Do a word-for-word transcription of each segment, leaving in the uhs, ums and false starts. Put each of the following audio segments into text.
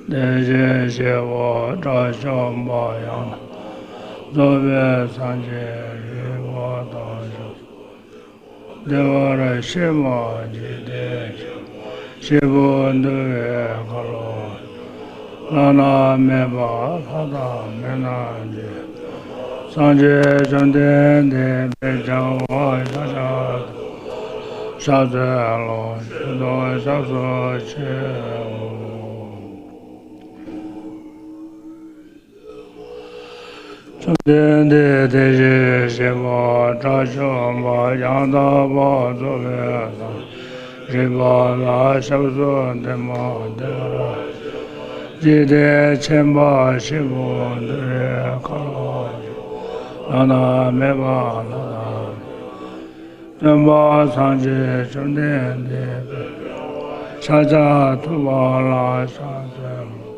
བདེ་གཤེགས་སྐྱེས་བུ་དགྲ་བཅོམ་པ། ཡང་དག་རྫོགས་པའི་སངས་རྒྱས་རིག་པ་དང་ཞབས་སུ་བདེ་བར་གཤེགས་པ་འཇིག་རྟེན་ཆེན་པོ་སྐྱེས་བུ་འདུལ་བའི་ཁ་ལོ་བླ་ན་མེད་པ་ལྷ་དང་མི་རྣམས་ཀྱིས་སངས་རྒྱས་བཅོམ་ལྡན་འདས་དཔལ་རྒྱལ་བ་ཤཱཀྱ་ཐུབ་པ་ལ་ཕྱག་འཚལ་ལོ། མཆོད་དོ་སྐྱབས་སུ་མཆིའོ། བཅོམ་ལྡན་འདས་དེ་བཞིན་གཤེགས་པ་དགྲ་བཅོམ་པ། ཡང་དག་པར་རྫོགས་པའི་སངས་རྒྱས་རིག་པ་ལ་ཞབས་སུ་འདེགས་མ་བདེ་བར་འཇིག་རྟེན་ཆེན་པོ་སྐྱེས་བུ་འདུལ་བའི་ཁ་ལོ་བླ་ན་མེད་པ་ལྷ་དང་། སྟོན་པ་སངས་རྒྱས་བཅོམ་ལྡན་འདས་དཔལ་ཤཱཀྱ་ཐུབ་པ་ལ་ཕྱག་འཚལ་ལོ།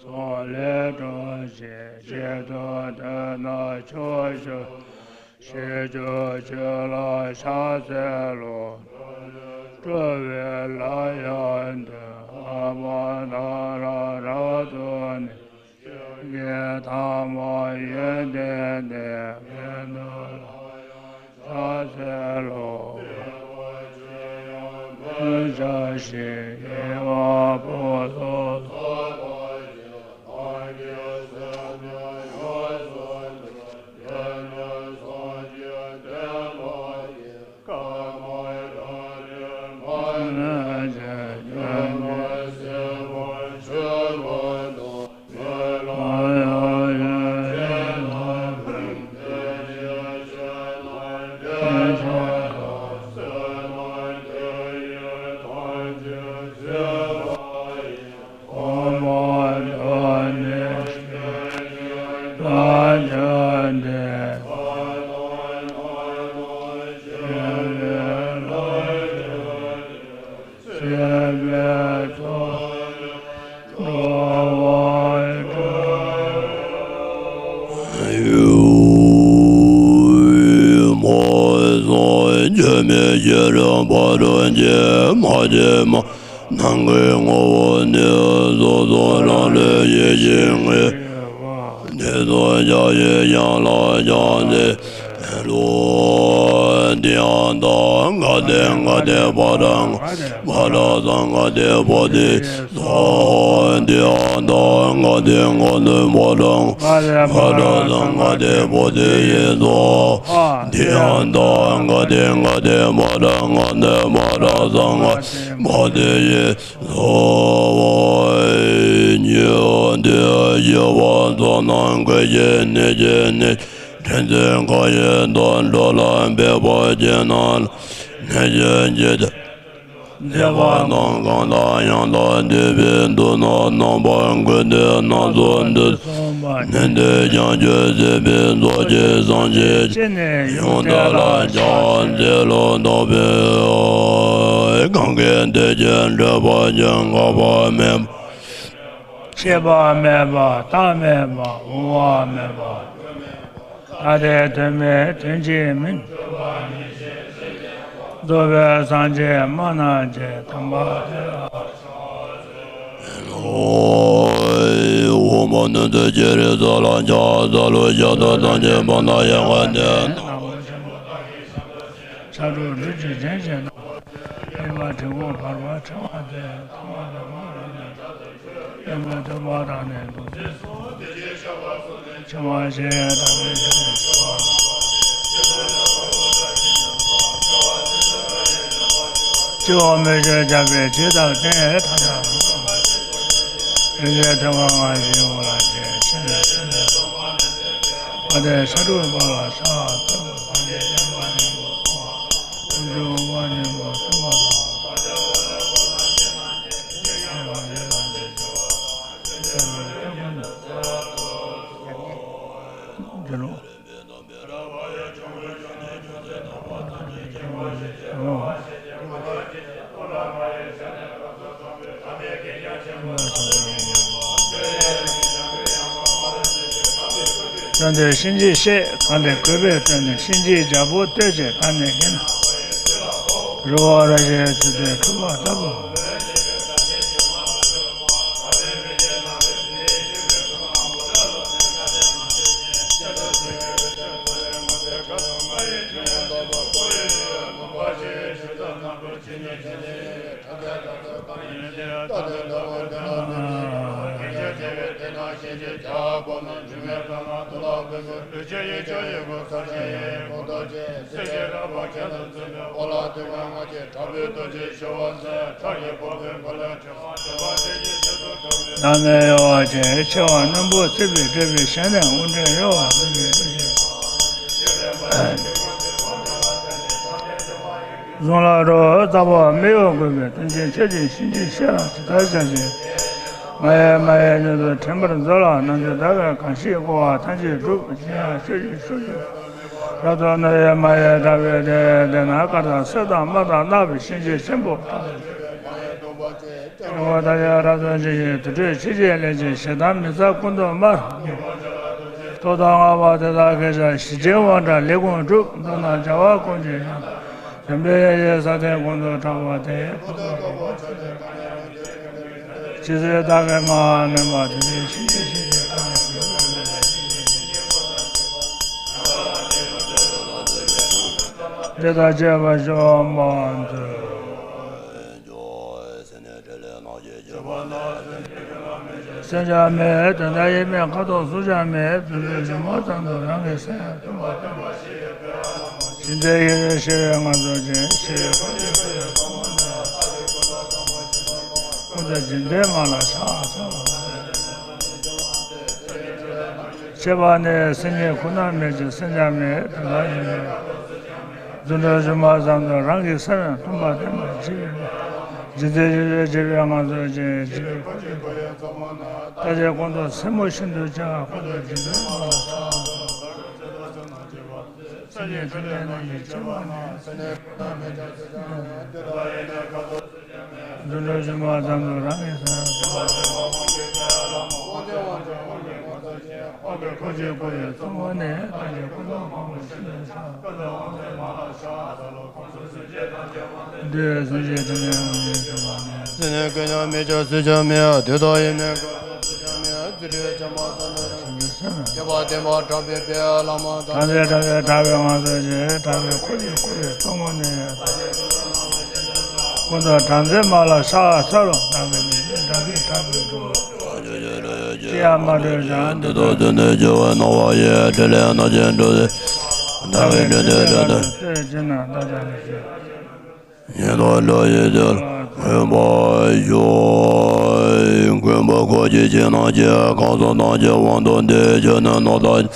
ཚོགས་ལས་གྲོལ་ཞིང་གཅིག་ཏུ་བསྡུས་ན་ཆོག་ཤེས། ཤེས་བཅུ་ཆོས་ལ་ཕྱག་འཚལ་ལོ། སྤྲོ་བའི་ལམ་ཡང་དུ་ཨ་མ་ན་ར་རབ་ཏུ་གནས། ཀྱི་ཐ་མ་ཡོན་ཏན་ལྡན་མི་ནུབ་ལ་ཡང་ཕྱག་འཚལ་ལོ། མི་བྱ་ཞིང་དགེ་བ་སྤོང་ཚུལ། ནང་གི་ངོ་བོ་ནི་སོ་སོ་རང་ལས་ཡེ་ཤེས་ངེས། དེ་ཚོ་བྱ་ཡི་ཡང་ལ་བྱ་ནི་ལོ། དེ་ཡང་དག་ག་དེ་ག་དེ་བ་དང་བ་ར་སང་ག་དེ་བོ་དེ་སོ། དེ་ཡང་དག་ག་དེ་ག་དེ་བ་དང་བ་ར་སང་ག་དེ་བོ་དེ་ཡི་སོ། དེ་ཡང་དག་ག་དེ་ག་དེ་བ་དང་ག་དེ་བ་ར་སང་ག་དེ་བོ་དེ་ཡི་སོ། ཉི་འོད་དེ་ཡི་བ་ཚོ་ནང་གི་ཡེ་ནི་ཡེ་ནི། དྲན་ཚེ་མཁའ་ཡི་དོན་འགྲོ་ལ་འབད་པ་ཅན་ན་ལ་ནི་ཡེ་ཇི་ལྟ། འདས་པ་དང་གང་དག་ཡང་དག་འདས་པའི་དུས་ན་རྣམ་པ་ཀུན་ཏུ་སྣ་ཚོགས་འདི་ནི་འདི་བྱང་ཆུབ་སྲིད་པའི་ཚོགས་ཀྱི་སངས་རྒྱས་ཀྱི་ཡང་དག་ལ་ཕྱག་འཚལ་ལོ། བདག་པོས་གང་གིས་དེ་ཕྱིར་འགྲོ་བ་ཅིག་འགག་པ་མེད་པ། ཤེས་པ་མེད་པ། བདག་མེད་པ། འོང་བ་མེད་པ། ཐ་དད་དོན་མེད་དོན་གཅིག་མིན། རྫོགས་པའི་སངས་རྒྱས་སྨྲ་ན་བྱེད། དམ་པ་དེ་ལ་ཕྱག་འཚལ་ལོ། འོག་མ་ནི་འདི་ཀྱི་རི་ས་ལ་ཕྱག་འཚལ་ལོ། ཞབས་ཏོག་ཐམས་ཅད་སྤངས་དང་ཡལ་ག་ནས། ཕྱག་དྲུག་སྦྲུལ་གྱི་རྒྱན་བྱས་ན། གཡས་པ་གྲི་གུག་བར་པ་ཕྲེང་བ་སྟེ། ཐ་མ་ལ་མ་ར་ནི། གཡོན་པ་ཐུབ་པ་དང་ནི་འདུ་འཛི་སོགས། འཆིང་བ་ཞེས་བྱ་བའི་ཞབས་ནི་འཆིང་བ། སྤྱི་བོ་མི་བསྐྱོད་རྒྱ་བོད་ཇི་ལྟར་བསྟན། ཐ་ན་རིག་འཛིན་ཐེག་པ་སྔ་ཕྱིའི་དབང་ལ་བརྟེན། ཕྱི་ནས་ཕྱི་ནས་སྟོང་པ་ནས་བརྩམས་པའི་ཕ་དེ་ཕྱག་དྲུག་པ་ལ་ཕྱག་འཚལ་ལོ། སངས་རྒྱས་བསྟན་པ་སྙིང་པོ་སྲུང་བ། དཀོན་མཆོག་དབང་སྙིང་པོ་སྟོན་པ་དང་། འདི་ལོ། བསྟན་འདི་གཤིན་རྗེའི་གཤེད་གང་དེ་གུས་པས་བསྟེན་ནས། གཤིན་རྗེའི་རྒྱལ་པོ་བསྟོད་ཅིང་བདག་ནི་དགྱེས་ན། རི་བོ་ར་བྱའི་ཆུ་ཚོད་འཁྲུགས་པ་ལྟ་བུ། བདག་མེད་གཡོ་བ་ཅན། མཆེ་བ་རྣོན་པོ་བརྩིགས་པའི་བགྲོད་པའི་ཞལ་ནས་དབུ་སྐྲའི་གཡོ་བ་འཛིན་པའི་བློ་ཅན། གཟུངས་ལ་རོ་རྩ་བ་མི་གཡོ་དགོས་པའི་དོན་ཅན་ཁྱོད་ཀྱི་གཤིན་རྗེའི་གཤེད་ལ་ཇི་ལྟར་བྱ་ཞིང་། ང་ཡི་མ་ཡི་སྙོམས་སུ་ཐིམ་པར་མཛོད་ལ། ནམ་མཁའ་དག་གི་གང་ཞིག་བསྐོར་བ་ཐམས་ཅད་སྒྲུབ་ཅིང་ཡང་ཆོས་ཀྱི་ཕྱོགས་ཀྱི་རབ་ཏུ་གནས་པའི་མ་ཡི་དྲག་པོའི་སྡེ་དེ་ན་དཀར་དང་སེར་དང་དམར་དང་ནག་པའི་གཤིན་རྗེ་ཆེན་པོ་དྲག་པོ། ཆེན་པོ་ཐམས་ཅད་རབ་ཏུ་འཇིགས་ཤིང་དུར་ཁྲོད་ཆེ་ཆེར་ལེན་ཅིང་ཞེ་སྡང་མི་རྩ་ཀུན་ཏུ་དམར། ཐོག་མཐའ་བར་པ་དེ་དག་གིས་ཀྱང་ཞི་རྒྱས་དབང་དྲག་ལས་ཀུན་འགྲུབ། མདོར་ན་བྱ་བ་ཀུན་གྱི་ཡང་དག་འཇམ་དཔལ་དབྱངས་ཀྱི་ས་སྟེང་ཀུན་ཏུ་གྲགས་པ་དེ། ཇི་སྲིད་བདག་གིས་ང་ལ་ནོན་པ། དེ་སྲིད་གཤིན་རྗེ་གཤེད་ཀྱང་ཡང་། འདི་དང་བཅས་པ་ཤོམ་པ་མཛོད། སེམས་ཅན་མེད་དོན་དག་ཡིན་མིན་ཁ་དོག་གཟུགས་ཅན་མེད། རྫུ་འཕྲུལ་སྒྱུ་མ་ཙམ་དུ་རང་གི་སེམས་མཐུན་པ་བསྟན་པ་ཞིག་ཡོད་པས་ཨ་ལ་མ། ཇི་འདྲའི་ཡི་རེ་ཤི་བའི་ངང་ཚུལ་ཅན། ཤི་བའི་ཁོར་ཡུག་ཁོར་ཡུག་ཚང་མ་ན་ལྟ་ཞིག་ཀུན་ཏུ་ཀུན་ཏུ་ཀུན་ཏུ་ཇི་འདྲའི་ངང་ལ་ཆགས་ཚུལ། ཁྱད་པར་ནི་སེམས་ཅན་ཁོ་ན་མེད་ཅིང་སེམས་ཅན་མེད་དོན་དག་ཡིན་མིན། རྫུ་འཕྲུལ་སྒྱུ་མ་ཙམ་དུ་རང་གི་སེམས་མཐུན་པ་བསྟན་པ་ཇི་སྲིད་ཇི་སྲིད་ཡི་རེ་ཤི་བའི་ངང་ཚུལ་ཅན། ཇི་སྲིད་ཁོར་ཡུག་ཁོར་ཡུག་ཚང་མ་ན་ལྟ་ཞིག་ཀུན་ཏུ་སེར་མོ་ཤིན་ཏུ་ཆགས། ཀུན་ཏུ་ཇི་འདྲའི་ངང་ལ་ཆགས། ཉིད་ཐམས་ཅད་རྣམས་ཀྱི་སྤྱི་བོ་ནས། རྫུ་འཕྲུལ་ཆེན་པོ་ཙམ་དུ་རང་གི་སེམས། འཁོར་གྱི་སྐུ་ཡི་གཙོ་བོ་ནི། བདག་གི་སྐུ་གསུང་ཐུགས་ཀྱི་ཞིང་ཁམས། བདུད་སྲིན་གཤེད་དྲི་མེད་དབང་ཕྱུག་ཡོངས་སུ་གྲགས། སྲིད་ནས་ཀུན་ཀྱང་མི་སྐྱོ་སུ་ཀྱང་མེད། དུས་དང་ཡུལ་མེད་མཁའ་དང་རྫས་ཀྱང་མེད། རྫུ་འཕྲུལ་ཆེན་པོ་ཙམ་དུ་རང་གི་སེམས། བསྐལ་པ་བརྟན་པ་དྲག་པོས་སྤེལ་བའི་ལྷ་མོ་དང་། དྲག་པོས་དྲག་པོས་དྲག་པོས་དབང་སྲིད་ཅིང་། དྲག་པོའི་འཁོར་གྱི་སྐུ་ཡི་གཙོ་བོ་ནི། སྐུ་མདོག་དྲག་འཛིན་དམར་ལ་ཤར་ཚུལ་ལོ། དྲག་པོས་ནི་དྲག་པོས་དྲག་པོས་འགྲོ། ཅི་ཡང་མ་གྲུབ་ཀྱང་། དུས་དང་བསྟུན་ནས་འགྱུར་བའི་སྣང་བ་ཡིས། ཕྲིན་ལས་རྣམ་བཞི་འགྲོ་ཟིན། དགྲ་བོའི་སྲིད་པའི་རབ་ཏུ་བཏུལ་ཕྱིར་ན། བདག་ཅག་ནི་ཞི་ཉེ་དང་འགྲོ་ཡི་དེ་ལ་མངོན་པར་ཤོག། མགོན་པོ་འཁོར་གྱིས་བྱིན་གནང་ཞིང་། གང་ཟག་ཐམས་ཅད་དབང་དུ་འདུས། ཁྱེད་ནི་སྣང་བརྟན་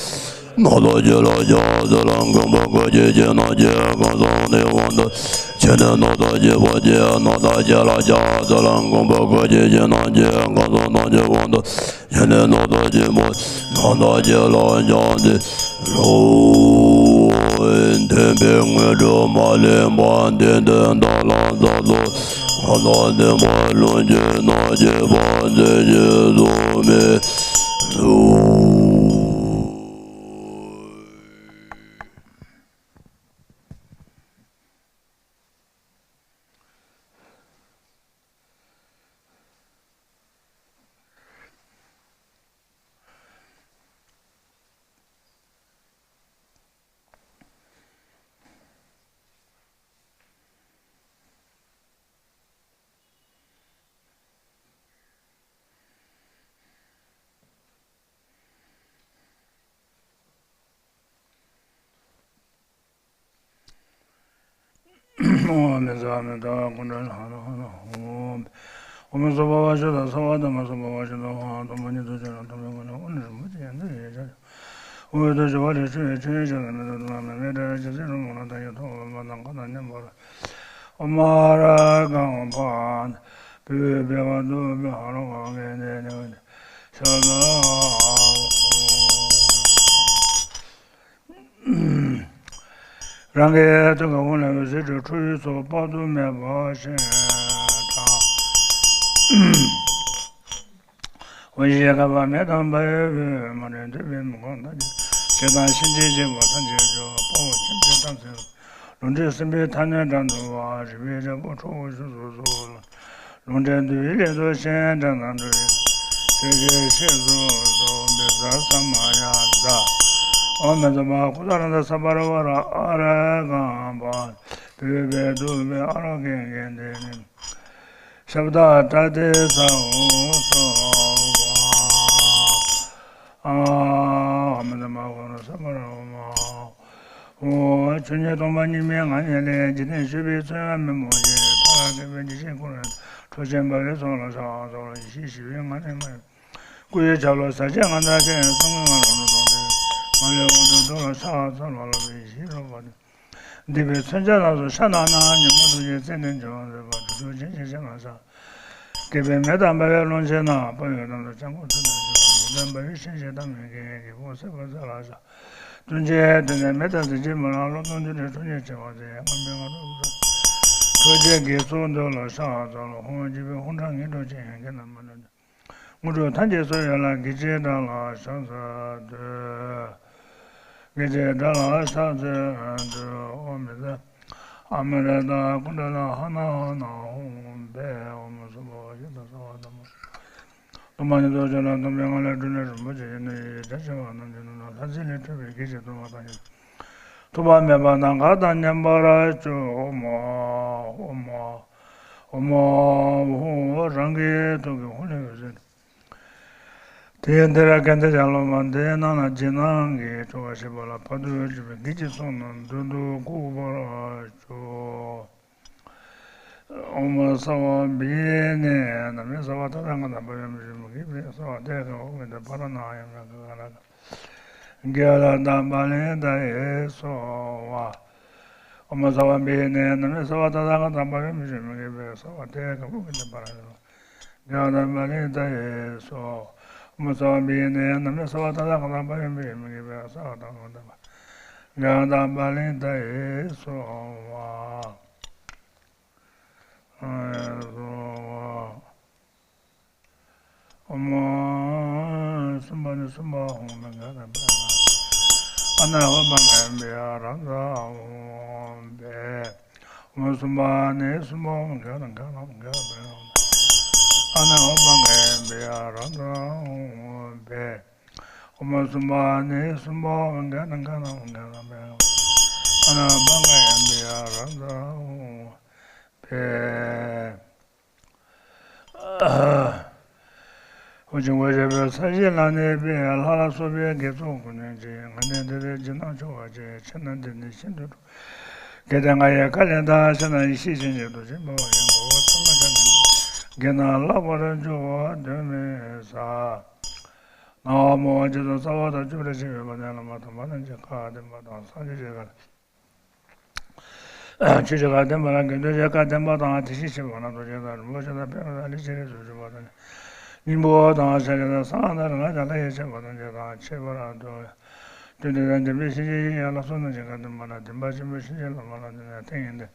སྣང་བརྟན་ཞི་ལ་ཕྱག་འཚལ་ལོ། མགོན་པོ་འཁོར་གྱིས་བྱིན་གནང་ཞིང་། གང་ཟག་ཐམས་ཅད་དབང་དུ། ཁྱེད་ནི་སྣང་བརྟན་ཞི་བར་བགྱི། སྣང་བརྟན་ཞི་ལ་ཕྱག་འཚལ་ལོ། མགོན་པོ་འཁོར་གྱིས་བྱིན་གནང་ཞིང་། གང་ཟག་ཐམས་ཅད་དབང་དུ། ཁྱེད་ནི་སྣང་བརྟན་ཞི་བར། སྣང་བརྟན་ཞི་ལ་ཕྱག་འཚལ་ལོ། མཐུན་པའི་དངོས་གྲུབ་མ་ལུས་པ། དེང་འདིར་བདག་ལ་སྩལ་དུ། ཁ་དོག་ལྡན་པ་ལོངས་སྤྱོད་རྣམས་ཀྱི་བར་མཛོད་ཅིག་སོགས་མེད་དོ། ཨོཾ་མི་ཟད་མི་ཟད་ཀུན་འདུས་ལྷ་ལ་ཧ་ན་ཧོ། ཨོཾ་སྭ་བྷཱ་ཝ་ཤུདྡྷ་སརྦ་དྷརྨ་སྭ་བྷཱ་ཝ་ཤུདྡྷ་ཧོ། ཐོབ་པ་ཉིད་དུ་བྱོན་ལ། ཐོབ་པའི་མངོན་འདོད་ཨོ་རྒྱན་རིན་པོ་ཆེ་ཡང་དུ་ཡོད་ཕྱིར། འོད་དུ་ཞུ་བ་ལས་འཕྲོས་པའི་ཆོས་ཉིད་ཀྱི་མེ་ཏོག་དུ་མ་མེ་མེ་ཏོག་ཇི་སྲིད་རུང་མ་ལ་བདག་གིས་ཐོབ་པར་བགྱི། ཨོཾ་ཨ་ར་གཾ་པཱ་ཏི། བོད་པའི་བར་དུ་བོད་ཨ་རོ་ག་གེ་ནེ་ནེ་ཤ་ལ། རང་གི་ཐུགས་ཀའི་ཧཱུྃ་ལས་འོད་ཟེར་འཕྲོས། ཁྲོ་བོའི་ཚོགས་དཔག་ཏུ་མེད་པ་ཞིང་དང་། ཧཱུྃ་ཡིག་བརྒྱ་པ་མེ་དང་འབར་བའི་འོད། མ་རིག་འདུས་པའི་མུན་ཁང་དག་ཀྱང་། ཞེ་སྡང་གཤིན་རྗེའི་རྗེ་བོ་ཐམས་ཅད་སྐྱོབ། དཔའ་བོ་ཁྱིམ་བདག་རྟ་མཚོའི་ལུས། ལུས་འདྲེན་སྲིན་པོའི་མཐའ་གནོན་དགྲ་འདུལ་བ། རིག་པའི་རྒྱལ་པོ་ཁྲོ་བོ་བཞུགས་སུ་གསོལ། ལུས་འདྲེན་འདུལ་བའི་སླད་དུ་གཤེན་དགྲ་རྣམས་འདུལ། ཆོས་རྗེ་གཤེགས་སུ་གསོལ། བཛྲ་ས་མ་ཡ་བཛྲ། ཨོཾ་མི་ཛཿ་མ་ཀུ་ཏཱ་ར་ཏ་ས་བ་ར་བ་ར་ཨ་ར་གཾ་པཱ་ཏི། བོད་པའི་གདུགས་པའི་ཨ་རོ་གེ་གེ་ནེ་ནེ་ཤབྡ་པྲ་ཏཱིཙྪ་ཧཱུྃ་སྭཱ་ཧཱ། ཨོཾ་མི་ཛཿ་མ་ཀུ་ཏཱ་ར་ཏ་ས་བ་ར་བ་མ། ཨོཾ། ཆོས་ཉིད་སྟོང་པ་ཉིད་མའི་ངང་ཉིད་ལས། འཇིག་རྟེན་སྤྱོད་པའི་ཚུལ་ཡང་མི་སྨོ་ཞིང་། མཐར་ཐུག་པའི་འཇིགས་བྱེད་ཀུན་ལས། འཕྲོག་བྱེད་འབར་བའི་ཚོགས་ལ་ཕྱག་འཚལ་ལོ། ཡེ་ཤེས་ཞི་བའི་ངང་ལས་མ་གཡོས། སྐུ་ཡི་ཆ་ལུགས་ཟབ་ཅིང་མངའ་ཐང་ཅན། གསུང་གི་ངག་ལོངས་སྤྱོད་སྟོང་པའི། མ་ལུས་དབང་དུ་འདུ་ལ་ཕྱག་འཚལ་ལོ། ལྷ་མོའི་ཡིད་བཞིན་རོལ་པ་དང་། སྡིག་པའི་མཚོན་ཆ་རྣམས་སུ་ཤར་ལྟ་ན། ཉོན་མོངས་དུག་ཅན་ཚེ་འདིར་འཇོམས་པར་མཛད་པ། དྲུག་ཅུ་རྒྱན་གྱི་ཞལ་སྔ་ཕྱག། བསྐལ་པའི་མེ་དང་འབར་བའི་ཀློང་ཆེན་ན། དཔའ་བོས་གདུང་དང་སྤྱང་ཀོ་ཚུལ་དུ་འཇོམས། མེ་དང་འབར་བའི་ཤིང་བཞིན་གཏམས་མི་དགེ། གྱད་ཕུང་སེལ་བར་མཛད་ལ་ཕྱག། གདུལ་བྱའི་དོན་དུ་མེ་ལྟར་གཟི་བརྗིད་མ། གློག་སྟོང་འདུས་ནས་ཁྲོ་གཉེར་ཆེ་བ་སྟེ། རྔམ་པའི་ངང་དུ་ཁྲོ་ཆུའི་གེགས་སོགས་འདུལ་ལ་ཕྱག་འཚལ་ལོ། ཧཱུྃ་འཇིགས་པའི་ཧཱུྃ་སྒྲ་སྔོན་འགྲོ་ཅན། གྱད་རྣམས་མ་ལུས་ནས། དངོས་གྲུབ་ཐམས་ཅད་སྩོལ་བའི་ལྷ། གེགས་བྱེད་དགྲ་ལ་ཕྱག་འཚལ་བསྟོད། གེགས་བྱེད་དགྲ་ལ་ཕྱག་འཚལ་བསྟོད། ཨོཾ་མི་ཛཿ་ཨ་མི་ར་ཏ་ཀུན་ཌ་ལ་ཧ་ན་ཧ་ན་ཧཱུྃ་ཕཊ། ཨོཾ་སྭ་བྷཱ་ཝ་ཤུདྡྷ་སརྦ་དྷརྨ་སྭ་བ་དྷརྨ། སྟོང་པ་ཉིད་དུ་བྱོན་ལ། སྟོང་པའི་ངང་ལས་སྤྲིན་ལས་རིན་པོ་ཆེ་ཡི་ནོར་བུས། བརྒྱ་བྱིན་པ་རྣམས་ཀྱི་ནང་ན། ལྷ་སྲིན་ལས་འཕྲོས་པའི་གེགས་བྱེད་གདུང་བ་དང་ཡི་དྭགས། ཐུབ་པ་མེད་པ་ནམ་མཁའ་དང་མཉམ་པར་སྤྱོད། ཨོཾ་ཨཱཿཧཱུྃ་ཨཱཿཧཱུྃ་ཨཱཿཧཱུྃ། རང་གི་ཐུགས་ཀའི་ཧཱུྃ་ལས་འོད་ཟེར། དེ་ཡི་དེར་གན་དྷའི་ལྷ་མོ་དེ་རྣམས་ལ། རྗེས་གནང་གི་ཆོ་ག་བྱེད་པ་ལ། ཕར་ཕྱིན་དྲུག་པའི་གེགས་བྱེད་ཚོགས་རྣམས་མདུན་དུ་འགུགས་པར་ཤོག། ཨོཾ་སརྦ་བིགྷྣེ་ན་མེ་སརྦ་ཏ་ཐཱ་ག་ཏ་བྷ་ཡོ་མི་ཞུ་མི་དགེ་བའི་རྩ་བ་དེ་ཀ་ཨོ་གི་དེ་པ་ར་ཎ་ཡ་མེ་ཀ་ཀ་ར་ཀ་གེ་ཝ་ལ་ཏ་པ་ལི་ཏ་ཡེ་སྭཱ་ཧཱ། ཨོཾ་སརྦ་བིགྷྣེ་ན་མེ་སརྦ་ཏ་ཐཱ་ག་ཏ་བྷ་ཡོ་མི་ཞུ་མི་དགེ་བའི་རྩ་བ་དེ་ཀ་ཨོ་གི་དེ་པ་ར་ཎ་གེ་ཝ་ལ་ཏ་པ་ལི་ཏ་ཡེ་སྭཱ་ཧཱ། ཨོཾ་སརྦ་བིགྷྣེ་ན་མེ་སརྦ་ཏ་ཐཱ་ག་ཏ་བྷ་ཡོ་མི་ཞུ་མི་དགེ་བའི་རྩ་བ་དེ་ཀ་ཨོ་གི་དེ་པ་ར་ཎ་ ཡང་དག་པ་ལས་མཐའ་ཡས་སོ། སོ། ཨོཾ། གསུམ་པ་ནས་གསུམ་པ་འོང་བའི་ག་དང་པ། ཨ་ན་ཧོ་པ་གན་བི་ཨ་ར་ཛ་འོང་བའི། ཨོཾ། གསུམ་པ་ནས་གསུམ་པ་འོང་ག་དང་ག་དང་ག་དང་པ། ཨ་ན་ཧོ་པ་གན་བི་ཨ་ར་ཛ་འོང་བའི། ཨོཾ། གསུམ་པ་ནས་གསུམ་པ་འོང་ག་དང་ག་དང་ག་དང་པ། ཨ་ན་ཧོ་པ་གན་བི་ཨ་ར་ཛ་འོང་བའི། ཧོ། ཇི་འོ་ཞེས་པའི་ས་གཞི་ལ་གནས་པའི་ལྷ་ལ་སོགས་པའི་དགེ་ཚོགས་ཀུན་ནས་ཀྱི་ང་ནི་འདི་ལྟར་སྦྱིན་བདག་མཆོད་པར་བྱེད། ཕྱིར་ན་འདི་ནི་ཤིན་ཏུ་སྤྲོ། གལ་ཏེ་ང་ཡི་ཁ་ལས་བདག་ཕྱིར་ན་ཡེ་ཤེས་སྦྱིན་གྱི་རྡོ་རྗེ་འབུལ་བ་ཡིན། གོ་བ་ཚང་མ་ཅན་དང་དགེ་རྣམས་བསླབ་པར་འགྱུར་བ་གདོན་མི་ཟ། སྣང་བ་མང་བ་རྗེས་སུ་རྩ་བ་དང་བཅུ་པར་ཕྱེ་བའི་བར་ནས་བླ་མ་དམ་པ་རྣམས་ཀྱི་བཀའ་བདེན་པ་དང་སངས་རྒྱས་ཀྱི་བཀའ། ཆོས་ཀྱི་བཀའ་བདེན་པ་ལ་དགེ་འདུན་གྱི་བཀའ་བདེན་པ་དང་དེ་བཞིན་གཤེགས་པ་རྣམས་དང་རྗེ་དང་རིན་པོ་ཆེ་དང་ཕན་ཡོན་དང་ལས་ཅི་རིགས་སུ་གྱུར་པ་དང་། སྙིང་པོ་དང་ཤཱཀྱ་དང་གསང་སྔགས་དང་རིག་སྔགས་ཀྱང་ལྷ་ཡིས་བྱིན་པ་དང་། རྗེ་དང་ཆེས་པར་འདུ་བའི་དོན་དེ་དང་ལྡན་པའི་གཤིན་རྗེ་ཡི་ཡང་ལ་སོགས་རྣམས་ཀྱི་བཀའ་བདེན་པ་ལ་བདེན་པ་ཆེན་པོའི་གཤིན་རྗེ་སློབ་མ་ལ་དེ་ནས་ཐུགས་ཡོན་ཏན།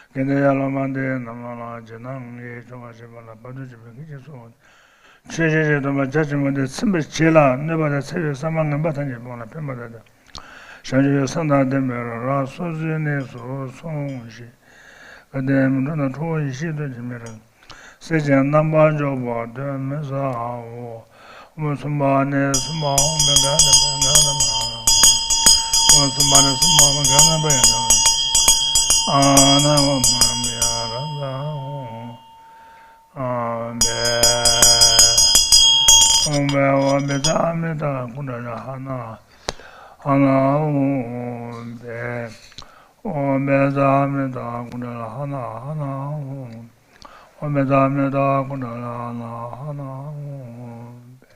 དགེ་འདུན་ཡང་སློབ་མ་འདི་རྣམས་ལ་རྗེས་གནང་ངེས་ཀྱི་སྦྱོར་བ་བྱེད་པ་ལ་བར་དུ་གཅོད་པའི་གེགས་ཀྱིས་སོ། ཆོས་བཞིན་གྱི་སྟོན་པ་རྒྱ་ཆེན་པོ་འདི་ཚིམ་པར་བྱེད་ལ། གནོད་པ་དང་འཚེ་བའི་ས་མ་ངན་པ་ཐམས་ཅད་སྤངས་ལ་ཕན་པ་དང་། བྱང་ཆུབ་ཀྱི་སེམས་དང་ལྡན་པའི་རང་སོ་སོའི་གནས་སུ་སོང་ཞིག། གལ་ཏེ་མི་འགྲོ་ན་ཁྲོ་བོ་ཡེ་ཤེས་རྡོ་རྗེ་མི་རངས། སྲེད་ཅིང་རྣམ་པར་འཇོག་པ་གདོན་མི་ཟའོ། ཨོཾ། གསུམ་པ་ནས་གསུམ་པ་འོང་བའི་ག་དང་པ་ཡང་དག་པ་ཡིན་ནོ། ཨོཾ། གསུམ་པ་ནས་གསུམ་པ་འོང་བའི་ག་དང་པ་ཡང་དག་པ་ཡིན་ནོ། ཨ་ན་ཧོ་མ་མི་ཨ་ར་ཛ་འོང་། ཨོཾ་བེ། ཨོཾ་བེ་ཨོཾ་བེ་ཛ་མི་ད་ཀུན་དྲ་ཧ་ན། ཧ་ན་ཨོཾ་བེ། ཨོཾ་བེ་ཛ་མི་ད་ཀུན་དྲ་ཧ་ན་ཧ་ན་ཨོཾ། ཨོཾ་བེ་ཛ་མི་ད་ཀུན་དྲ་ཧ་ན་ཧ་ན་ཨོཾ་བེ།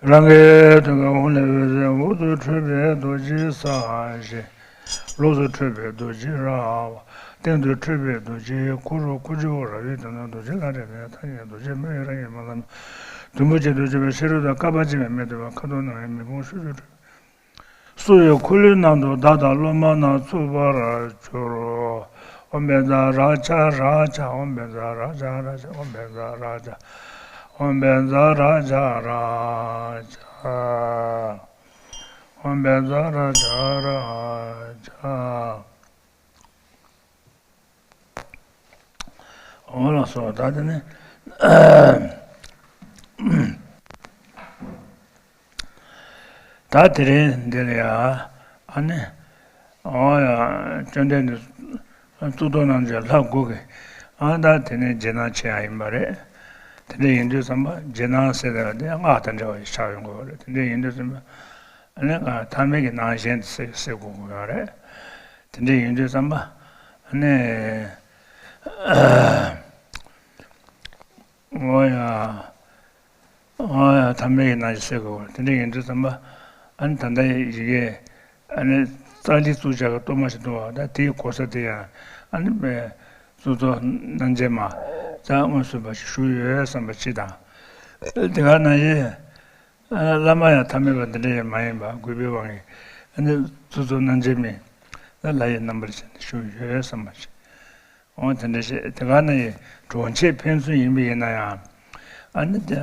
རང་གི་ཐུགས་ཀའི་ཧཱུྃ་ལས་འོད་ཟེར་འོག་ཏུ་འཕྲོས་པའི་རྡོ་རྗེ་ས་གཞི། ལོགས་སུ་འཕྲོས་པའི་རྡོ་རྗེ་ར་བ། སྟེང་དུ་འཕྲོས་པའི་རྡོ་རྗེ་འཁོར་ལོ་འཁོར་གྱི་འོག་ར་བའི་དོན་དུ་རྡོ་རྗེ་ལྷ་རེ་རེ་ཐ་སྙད་རྡོ་རྗེ་སྨྲ་བའི་རང་གི་མ་ལམ། དུམ་བུ་གཅིག་ཏུ་གྱུར་པའི་ཤེས་རབ་དང་བསྐལ་པ་འཇིག་པའི་མེ་འདི་བ་ཁ་དོག་སྣང་བའི་མེ་དཔུང་ཤུགས་ཀྱིས་འཕྲོས། གསོ་བའི་འཁོར་ལོའི་ནང་དུ་བདག་དང་སློབ་མ་རྣམས་ཚུད་པར་གྱུར། ཨོཾ་བཛྲ་རཀྵ་རཀྵ། ཨོཾ་བཛྲ་རཀྵ་རཀྵ། ཨོཾ་བཛྲ་རཀྵ་རཀྵ། ཨོཾ་བཛྲ་རཀྵ་རཀྵ། ཨོཾ་བཛྲ་རཀྵ་རཀྵ། འོ་ལགས་སོ། ད་དེ་ནི། ད་དེ་རིང་འདི་ལ་ཡ། ཨ་ནི། འོ་ཡ། བཅོམ་ལྡན་འདས་གཙུག་ཏོར་རྣམ་འབྱེད་ལྷ་དགུ་གི། ཨ། ད་དེ་ནི་རྗེས་གནང་བྱེད་ཡ་ཡིན་པ་རེད། དེ་འདྲ་ཡིན་དུས་ཙམ་པ་རྗེས་གནང་ཟེར་ཡ་དེ་སྔགས་དང་འབྲེལ་བ་ཞིག་ཆགས་ཡོང་གི་ཡོད་རེད། དེ་འདྲ་ཡིན་དུས་ཙམ་པ། ཨ་ནི་ཐ་མལ་གྱི་སྣང་གཞན་དེ་སེལ་དགོས་ཀྱི་ཡོད་རེད། དེ་འདྲ་ཡིན་དུས་ཙམ་པ། ཨ་ནི། འོ་ཡ། འོ་ཡ། ཐ་མལ་གྱི་སྣང་གཞི་སེལ་དགོས་པ་དེ་འདྲ་ཡིན་དུས་ཙམ་པ། ཨ་ནི་ད་ལྟ་ཡི་གེ། ཨ་ནི་རྩ་ལས་བཙུགས་བྱ་གི་གཏོར་མ་ཞིག་འདུག་བ། ད་དེའི་གོ་ས་དེ་ཡང་ཨ་ནི་གཙུག་ཏོར་རྣམ་འབྱེད་མ་ད་མངོན་སུམ་པ་ཞིག་ཞུགས་ཡོད་བསམ་པ་ཅིག་དང་། དེ་ག་ནང་བཞིན། བླ་མ་ཡང་ཐ་མལ་པ་འདི་འདྲ་ཡང་མ་ཡིན་པ་གུས་པའི་དབང་གིས་ཨ་ནི་གཙུག་ཏོར་རྣམ་འབྱེད་མའི་ལྷ་ཡི་རྣམ་པར་བྱས་ནས་བཞུགས་ཡོད་བསམ་པ་ཞིག་འོ་དེ་འདྲ་ཞིག་དེ་ག་ནང་བཞིན་གྲོང་ཁྱེར་ཕན་ཚུན་ཡིན་པ་ཡིན་ན་ཡང་། ཨ་ནི་དེ་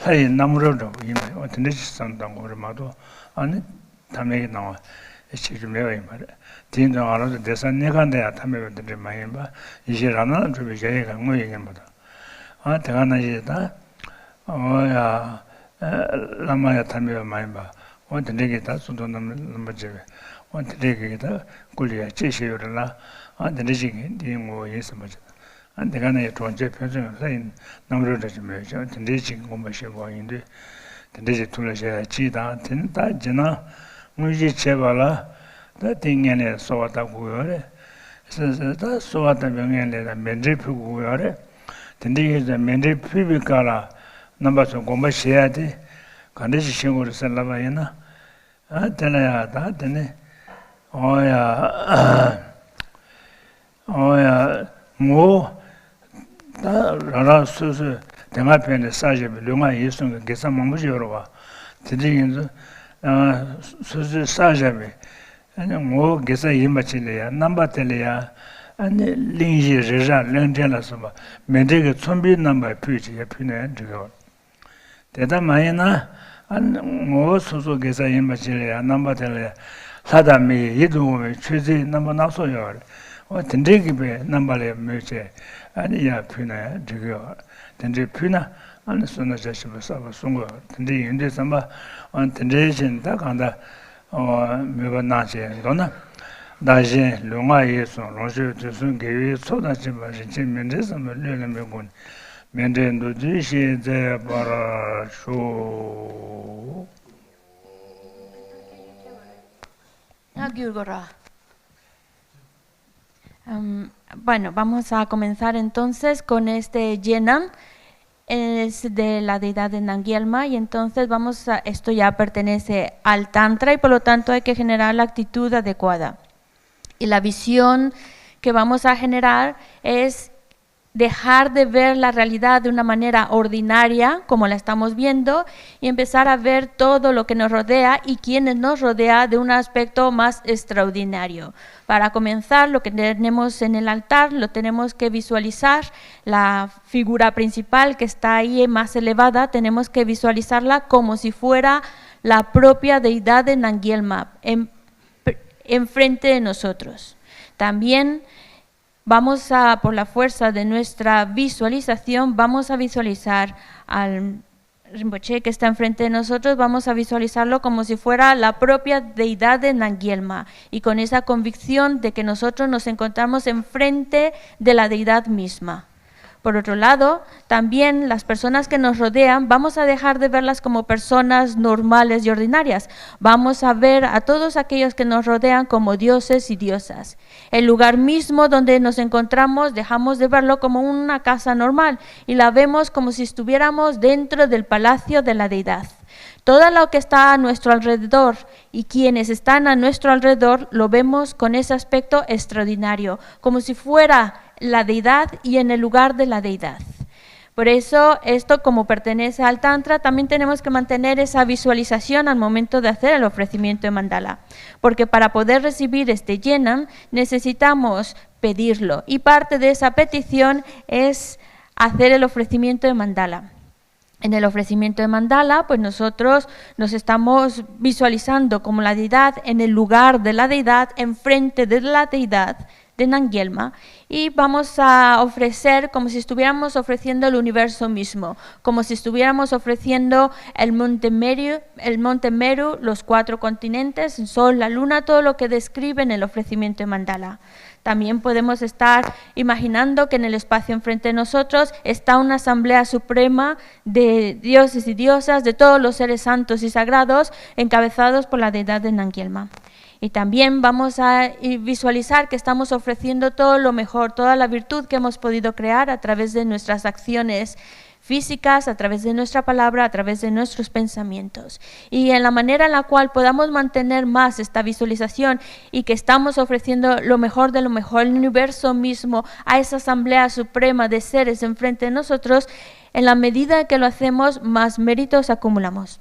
ལྷ་ཡི་རྣམ་རོལ་འདྲ་བོ་ཡིན་པ་འོ་དེ་འདྲ་ཞིག་བསམ་བཏང་དགོས་རེད་མ་གཏོགས། ཨ་ནི་ཐ་མལ་གྱི་སྣང་བ་བྱེད་རྒྱུ་མེད་པ་ཡིན་པ་རེད། དེ་ཡིན་དུས་ང་རང་ཚོ་བསྡད་ས་གནས་ཁང་དེ་ཡང་ཐ་མལ་པ་འདི་འདྲ་མ་ཡིན་པ། ཡེ་ཤེས་རང་སྣང་ལ་གྲུབ་པའི་གཞལ་ཡས་ཁང་དངོས་ཡིན་ངེས་པ་དང་། ཨ། དེ་ག་ནང་བཞིན་ད། འོ་ཡ། བླ་མ་ཡང་ཐ་མལ་པ་མ་ཡིན་པ། འོ་དེ་འདྲའི་གི་ད་གཙུག་ཏོར་རྣམ་རྣམ་པར་འབྱེད་པའི། འོ་དེ་འདྲའི་གི་ད་སྐུ་ལ་ཡང་གཅེས་བྱས་ཡོད་རེད་ལ། ཨ། དེ་འདྲ་ཞིག་གི་འདིའི་ངོ་བོ་ཡིན་བསམ་པ་ཅིག་དང་། ཨ། དེ་ག་ནང་བཞིན་གྲོང་ཁྱེར་ཕན་ཚུན་ལྷ་ཡི་རྣམ་རོལ་འདྲ་ཞིག་མེད་ཀྱང་དེ་འདྲའི་ཞིག་གི་ངོ་མ་ཤེས་པ་ཡིན་དུས། དེ་འདྲ་ཞིག་ཐུགས་ལ་བཞག་ཡ་གཅིག་དང་། དེ་ནི་ད་རྗེས་གནང་དངོས་གཞི་བྱས་པ་ལ། ད་དེ་སྔོན་ལ་གསོལ་བ་བཏབ་དགོས་ཡོད་རེད། ཟེར་ཟེར་ད་གསོལ་བ་བཏབ་པའི་སྔོན་ལ་ད་མཎྜལ་ཕུལ་དགོས་ཡོད་རེད། དེ་འདྲ་ཡིན་ཙང་མཎྜལ་ཕུལ་བའི་སྐབས་ལ་རྣམ་པ་ཚོས་དགོངས་པ་བཞེས་ཡ་དེ་ག་འདྲ་ཞིག་བཞེས་དགོས་རེད་ཟེར་ལབ་པ་ཡིན་ན། ཨ། དེ་ལ་ཡ་ད་དེ་ནི། འོ་ཡ། འོ་ཡ། ངོ་བོ་ད་རང་རང་སོ་སོའི་དེ་སྔ་ཕན་ནས་བསགས་བཞག་པའི་ལུས་ངག་ཡིད་གསུམ་གྱི་དགེ་རྩ་མང་པོ་ཞིག་ཡོད་རེད་བ། དེ་འདྲ་ཡིན་ཙང་ ཡང་སོ་སོས་བསགས་བཞག་པའི་ཨ་ནི་ངོ་བོ་དགེ་རྩ་ཡིན་པ་ཅིག་ལ་ཡང་རྣམ་པ་དེ་ལ་ཡང་ཨ་ནི་གླིང་བཞི་རི་རབ་གླིང་ཕྲན་ལ་སོགས་པ་མཎྜལ་གྱི་ཚོམ་བུའི་རྣམ་པར་ཕུལ་ཅིག་ཡང་ཕུལ་ན་ཡང་འགྲིག་གི་ཡོད། དེ་ལྟར་མ་ཡིན་ན་ཨ་ནི་ངོ་བོ་སོ་སོ་དགེ་རྩ་ཡིན་པ་ཅིག་ལ་ཡང་རྣམ་པ་དེ་ལ་ཡང་ལྷ་དང་མི་ཡི་ཡིད་དུ་འོང་བའི་མཆོད་རྫས་རྣམ་པ་སྣ་ཚོགས་ཡོད་རེད། འོ་དེ་འདྲའི་གི་པའི་རྣམ་པ་ལ་མོས་བྱས་ཨ་ནི་ཡང་ཕུལ་ན་ཡང་འགྲིག་གི་ཡོད། དེ་འདྲའི་ཕུལ་ན་ཨ་ནི་བསོད་ནམས་རྒྱ་ཆེན་པོ་བསགས་པར་གསུང་གི་ཡོད། དེ་འདྲའི་ཡིན་དུས་ཙམ་པ་ཨ་ནི་དེ་འདྲའི་བཞིན་ད་གང་ལྟར་མོས་པ་གནང་བྱས་མདོར་ན། བདག་གཞན་ལུས་ངག་ཡིད་གསུམ་ལོངས་སྤྱོད་དུས་གསུམ་དགེ་བའི་ཚོགས་དང་བཅས་པ་རིན་ཆེན་མཎྜལ་ཟབ་མོ་བློས་བསླངས་པའི་སྒོ་ནས་མཎྜལ་མདོར་བསྡུས་ཤིག་མཛད་པར་ཞུ། ང་བསྒྱུར་དགོས་ར། Am, bueno, vamos a comenzar entonces con este Yenan. Es de la deidad de Nangyelma y entonces vamos a, esto ya pertenece al Tantra y por lo tanto hay que generar la actitud adecuada. Y la visión que vamos a generar es dejar de ver la realidad de una manera ordinaria, como la estamos viendo, y empezar a ver todo lo que nos rodea y quienes nos rodea de un aspecto más extraordinario. Para comenzar, lo que tenemos en el altar lo tenemos que visualizar, la figura principal que está ahí más elevada, tenemos que visualizarla como si fuera la propia deidad de Nangyelma en, enfrente de nosotros. También vamos a, por la fuerza de nuestra visualización, vamos a visualizar al Rinpoche que está enfrente de nosotros, vamos a visualizarlo como si fuera la propia deidad de Nangyelma y con esa convicción de que nosotros nos encontramos enfrente de la deidad misma. Por otro lado, también las personas que nos rodean, vamos a dejar de verlas como personas normales y ordinarias. Vamos a ver a todos aquellos que nos rodean como dioses y diosas. El lugar mismo donde nos encontramos, dejamos de verlo como una casa normal y la vemos como si estuviéramos dentro del palacio de la deidad. Todo lo que está a nuestro alrededor y quienes están a nuestro alrededor lo vemos con ese aspecto extraordinario, como si fuera la deidad y en el lugar de la deidad. Por eso, esto como pertenece al Tantra, también tenemos que mantener esa visualización al momento de hacer el ofrecimiento de mandala, porque para poder recibir este Yenan necesitamos pedirlo, y parte de esa petición es hacer el ofrecimiento de mandala. En el ofrecimiento de mandala, pues nosotros nos estamos visualizando como la deidad en el lugar de la deidad, enfrente de la deidad de Nangyelma, y vamos a ofrecer como si estuviéramos ofreciendo el universo mismo, como si estuviéramos ofreciendo el monte Meru, el monte Meru, los cuatro continentes, el sol, la luna, todo lo que describe en el ofrecimiento de mandala. También podemos estar imaginando que en el espacio enfrente de nosotros está una asamblea suprema de dioses y diosas, de todos los seres santos y sagrados, encabezados por la deidad de Nangyelma. Y también vamos a, eh, visualizar que estamos ofreciendo todo lo mejor, toda la virtud que hemos podido crear a través de nuestras acciones físicas, a través de nuestra palabra, a través de nuestros pensamientos. Y en la manera en la cual podamos mantener más esta visualización y que estamos ofreciendo lo mejor de lo mejor, el universo mismo, a esa asamblea suprema de seres enfrente de nosotros, en la medida que lo hacemos, más méritos acumulamos.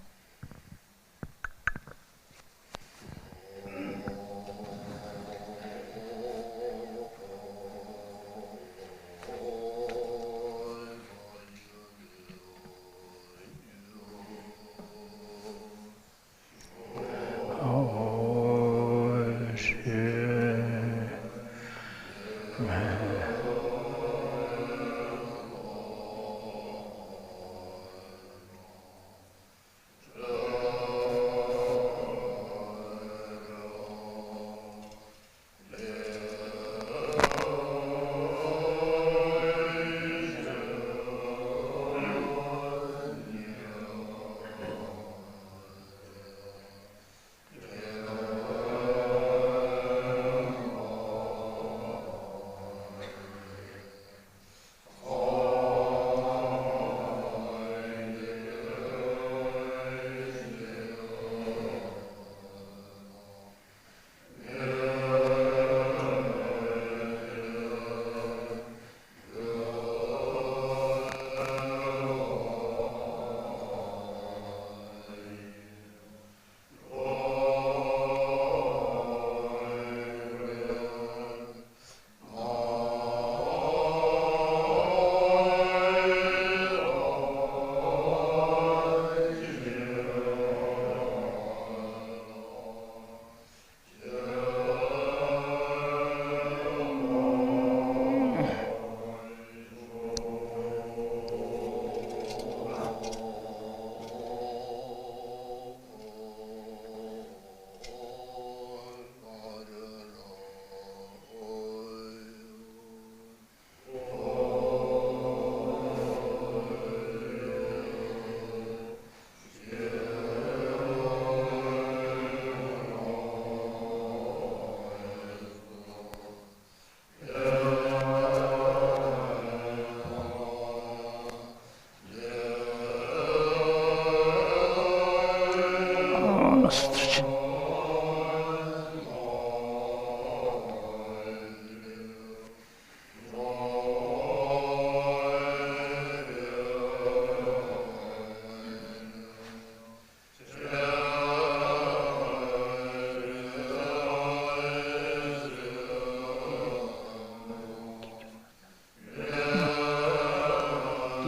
སྐད་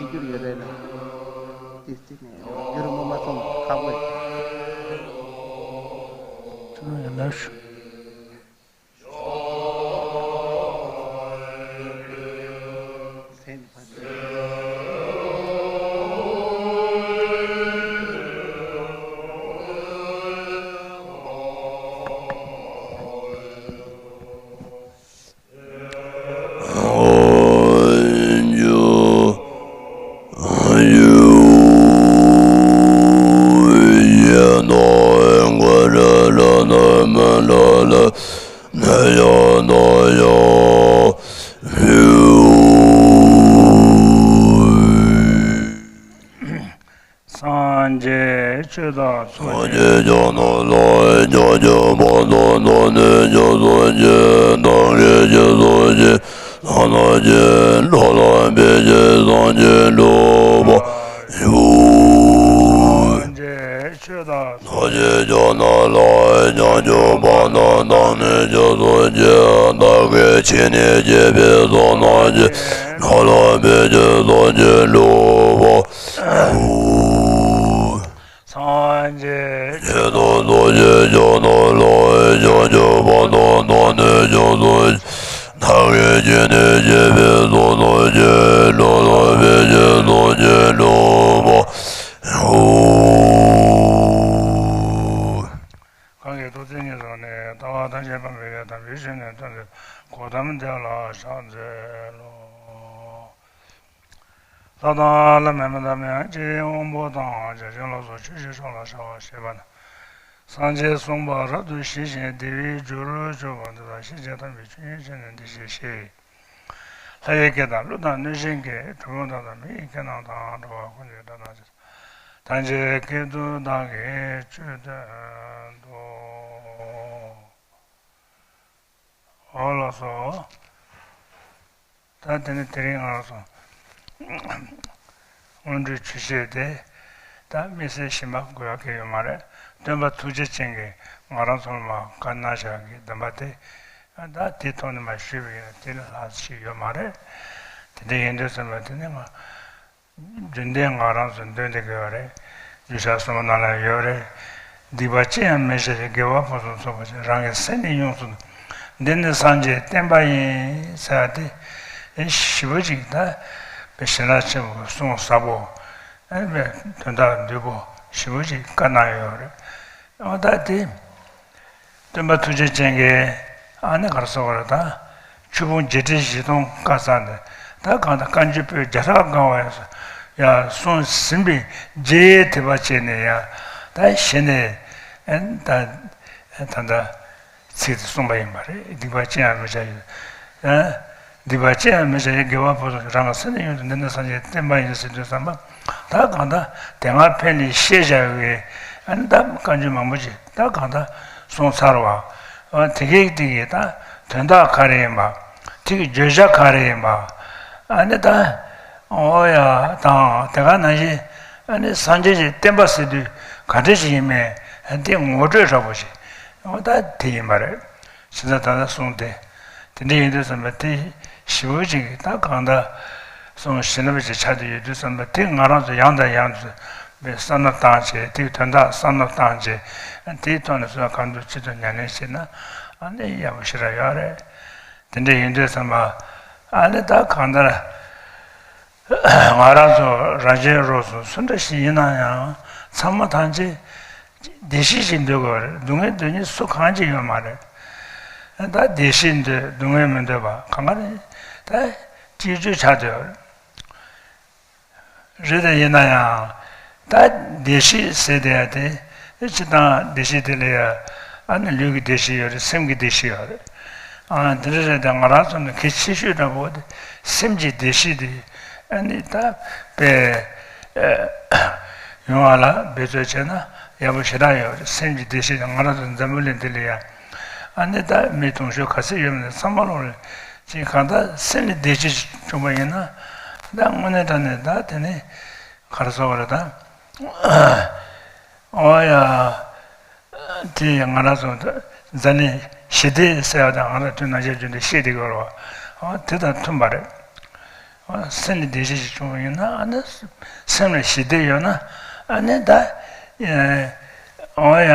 སྒྱུར་ཡོད་རེད་ལ། ཏིས་ཏི་ནས་སྒྱུར་མ་མ་སོང་ཁག་པོ་རེད། ཚང་ཡང་ལབ་ཤོག་སངས་རྒྱས་ཆོས་བདག་ཚོགས་ཀྱི། སངས་རྒྱས་ཀྱང་ནམ་ལ་བརྒྱ་བརྒྱ་བར་དུ་བདག་ནི་སྐྱབས་སུ་མཆི། བདག་གིས་སྦྱིན་སོགས་ཀྱི་ལྷ་རྣམས་ཀྱི། བདག་ལ་ཕན་ཕྱིར་སངས་རྒྱས་འགྲུབ་པར་ཤོག་སངས་རྒྱས་ཆོས་བདག་ཚོགས་ཀྱི། སངས་རྒྱས་ཀྱང་ནམ་ལ་བརྒྱ་བརྒྱ་བར་དུ་བདག་ནི་སྐྱབས་སུ་མཆི། བདག་གིས་ཆོས་ནི་བགྱིས་པའི་བསོད་ནམས་ཀྱིས། བདག་ལ་ཕན་ཕྱིར་སངས་རྒྱས་འགྲུབ་པར་ཤོག་སངས་རྒྱས་ཆོས་བདག་ཚོགས་ཀྱི། ཀྱང་ནམ་ལ་བརྒྱ་བརྒྱ་བར་དུ་བདག་ནི་སྐྱབས་སུ་མཆི། བདག་གིས་ཆོས་ནི་བགྱིས་པའི་བསོད་ནམས་ཀྱིས། བདག་ལ་ཕན་ཕྱིར་སངས་རྒྱས་འགྲུབ་པར་ཤོག་གང་གིས་ཐུགས་བརྩེ་ཉེར་བཟུང་ནས། ལྟ་བ་ཐམས་ཅད་སྤང་བའི་ཕྱིར། དམ་པའི་ཆོས་ནི་སྟོན་མཛད་པ། གོའུ་ཏམ་དེ་ལ་ཕྱག་འཚལ་ལོ། ལྷ་དང་ལྷ་མིན་པ་དང་། མི་ཡང་སྤྱིར་དབང་པོ་དང་། བརྒྱ་བྱིན་ལ་སོགས་ཆོས་ཀྱི་མཆོག་ལ་ཕྱག་འཚལ་བ་ནི། སངས་རྒྱས་གསུངས་པ་རབ་ཏུ་ཞི་ཞིང་བདེ་བའི་རྒྱུར་གྱུར་པ། འདི་དག་ཤེས་བྱ་ཐམས་ཅད་ཆོས་ཉིད་ཕྱིར་ནི་འདི་སྐད་བཤད། ལྷ་ཡི་སྐད་དང་ཀླུ་དང་གནོད་སྦྱིན་སྐད། གྲུལ་བུམ་དག་དང་མི་ཡི་སྐད་རྣམས་དང་། འགྲོ་བ་ཀུན་གྱི་སྒྲ་རྣམས་ཇི་ལྟར། ཐམས་ཅད་སྐད་དུ་བདག་གིས་ཆོས་བསྟན་ཏོ། འོ་ལགས་སོ། ད་དེ་ནི་དེ་རིང་ང་རང་ཚོ་སྔོན་འགྲོའི་ཆོས་བཤད་དེ་ད་དམིགས་བསལ་གཞན་པ་དགོས་ཡག་གི་ཡོད་མ་རེད། སྟོན་པ་ཐུགས་རྗེ་ཅན་གྱིས་ང་རང་ཚོ་ལ་མར་བཀའ་གནང་བཞག་གི་བདེན་པ་དེ། ད་དེའི་ཐོག་ནས་མར་ཞུས་པ་ཡིན་ན་དེ་ལས་ལྷག་ཅིག་ཡོད་མ་རེད། དེ་འདྲ་ཡིན་དུས་ཙམ་པ་དེ་ནི་ང་རྒྱུན་ལྡན་ང་རང་ཚོ་འདོན་བསྡད་ཀྱི་ཡོད་རེད། རྒྱུད་ཞགས་གསུམ་པོ་ནང་ལ་ཡོད་རེད། སྡིག་པ་ཅི་ཡང་མི་བྱ་ཞིང་། དགེ་བ་ཕུན་སུམ་ཚོགས་པར་བྱ། རང་གི་སེམས་ནི་ཡོངས་སུ་འདུལ། འདི་ནི་སངས་རྒྱས་བསྟན་པ་ཡིན། ཟེར་བ་དེ་ཞེ་པོ་ཅིག་ད་དཔེ་ཞེ་དྲག་ཆེན་པོ་གསུང་ཟབ་པོ། དོན་དག་འདུས་པོ་ཞེ་པོ་ཅིག་བཀའ་གནང་ཡོད་རེད། འོ་ད་དེ། སྟོན་པ་ཐུགས་རྗེ་ཅན་གྱིས་ཨ་ནི་ག་རེ་ཟེར་བ་རེད་ད། ཆོས་ཕུང་བརྒྱད་ཁྲི་བཞི་སྟོང་བཀའ་སྩལ་ནས། ད་གང་ལྟར་བཀའ་འགྱུར་པོད་བརྒྱ་ཕྲག་གང་བ་ཡང་གསུངས་ཟིན་པའི་རྗེས་དེ་བ་བྱས་ནས་ཡང་ད་གཞི་ནས་ཨ་ནི་ད་ད་ལྟ་ཚིག་དེ་གསུངས་པ་ཡིན་པ་རེད། སྡིག་པ་ཅི་ཡང་མི་བྱ་ཡི། ཨ། སྡིག་པ་ཅི་ཡང་མི་བྱ་ཡི། དགེ་བ་ཕུན་སུམ། རང་གི་སེམས་ནི་ཡོངས་སུ། འདི་ནི་སངས་རྒྱས་བསྟན་པ་ཡིན་ཟེར་དུས་ཙམ་པ། ད་གང་ལྟར་དེ་སྔར་ཕན་ལས་བཤད་བྱ་བའི་ཨ་ནི་ད་བཀའ་འགྱུར་མང་པོ་ཅིག་ད་གང་ལྟར་གསུངས་ཚར་བ། ཨ། དེ་གའི་དེ་གའི་ད་དོན་དག་ག་རེ་ཡིན་པ། དེ་གི་བརྗོད་བྱ་ག་རེ་ཡིན་པ། ཨ་ནི་ད་འོ་ཡ་དང་དེ་ག་ནང་བཞིན་ཨ་ནི་སངས་རྒྱས་ཀྱི་བསྟན་པ་ཟེར་དུས་ག་འདྲ་ཞིག་ཡིན་མིན་དེ་ངོ་སྤྲོད་འདྲ་པོ་ཞིག་འོ་ད་དེ་ཡིན་པ་རེད། ཕྱི་ཟླ་ད་ལྟ་གསུངས་ཏེ། དེ་འདྲ་ཡིན་དུས་ཙམ་པ་དེ་ཞེ་པོ་ཅིག་ད་གང་ལྟར་གསུང་ཞེ་ན་བ་ཅིག་ཆགས་བསྡད་ཡོད་དུས་ཙམ་པ་དེ་ང་རང་ཚོ་ཡང་དང་ཡང་དུ་བསམ་བློ་བཏང་བྱས། དེའི་དོན་དག་བསམ་བློ་བཏང་བྱས། དེའི་ཐོག་ནས་སོ་གང་དུ་ཅི་ཐུབ་ཉམས་ལེན་བྱས་ན་ཨ་ནི་ཡག་པོ་ཞེ་དྲག་ཡོད་རེད། དེ་འདྲ་ཡིན་དུས་ཙམ་པ་ཨ་ནི་ད་གང་ལྟར། ང་རང་ཚོ་རང་གཞན་རོགས་ཚོ་སུ་འདྲ་ཞིག་ཡིན་ན་ཡང་ཚང་མ་ཐམས་ཅད་བདེ་སྐྱིད་ཅིག་འདོད་དགོས་རེད། སྡུག་བསྔལ་འདོད་མཁན་སུ་གང་ཅིག་ཡོད་མ་རེད། ད་བདེ་སྐྱིད་འདོད། སྡུག་བསྔལ་མི་འདོད་པ་གང་ག་རེད། ད་གཅིག་གྱུར་ཆགས་བསྡད་ཡོད་རེད། རེད་དེ་ཡིན་ན་ཡང་ད་བདེ་སྐྱིད་ཟེར་བསྡད་ཡ་དེ་སྤྱིར་བཏང་བདེ་སྐྱིད་དེ་ལ་ཡ་ཨ་ནི་ལུས་ཀྱི་བདེ་སྐྱིད་ཡོད་རེད། སེམས་ཀྱི་བདེ་སྐྱིད་ཡོད་རེད། ཨ། དེ་འདྲ་རེད་དེ་ང་རང་ཚོ་ནི་གལ་ཆེ་ཤོས་འདྲ་པོ་དེ་སེམས་ཀྱི་བདེ་སྐྱིད་དེ་ཨ་ནི་ད་དཔེ་ཡོང་བ་ལ་འབད་རྩོལ་བྱས་ན་ ཡག་པོ་ཞེ་དྲག་ཡོད་རེད། སེམས་ཀྱི་བདེ་སྐྱིད་དང་། ང་རང་ཚོ་འཛམ་བུ་གླིང་འདི་ལ་ཡ། ཨ་ནི་ད་མི་དུང་ཕྱུར་ག་ཚོད་ཡོད་མེད་ཚང་མ་ལོག་རེད། ཅིག་གང་ལྟར་སེམས་ལ་བདེ་སྐྱིད་ཅིག་བྱུང་བ་ཡིན་ན། ད་དངོས་གནས་དྲང་གནས་ད་དེ་ནི་ག་རེ་ཟེར་བ་རེད་ད། ཨོ་ཡ། དེ་ང་རང་ཚོ་འཛམ་གླིང་ཞི་བདེ་ཟེར་བ་དང་། ང་རང་དུས་ནམ་ཞིག་རྒྱུན་དུ་བཤད་བསྡད་ཀྱི་ཡོད་རེད་བ། ཨོ་དེ་དང་མཐུན་པ་རེད། ཨོ་སེམས་ལ་བདེ་སྐྱིད་ཅིག་བྱུང་བ་ཡིན་ན། ཨ་ནི་སེམས་ལ་ཞི་བདེ་ཡོད་ན། ཨ་ནི་ད་ཨོ་ཡ།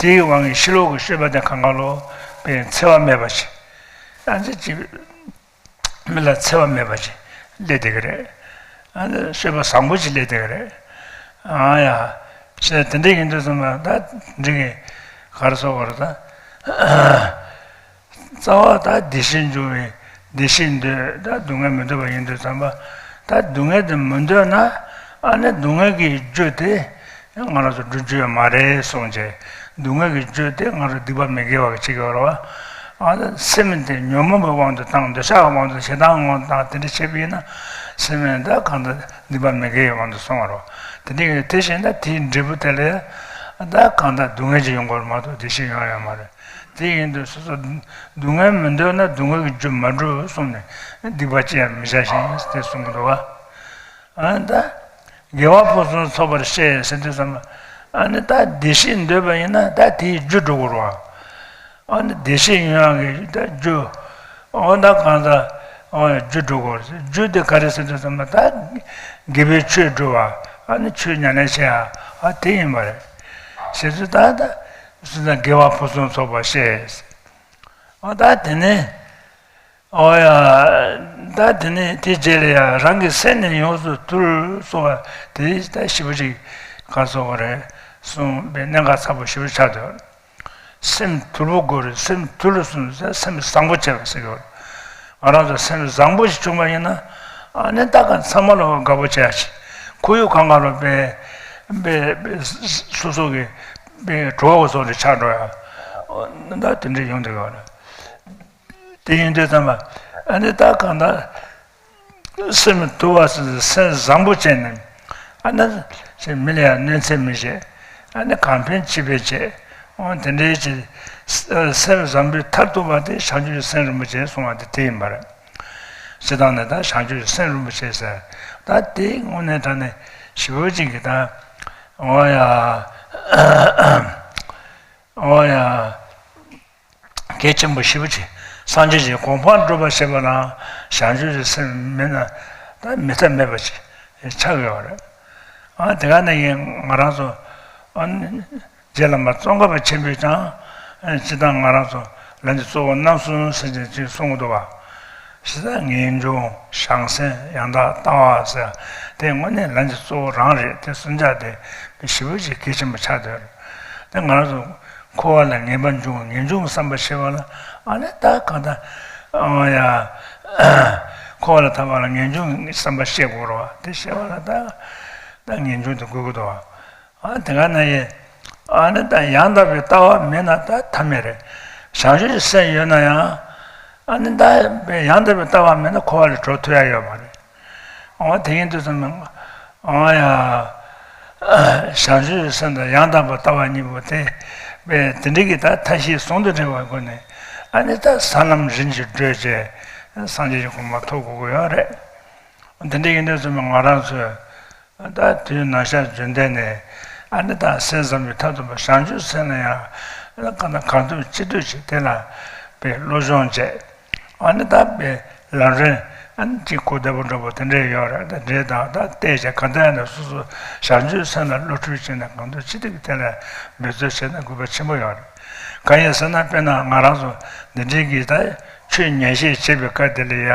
དེའི་དབང་གིས་ཕྱི་ལོགས་ཀྱི་སྤྱོད་པ་དེ་གང་ག་ལོག་པའི་འཚེ་བ་མེད་པ་ཞིག་ཨ་ནི་ཅིག་མི་ལ་འཚེ་བ་མེད་པ་ཅིག་སླེབས་བསྡད་ཀྱི་རེད། ཨ་ནི་སྤྱོད་པ་བཟང་པོ་ཅིག་སླེབས་བསྡད་ཀྱི་རེད། ཨ་ཡ། ཞེས་དེ་འདྲ་ཡིན་དུས་ཙམ་པ། ད་འདི་གི་ག་རེ་ཟེར་བ་རེད་ད། རྩ་བ་ད་བདེ་སྐྱིད་འབྱུང་བའི་བདེ་སྐྱིད་འདོད། ད་སྡུག་བསྔལ་མི་འདོད་པ་ཡིན་དུས་ཙམ་པ། ད་སྡུག་བསྔལ་དེ་མི་འདོད་ན། ཨ་ནི་སྡུག་བསྔལ་གྱི་རྒྱུ་དེ་ང་རང་ཚོ་སྒྲུབ་རྒྱུ་ཡོད་མ་རེད་གསུངས་བྱས། སྡུག་བསྔལ་གྱི་རྒྱུ་དེ་ང་རང་སྡིག་པ་མི་དགེ་བ་གི་བྱེད་ཀྱི་ཡོད་རེད་བ། ཨ་ནི་སེམས་དེ་ཉོན་མོངས་པའི་དབང་དུ་བཏང་། འདོད་ཆགས་ཀྱི་དབང་དུ། ཞེ་སྡང་གི་དབང་དུ་བཏང་། དེ་འདྲ་བྱས་པ་ཡིན་ན། སེམས་ད་གང་ལྟར་སྡིག་པ་མི་དགེ་བའི་དབང་དུ་སོང་བ་རེད། དེ་འདྲ་ཡིན་དུས་དེ་བཞིན་ད་དེའི་འབྲས་བུ་དེ་ལ་ད་གང་ལྟར་སྡུག་བསྔལ་ཅིག་ཡོང་གི་ཡོད་རེད་མ་གཏོགས་བདེ་སྐྱིད་ཡོང་ཡ་ཡོད་མ་རེད། དེ་ཡིན་དུས་སོ་སོ་སྡུག་བསྔལ་མི་འདོད་ན་སྡུག་བསྔལ་གྱི་རྒྱུ་མ་སྒྲུབ་གསུངས་ནས། སྡིག་པ་ཅི་ཡང་མི་བྱ་ཞིང་དེ་གསུང་གི་འདུག་བ། ཨ་ནི་ད་དགེ་བ་ཕུན་སུམ་ཚོགས་པར་བཤད་ཟེར་དུས་ཙམ་པ། ཨ་ནི་ད་བདེ་སྐྱིད་འདོད་པ་ཡིན་ན་ད་དེའི་རྒྱུ་སྒྲུབ་དགོས་རེད་བ། ཨ་ནི་བདེ་སྐྱིད་ཡོང་ཡག་གི་ད་རྒྱུ། འོ་ད་གང་ལྟར་ཨོ་རྒྱུ་སྒྲུབ་དགོས་རེད། རྒྱུ་དེ་ག་རེ་ཟེར་དུས་ཙམ་པ། ད་དགེ་བའི་ཆོས་སྒྲུབ་པ། ཨ་ནི་ཆོས་ཉམས་ལེན་བྱེད་ཡ། ཨ་དེ་ཡིན་པ་རེད། ཞེས་སོགས་ད་ད་སོ་སོ་དགེ་བ་ཕུན་སུམ་ཚོགས་པར་བཤད། ཨོ་ད་དེ་ནས། ཨོ་ཡ། ད་དེ་ནས་དེ་རྗེས་ལ་ཡ། རང་གི་སེམས་ནི་ཡོངས་སུ་དུལ་གསུངས་པ་དེ་ད་ཞེ་པོ་ཅིག་ག་རེ་ཟེར་དགོས་རེད། གསུངས་པའི་གནད་འགག་ཚ་པོ་ཞེ་པོ་ཆགས་འདུག་སེམས་དུལ་པོ་དགོས་རེད། སེམས་དུལ་གསུངས་ཟེར། སེམས་བཟང་པོ་བྱས་པ་ཟེར་གྱི་ཡོད་རེད། ང་རང་ཚོ་སེམས་བཟང་པོ་ཞིག་བྱུང་བ་ཡིན་ན། ཨ་ནི་ད་ག་ཚང་མ་ལ་དགའ་པོ་བྱེད་ཡ་ཞིག་ཁོར་ཡུག་གང་ག་ལ་དཔེ་དཔེ་དཔེ་སོ་སོ་གི་དཔེ་གྲོགས་པོ་བཟོ་འདྲ་ཆགས་འགྲོ་ཡ། ཨོ་ད་དེ་འདྲ་ཡོང་བསྡད་ཡོད་རེད། དེ་ཡིན་དུས་ཙམ་པ། ཨ་ནི་ད་གང་ལྟར་སེམས་དུལ་བ་ཟེར། སེམས་བཟང་པོ་བྱས་ནས། ཨ་ནི་ཅིག་མི་ལ་ཡང་གནོད་འཚེ་མི་བྱེད། ཨ་ནི་གང་ཕན་ཅི་ཕན་བྱེད། འོ་དེ་འདྲའི་ཅིག་སེམས་བཟང་པོའི་མཐར་ཐུག་པ་དེ་བྱང་ཆུབ་ཀྱི་སེམས་རིན་པོ་ཆེ་གསུངས་པ་དེ་དེ་ཡིན་པ་རེད། སྤྱིར་བཏང་ནས་ད་བྱང་ཆུབ་ཀྱི་སེམས་རིན་པོ་ཆེ་ཟེར། ད་དེ་དངོས་གནས་དྲང་གནས་ཞེ་པོ་ཅིག་གི་ད། འོ་ཡ། འོ་ཡ། གལ་ཆེན་པོ་ཞེ་པོ་ཅིག་སངས་རྒྱས་ཀྱི་གོ་འཕང་སྒྲུབ་པར་བྱེད་པ་ལ་བྱང་ཆུབ་ཀྱི་སེམས་མེད་ན་ད་མེད་ཐབས་མེད་པ་ཅིག་ཆགས་ཡོད་རེད། ཨ་དེ་ག་ནས་ཡིན་ང་རང་ཚོ་ཨ་ནི་རྗེ་བླ་མ་ཙོང་ཁ་པ་ཆེན་པོས་ཀྱང་སྤྱིར་བཏང་ང་རང་ཚོ་ལམ་གྱི་གཙོ་བོ་རྣམ་གསུམ་ཟེར་ཅིག་གསུང་གི་འདུག་བ། ཞེ་ས་ངེས་འབྱུང་བྱང་སེམས་ཡང་དག་ལྟ་བ་ཟེར། དེ་དངོས་གནས་ལམ་གྱི་གཙོ་བོ་རང་རེད། དེ་གསུམ་ཆ་དེ་ཞེ་པོ་ཅིག་གལ་ཆེན་པོ་ཆགས་བསྡད་རེད། དེ་ང་རང་ཚོ་འཁོར་བ་ལ་ངེས་པར་འབྱུང་བའི་ངེས་འབྱུང་གི་བསམ་པ་ཤེས་པ་ལ། ཨ་ནི་ད་གང་ལྟར་ཨ་ཡ། འཁོར་བ་ལ་ཐར་བ་ལ་ངེས་འབྱུང་གི་བསམ་པ་ཤེས་དགོས་རེད་བ། དེ་ཤེས་པ་ལ་ད་ད་ངེས་འབྱུང་དེ་དགོས་ཀྱི་འདུག་བ། ཨ་དེ་ག་ན་ཡིན། ཨ་ནི་ད་ཡང་དག་པའི་ལྟ་བ་མེད་ན་ད་ཐབས་མེད་རེད། བྱང་ཆུབ་ཀྱི་སེམས་ཡོད་ན་ཡང་། ཨ་ནི་ད་ཡང་དག་པའི་ལྟ་བ་མེད་ན་འཁོར་བ་ལས་གྲོལ་ཐུབ་ཡ་ཡོད་མ་རེད། འོ་དེ་ཡིན་དུས་ཙམ་པ། འོ་ཡ། བྱང་ཆུབ་ཀྱི་སེམས་དང་ཡང་དག་པའི་ལྟ་བ་གཉིས་པོ་དེ། དཔེ་དེ་འདྲ་གི་ད་མཐའ་བཞི་ཟུང་དུ་འབྲེལ་བའི་སྒོ་ནས། ཨ་ནི་ད་ས་ལམ་རིམ་གྱིས་བགྲོད་བྱས་སངས་རྒྱས་ཀྱི་གོ་འཕང་ཐོབ་དགོས་ཀྱི་ཡོད་རེད། དེ་འདྲ་ཡིན་དུས་ཙམ་པ་ང་རང་ཚོས། ད་དུས་ནམ་ཞག་རྒྱུན་ལྡན་ནས་ཨ་ནི་ད་སེམས་བཟང་པོའི་མཐར་ཐུག་པ་བྱང་ཆུབ་སེམས་ལ་ཡང་ཨ་ནི་གང་ལྟར་གང་ཐུབ་ཅི་ཐུབ་ཅིག་དེ་ལ་དཔེ་བློ་སྦྱོང་བྱས། ཨ་ནི་ད་དཔེ་ལམ་རིམ་ཨ་ནི་གཅིག་གོ་བདེ་པོ་འདྲ་པོ་དེ་འདྲས་ཡོད་རེད། ད་འདྲས་དང་ད་བལྟས་བྱས་གང་ལྟར་ཡང་ན་སོ་སོ་བྱང་ཆུབ་སེམས་ལ་བློ་འཁྲུལ་བྱས་ནས་གང་ཐུབ་ཅི་ཐུབ་ཀྱིས་དེ་ལ་འབད་རྩོལ་བྱས་ན་དགོས་པ་ཆེན་པོ་ཡོད་རེད། གང་ཡིན་ཟེར་ན་དཔེར་ན་ང་རང་ཚོ་འདི་འདྲའི་གི་ད་ཆོས་ཉན་བཤད་བྱེད་པའི་སྐབས་དེ་ལ་ཡ་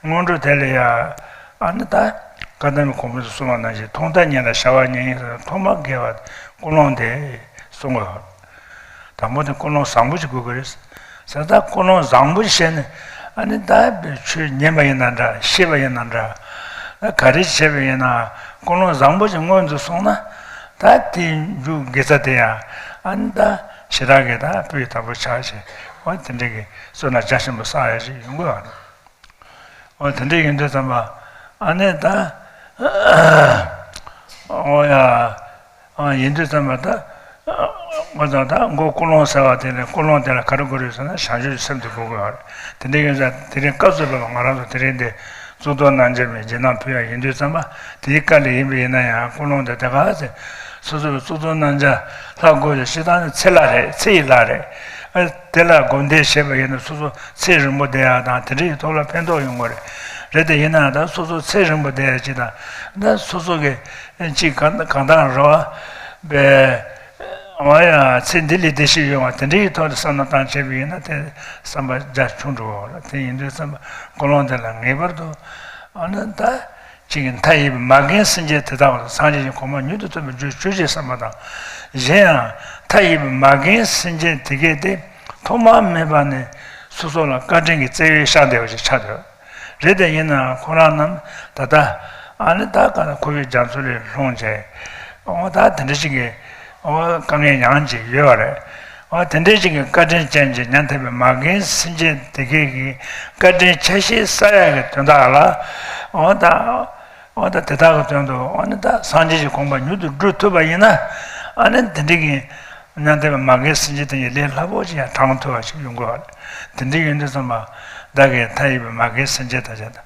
སྔོན་འགྲོ་དེ་ལ་ཡ། ཨ་ནི་ད་བཀའ་གདམས་གོང་མས་གསུངས་པ་ནང་བཞིན་ཐོག་མཐའ་གཉིས་ལ་བྱ་བ་གཉིས་ཡིན་ཟེར། ཐོག་མར་དགེ་བ་ཀུན་སློང་དེ་གསུང་གི་ཡོད། དང་པོ་དེ་ཀུན་སློང་བཟང་པོ་ཞིག་དགོས་ཀྱི་རེད་ཟེར། ད་ཀུན་སློང་བཟང་པོ་ཞིག་བྱས་ནས་ཨ་ནི་ད་ཆོས་ཉན་པ་ཡིན་ན་འདྲ། ཤེས་པ་ཡིན་ན་འདྲ། ད་ག་རེ་བྱས་པ་ཡིན་ན་ཀུན་སློང་བཟང་པོ་ཞིག་སྔོན་དུ་སོང་ན། ད་དེའི་མཇུག་དགེ་རྩ་དེ་ཡང་ཨ་ནི་ད་ཞེ་དྲག་གི་ད་སྤུས་དག་པོ་ཆགས་ཤིང་། འོ་དེ་འདྲ་གི་བསོད་ནམས་རྒྱ་ཆེན་པོ་བསགས་ཡ་ཞིག་ཡོང་གི་ཡོད་རེད། འོ་དེ་འདྲ་ཡིན་དུས་ཙམ་པ་ཨ་ནི་ད། འོ་ཡ། ཡིན་དུས་ཙམ་པ་ད། ང་ཚོ་ད་མགོ་ཀུན་སློང་ཟེར་བ་དེ་ནས་ཀུན་སློང་དེ་ལ་ག་རེ་དགོས་རེད་ཟེར་ན་བྱང་ཆུབ་ཀྱི་སེམས་དེ་དགོས་ཀྱི་ཡོད་རེད། དེ་འདྲ་ཡིན་ཙང་དེ་རིང་སྐབས་སུ་བབས་པ་ང་རང་ཚོ་དེ་རིང་འདི་གཙུག་ཏོར་རྣམ་བསྒྱིངས་པའི་རྗེས་གནང་ཕུལ་ཡག་ཡིན་དུས་ཙམ་པ་དེའི་བཀའ་ལས་ཡིན་པ་ཡིན་ན་ཡང་ཀུན་སློང་དེ་དེ་ག་ཚེ་སོ་སོ་གི་གཙུག་ཏོར་རྣམ་བསྒྱིངས་ལྷ་དགོས་ཀྱི་སྤྱིར་བཏང་ནི་ཚེ་ལྷ་རེད། ཚེ་ཡི་ལྷ་རེད། ཨ་དེ་ལ་སྒོམ་བཟླས་བྱས་པ་ཡིན་ན་སོ་སོ་ཚེ་རིང་པོ་བསྡད་ཡག་དང་དེ་འདྲ་ཡི་ཐོག་ལ་ཕན་ཐོགས་ཡོང་གི་རེད། རེད་དེ་ཡིན་ན་ད་སོ་སོ་ཚེ་རིང་པོ་བསྡད་ཡག་ཅིག་དང་ད་སོ་སོ་གི་ཅིག་གང་གང་ལྟར་རེད་བ། བས། འོ་ཡ་ཚེ་འདི་ལས་བདེ་ཞིག་ཡོང་བ་དེ་འདྲའི་ཐོག་ནས་བསམ་བློ་བཏང་བྱས་པ་ཡིན་ན་དེ་བསམ་པ་རྒྱ་ཆུང་འགྲོ་བ་ལ་དེ་ཡིན་དུས་བསམ་པ་ཀུན་སློང་དེ་ལ་ངེས་པར་དུ་ཨ་ནི་ད་ཅིག་མཐའ་ཡས་པའི་མ་རྒན་སེམས་ཅན་དེ་དག་ལ་སངས་རྒྱས་ཀྱི་གོ་འཕང་མྱུར་དུ་ཐོབ་པའི་རྒྱུར་གྱུར་ཅིག་བསམ་པ་དང་། གཞན་ཡང་མཐའ་ཡས་པའི་མ་རྒན་སེམས་ཅན་དེ་གས་དེ་ཐོག་མ་མེད་པ་ནས་སོ་སོ་ལ་བཀའ་དྲིན་གྱི་བརྩེ་བས་བཞག་བསྡད་པ་ཞིག་ཆགས་འདུག་རེད་དེ་ཡིན་ནའང་ཁོ་རང་རྣམས་ད་ལྟ་ཨ་ནི་ད་ག་ན་ཁོ་བོའི་རྒྱ་མཚོ་ལས་ལྷུང་བྱས། འོ་ད་དེ་འདྲ་ཅིག་གི་འོ་དཀའ་ངལ་མྱངས་བྱས་ཡོད་པ་རེད། འོ་དེ་འདྲ་ཅིག་གི་བཀའ་དྲིན་ཅན་གྱི་ཉམ་ཐག་པའི་མ་རྒན་སེམས་ཅན་དེ་གས་ཀྱི་བཀའ་དྲིན་ཆ་ཤས་བསགས་ཡག་གི་དོན་དག་ལ། འོ་ད་འོ་ད་དེ་དག་གི་དོན་དུ་འོ་ནི་ད་སངས་རྒྱས་ཀྱི་གོ་འཕང་མྱུར་དུ་འགྲུབ་ཐུབ་པ་ཡིན་ན་ཨ་ནི་དེ་འདྲ་གི། ཉམ་ཐག་པའི་མ་རྒན་སེམས་ཅན་དེ་ཉིད་ལས་སླ་པོ་ཅིག་ཡང་དྲང་ཐུབ་པ་ཞིག་ཡོང་དགོས་པ་རེད། དེ་འདྲ་ཡིན་དུས་ཙམ་པ་བདག་གིས་མཐའ་ཡས་པའི་མ་རྒན་སེམས་ཅན་དག་ཅིག་དང་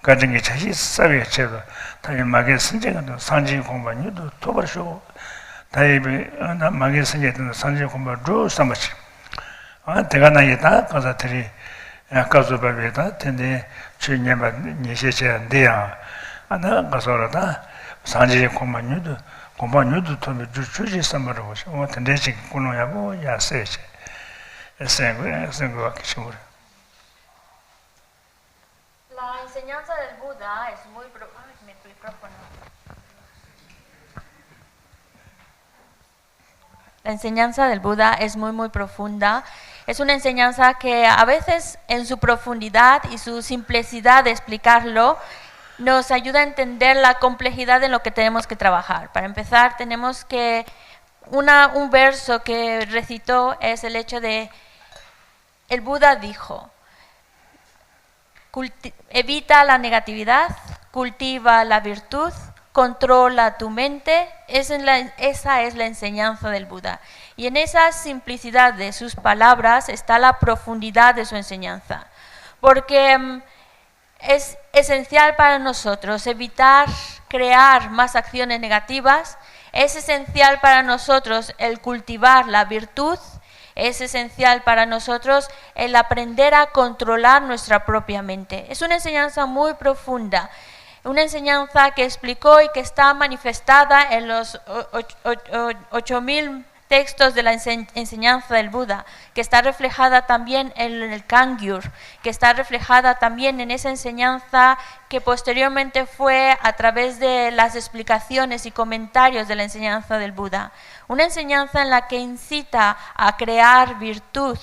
བཀའ་དྲིན་གྱི་ཆ་ཤས་བསགས་པའི་ཆེད་དུ་མཐའ་ཡས་མ་རྒན་སེམས་ཅན་གྱི་དོན་སངས་རྒྱས་ཀྱི་གོ་འཕང་མྱུར་དུ་ཐོབ་པར་ཤོག་མཐའ་ཡས་པའི་མ་རྒན་སེམས་ཅན་དེ་ཚོ་སངས་རྒྱས་གོ་འཕང་འགྲུབ་བསམ་པ་ཞིག་ཨ་དེ་ག་ན་ཡིན་ད་ག་ས་དེ་རིང་སྐབས་སུ་བབས་པའི་ད་དེ་འདྲའི་ཆོས་ཉན་པ་ཉན་བཤད་བྱས་འདི་ཡང་ཨ་ན་ག་སོགས་ལ་ད་སངས་རྒྱས་གོ་འཕང་མྱུར་དུ་གོ་འཕང་མྱུར་དུ་ཐོབ་པའི་རྒྱུར་གྱུར་ཅིག་བསམ་པ་རེད་པ་ཞིག་འོ་དེ་འདྲའི་ཅིག་ཀུན་སློང་ཡག་པོ་ཡར་གསལ་བྱས་གསན་དགོས་གསན་དགོས་པ་གལ་ཆེན་པོ་རེད། La enseñanza del Buda es muy pro- ay, mi micrófono. La enseñanza del Buda es muy, muy profunda. Es una enseñanza que a veces en su profundidad y su simplicidad de explicarlo nos ayuda a entender la complejidad en lo que tenemos que trabajar. Para empezar, tenemos que una, un verso que recitó es el hecho de, el Buda dijo, Culti- evita la negatividad, cultiva la virtud, controla tu mente. Esa es la, esa es la enseñanza del Buda. Y en esa simplicidad de sus palabras está la profundidad de su enseñanza. Porque mm, es esencial para nosotros evitar crear más acciones negativas, es esencial para nosotros el cultivar la virtud, es esencial para nosotros el aprender a controlar nuestra propia mente. Es una enseñanza muy profunda, una enseñanza que explicó y que está manifestada en los o- o- o- ocho mil textos de la ense- enseñanza del Buda, que está reflejada también en el Kangyur, que está reflejada también en esa enseñanza que posteriormente fue a través de las explicaciones y comentarios de la enseñanza del Buda. Una enseñanza en la que incita a crear virtud,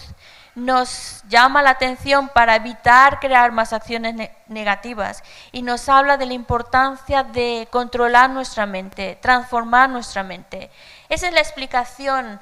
nos llama la atención para evitar crear más acciones ne- negativas y nos habla de la importancia de controlar nuestra mente, transformar nuestra mente. Esa es la explicación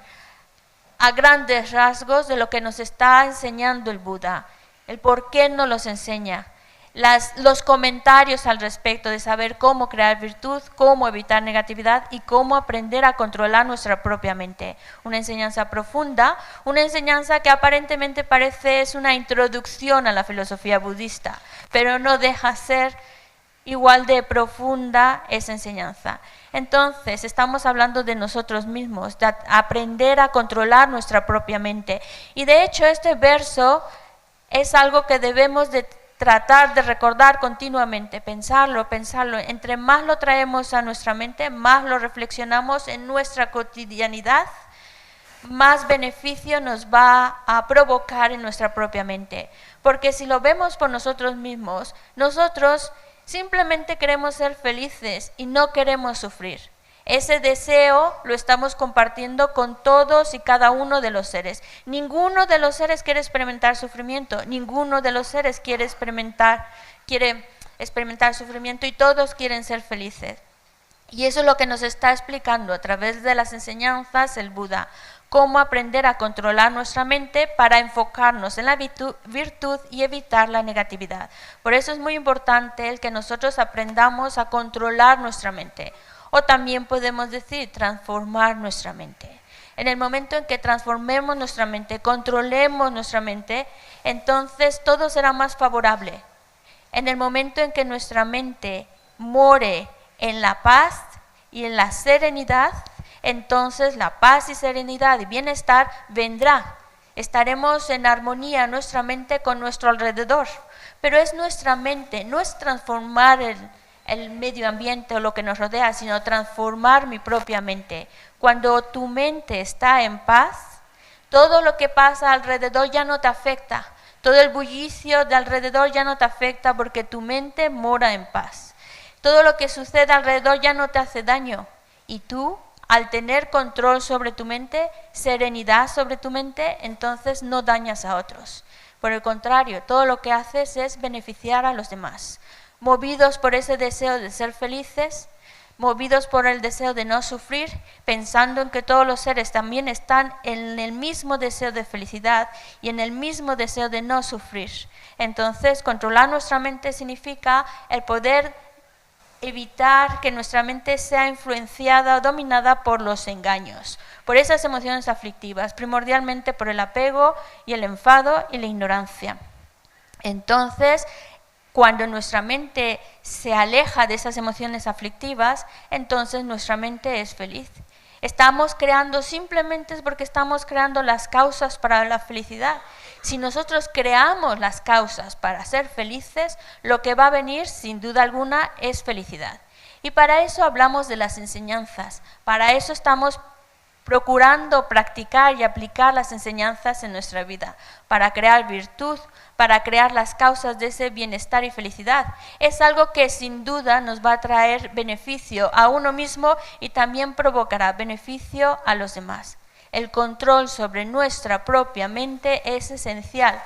a grandes rasgos de lo que nos está enseñando el Buda, el por qué nos los enseña, las, los comentarios al respecto de saber cómo crear virtud, cómo evitar negatividad y cómo aprender a controlar nuestra propia mente. Una enseñanza profunda, una enseñanza que aparentemente parece es una introducción a la filosofía budista, pero no deja ser igual de profunda esa enseñanza. Entonces, estamos hablando de nosotros mismos, de aprender a controlar nuestra propia mente. Y de hecho, este verso es algo que debemos de tratar de recordar continuamente, pensarlo, pensarlo. Entre más lo traemos a nuestra mente, más lo reflexionamos en nuestra cotidianidad, más beneficio nos va a provocar en nuestra propia mente. Porque si lo vemos por nosotros mismos, nosotros simplemente queremos ser felices y no queremos sufrir. Ese deseo lo estamos compartiendo con todos y cada uno de los seres. Ninguno de los seres quiere experimentar sufrimiento, ninguno de los seres quiere experimentar, quiere experimentar sufrimiento y todos quieren ser felices. Y eso es lo que nos está explicando a través de las enseñanzas el Buda, cómo aprender a controlar nuestra mente para enfocarnos en la virtu- virtud y evitar la negatividad. Por eso es muy importante el que nosotros aprendamos a controlar nuestra mente. O también podemos decir transformar nuestra mente. En el momento en que transformemos nuestra mente, controlemos nuestra mente, entonces todo será más favorable. En el momento en que nuestra mente more en la paz y en la serenidad, entonces la paz y serenidad y bienestar vendrá. Estaremos en armonía nuestra mente con nuestro alrededor. Pero es nuestra mente, no es transformar el, el medio ambiente o lo que nos rodea, sino transformar mi propia mente. Cuando tu mente está en paz, todo lo que pasa alrededor ya no te afecta. Todo el bullicio de alrededor ya no te afecta porque tu mente mora en paz. Todo lo que sucede alrededor ya no te hace daño. Y tú, al tener control sobre tu mente, serenidad sobre tu mente, entonces no dañas a otros. Por el contrario, todo lo que haces es beneficiar a los demás. Movidos por ese deseo de ser felices, movidos por el deseo de no sufrir, pensando en que todos los seres también están en el mismo deseo de felicidad y en el mismo deseo de no sufrir. Entonces, controlar nuestra mente significa el poder evitar que nuestra mente sea influenciada o dominada por los engaños, por esas emociones aflictivas, primordialmente por el apego y el enfado y la ignorancia. Entonces, cuando nuestra mente se aleja de esas emociones aflictivas, entonces nuestra mente es feliz. Estamos creando simplemente es porque estamos creando las causas para la felicidad. Si nosotros creamos las causas para ser felices, lo que va a venir sin duda alguna es felicidad. Y para eso hablamos de las enseñanzas, para eso estamos procurando practicar y aplicar las enseñanzas en nuestra vida, para crear virtud, para crear las causas de ese bienestar y felicidad. Es algo que sin duda nos va a traer beneficio a uno mismo y también provocará beneficio a los demás. El control sobre nuestra propia mente es esencial.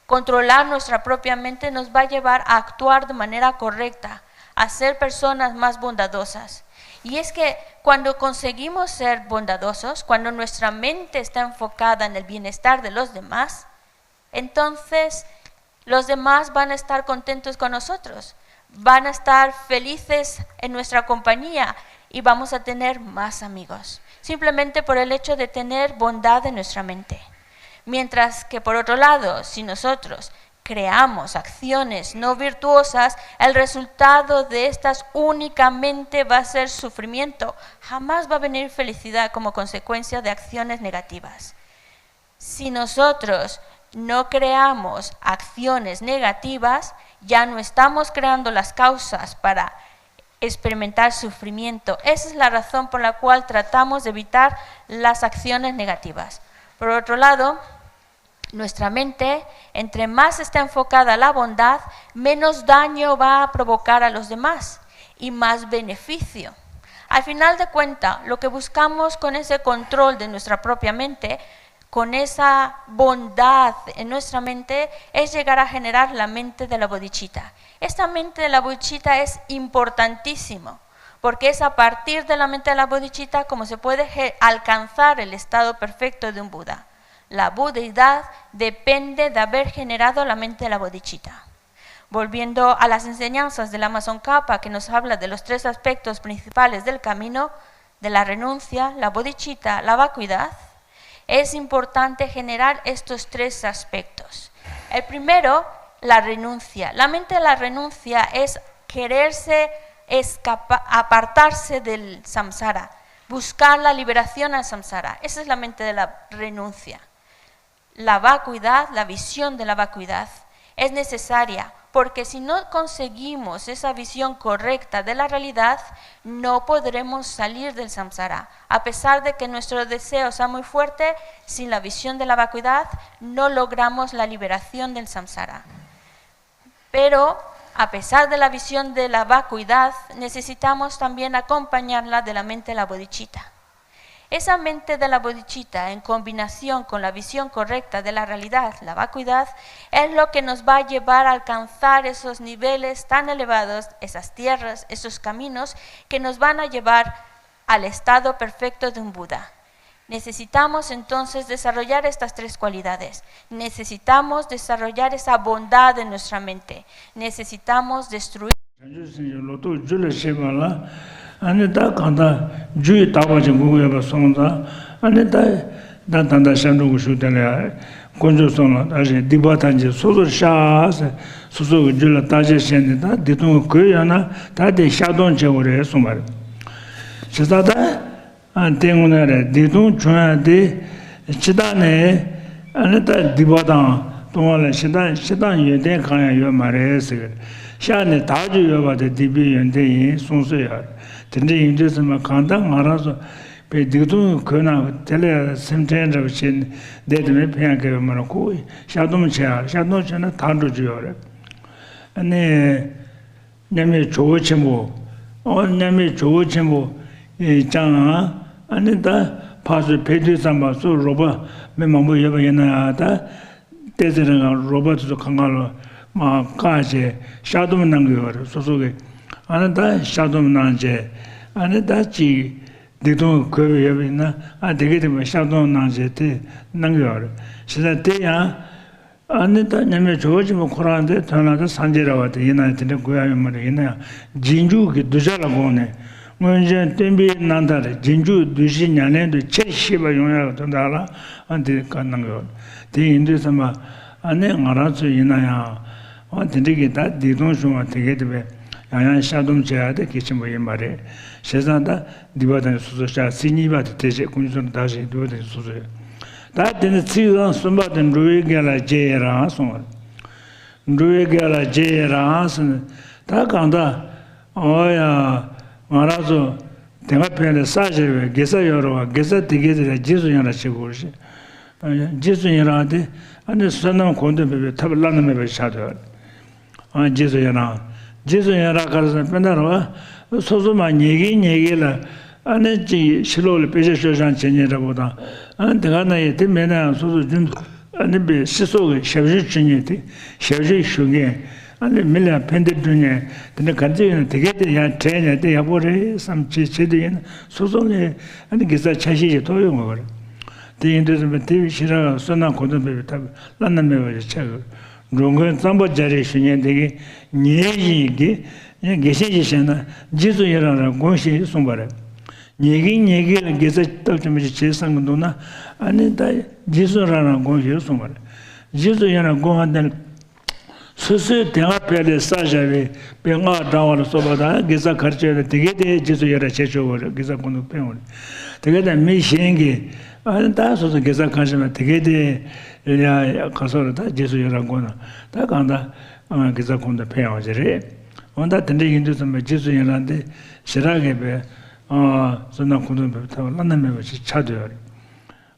Controlar nuestra propia mente nos va a llevar a actuar de manera correcta, a ser personas más bondadosas. Y es que cuando conseguimos ser bondadosos, cuando nuestra mente está enfocada en el bienestar de los demás, entonces los demás van a estar contentos con nosotros, van a estar felices en nuestra compañía y vamos a tener más amigos, simplemente por el hecho de tener bondad en nuestra mente. Mientras que por otro lado, si nosotros creamos acciones no virtuosas, el resultado de estas únicamente va a ser sufrimiento. Jamás va a venir felicidad como consecuencia de acciones negativas. Si nosotros no creamos acciones negativas, ya no estamos creando las causas para experimentar sufrimiento. Esa es la razón por la cual tratamos de evitar las acciones negativas. Por otro lado, nuestra mente, entre más está enfocada a la bondad, menos daño va a provocar a los demás y más beneficio. Al final de cuentas, lo que buscamos con ese control de nuestra propia mente, con esa bondad en nuestra mente, es llegar a generar la mente de la bodhicitta. Esta mente de la bodhicitta es importantísimo, porque es a partir de la mente de la bodhicitta como se puede ge- alcanzar el estado perfecto de un Buda. La budeidad depende de haber generado la mente de la bodhicitta. Volviendo a las enseñanzas del Amazon Kappa, que nos habla de los tres aspectos principales del camino, de la renuncia, la bodhicitta, la vacuidad, es importante generar estos tres aspectos. El primero, la renuncia. La mente de la renuncia es quererse escapar, apartarse del samsara, buscar la liberación al samsara. Esa es la mente de la renuncia. La vacuidad, la visión de la vacuidad, es necesaria, porque si no conseguimos esa visión correcta de la realidad, no podremos salir del samsara. A pesar de que nuestro deseo sea muy fuerte, sin la visión de la vacuidad no logramos la liberación del samsara. Pero, a pesar de la visión de la vacuidad, necesitamos también acompañarla de la mente de la bodhicitta. Esa mente de la bodhicitta, en combinación con la visión correcta de la realidad, la vacuidad, es lo que nos va a llevar a alcanzar esos niveles tan elevados, esas tierras, esos caminos que nos van a llevar al estado perfecto de un Buda. Necesitamos entonces desarrollar estas tres cualidades. Necesitamos desarrollar esa bondad en nuestra mente. Necesitamos destruir. བྱང་ཆུབ་སེམས་ཀྱི་ལོ་ཏོག་རྒྱུད་ལ་བྱེད་པ་ལ་ ཨ་ནི་ད་གང་ལྟར་རྒྱུ་ཡི་དག་པ་ཅིག་དགོས་ཀྱི་ཡོད་པ་སོང་ཙང་། ཨ་ནི་ད་ད་ད་ལྟ་ཤར་གྲུ་གི་ཤུགས་དེ་ལ་དཀོན་མཆོག་གསུམ་ལ་བདག་གཞན་སྡིག་པ་ཐམས་ཅད་སོ་སོར་བཤགས་ཟེར། སོ་སོ་གི་རྒྱུད་ལ་བརྟག་དཔྱད་བྱས་ནས་ད་སྡིག་ལྟུང་གི་གོས་ཡོད་ན་ད་དེ་བཤགས་སྡོམ་བྱེད་དགོས་རེད་གསུངས་པ་རེད། བྱས་ཙང་ད། ཨ་དེ་དངོས་གནས་རེད། སྡིག་ལྟུང་བྱུང་ཡ་དེ་ཕྱི་ཐག་ནས། ཨ་ནི་ད་སྡིག་པ་དང་ལྟུང་བ་ལ་ཕྱི་ཐག་ཕྱི་ཐག་ཡོན་ཏན་གང་ཡང་ཡོད་མ་རེད་ཟེར། ཤར་ནས་དག་རྒྱུ་ཡོད་པ་དེ་སྡིག་པའི་ཡོན་ཏན་ཡིན་གསུངས་སྲོལ་ཡོད་རེད། དེ་འདྲ་ཡིན་དུས་ཙམ་པ་གང་ལྟར་ང་རང་ཚོ་པའི་སྡིག་ལྟུང་གི་གོས་ནང་དེ་ལ་སེམས་ཁྲལ་འདྲ་བ་བྱས་ནས་བསྡད་དེ་མེད་ཕན་ཡང་ག་ཡོད་མ་རེད། ཁོ་བཤགས་སྡོམ་བྱེད་ཡ། བཤགས་སྡོམ་བྱས་ན་དག་འགྲོ་རྒྱུ་ཡོད་རེད། ཨ་ནི། མཉམ་མེད་ཇོ་བོ་ཆེན་པོ། ཨོ་མཉམ་མེད་ཇོ་བོ་ཆེན་པོ་ཨེ་ཀྱང་། ཨ་ནི་ད་ཕར་ཚུར་ཕེབས་དུས་ཙམ་པ་ཚུར་རོགས་པ་མི་མང་པོ་ཡོད་པ་ཡིན་ན་ཡང་། ད་ཏོག་ཙམ་རིང་ལ་རོགས་པ་དེ་ཚོ་གང་ག་ལ་མར་བཀག་བྱས་བཤགས་སྡོམ་གནང་གི་ཡོད་རེད། སོ་སོ་གི། ཨ་ནི་ད་བཤགས་སྡོམ་གནང་བྱས། ཨ་ནི་ད་ཅིག་སྡིག་ལྟུང་གི་གོས་པ་ཡོད་པ་ཡིན་ན། ཨ་དེ་གས་དེ་མར་བཤགས་སྡོམ་གནང་བྱས་དེ་གནང་གི་ཡོད་རེད། བྱས་ཙང་དེ་ཡང་། ཨ་ནི་ད་མཉམ་མེད་ཇོ་བོ་ཆེན་པོ་ཁོ་རང་དེ་དོན་ལ་ད་སངས་རྒྱས་ར་བ་དེ་ཡིན་ན་ཡང་དེ་འདྲ་དགོས་ཡ་ཡོད་མ་རེད། ཡིན་ན་ཡང་རྗེས་འཇུག་གི་གདུལ་བྱ་ལ་དགོངས་ནས། སྔོན་བྱོན་སྟོན་པའི་རྣམ་ཐར་རྗེས་འཇུག་གདུལ་བྱའི་ཉམས་ལེན་དུ་ཆེར་ཤེས་པ་ཡོང་ཡ་གི་དོན་དག་ལ་ཨ་འདི་བཀའ་གནང་གི་ཡོད། དེ་ཡིན་དུས་ཙམ་པ་ཨ་ནི་ང་རང་ཚོ་ཡིན་ན་ཡང་། ཨ་དེ་འདྲ་གི་ད་སྡིག་ལྟུང་བྱུང་བ་དེ་གས་དེ་བས་ཡང་ཡང་བཤགས་སྡོམ་བྱེད་ཡ་དེ་གལ་ཆེན་པོ་ཡིན་པ་རེད། བྱས་ཙང་ད། སྡིག་པ་དང་སོ་སོར་བཤགས། ཚིག་གཉིས་པ་དེ་དེ་བྱས། དཀོན་མཆོག་གསུམ་ལ་བདག་གཞན་སྡིག་པ་དང་སོ་སོར། ད་དེ་ནས་ཚིག་བཟང་གསུམ་པ་དེ་འགྲོ་བའི་དགེ་ལ་རྗེས་ཡི་རང་གསུངས་པ་རེད། འགྲོ་བའི་དགེ་ལ་རྗེས་ཡི་རང་ཟེར་ནས། ད་གང་ལྟར། འོ་ཡ། ང་རང་ཚོ་དེ་སྔ་ཕན་ལས་བསགས་བཞག་པའི་དགེ་རྩ་ཡོད་རེད་བ། དགེ་རྩ་དེ་གས་དེ་ལ་རྗེས་སུ་ཡི་རང་བྱེད་དགོས་རེད། རྗེས་སུ་ཡི་རང་དེ་ཨ་ནི་བསོད་ནམས་གོང་དུ་འཕེལ་བའི་ཐབས་བླ་ན་མེད་པ་ཆགས་འདུག་ཨ་རྗེས་སུ་ཡི་རང་། རྗེས་སུ་ཡི་རང་ག་རེ་ཟེར་ན། དཔེར་ན་རེད་བ། སོ་སོ་མར་ཉལ་གིན་ཉལ་གིན་ལ། ཨ་ནི་ཅིག་ཕྱི་ལོགས་ལ་དཔེ་ཆ་ཤོག་བྱང་བྱེད་མཁན་འདྲ་པོ་དང་། ཨ་ནི་དེ་ག་ན་ཡི་དེ་མེད་ན་ཡང་སོ་སོ་རྒྱུན་དུ་ཨ་ནི་པའི་སྤྱི་ཚོགས་ཀྱི་ཞབས་ཞུ་བྱེད་མཁན་དེ། ཞབས་ཞུ་ཞུ་མཁན། ཨ་ནི་མི་ལ་ཕན་བདེ་བསྐྲུན་མཁན་དེ་འདྲ་ག་ཚོད་ཡོད་ན་དེ་གས་དེ་ཡར་དྲན་ནས་དེ་ཡག་པོ་རེད་བསམ་བྱེད་བྱེད་དུ་ཡིན་ན། སོ་སོ་ལ་ཨ་ནི་དགེ་རྩ་ཆ་ཤས་ཤིག་ཐོབ་ཡོང་དགོས་པ་རེད། དེ་ཡིན་དུས་ཙམ་པ་དེ་བཞིན་རང་ལ་བསོད་ནམས་གོང་དུ་འཕེལ་བའི་ཐབས་བླ་ན་མེད་པ་ཞིག་ཆགས་ཡོད། འགྲོ་མགོན་གཙང་པ་རྒྱ་རས་ཞུ་མཁན་དེ་གིས། ཉལ་བཞིན་གྱི་དགེ་བཤེས་ཀྱིས་བཤད་ན། རྗེས་སུ་ཡི་རང་རང་དགོངས་ཤིག་གསུངས་པ་རེད། ཉལ་གིན་ཉལ་གིན་ལ་དགེ་རྩ་སྟབས་ཆེན་པོ་ཞིག་བྱེད་བསམ་གྱི་འདུག་ན། ཨ་ནི་ད་རྗེས་སུ་རང་རང་དགོངས་ཤིག་གསུངས་པ་རེད། རྗེས་སུ་ཡི་རང་དགོངས་པ་དེ་ལ། སོ་སོའི་དེ་སྔ་ཕན་ལས་བསགས་བཞག་པའི་པའི་སྔགས་བགྲང་བ་ལ་སོགས་པ་དང་དགེ་རྩ་ག་རེ་བྱས་ན་དེ་གས་དེ་རྗེས་སུ་ཡི་རང་བྱེད་ཆོག་གི་རེད། དགེ་རྩ་གོང་དུ་འཕེལ་འོང་རེད། དེ་གས་དང་མི་གཞན་གྱིས་ཨ་ནི་ད་སོ་སོ་དགེ་རྩ་གང་བྱས་པ་དེ་གས་དེ་ཡ་ཡ་ག་སོགས་རེད། ད་རྗེས་སུ་ཡི་རང་དགོངས་ན་ད་གང་ལྟར་ཨ་དགེ་རྩ་གོང་དུ་འཕེལ་ཡོང་གི་རེད། འོ་ད་དེ་འདྲ་ཡིན་དུས་ཙམ་པ་རྗེས་སུ་ཡི་རང་དེ་ཞེ་དྲག་གི་པའི་ཨ་བསོད་ནམས་གོང་དུ་འཕེལ་བའི་ཐབས་བླ་ན་མེད་པ་ཞིག་ཆགས་བསྡད་ཡོད་རེད།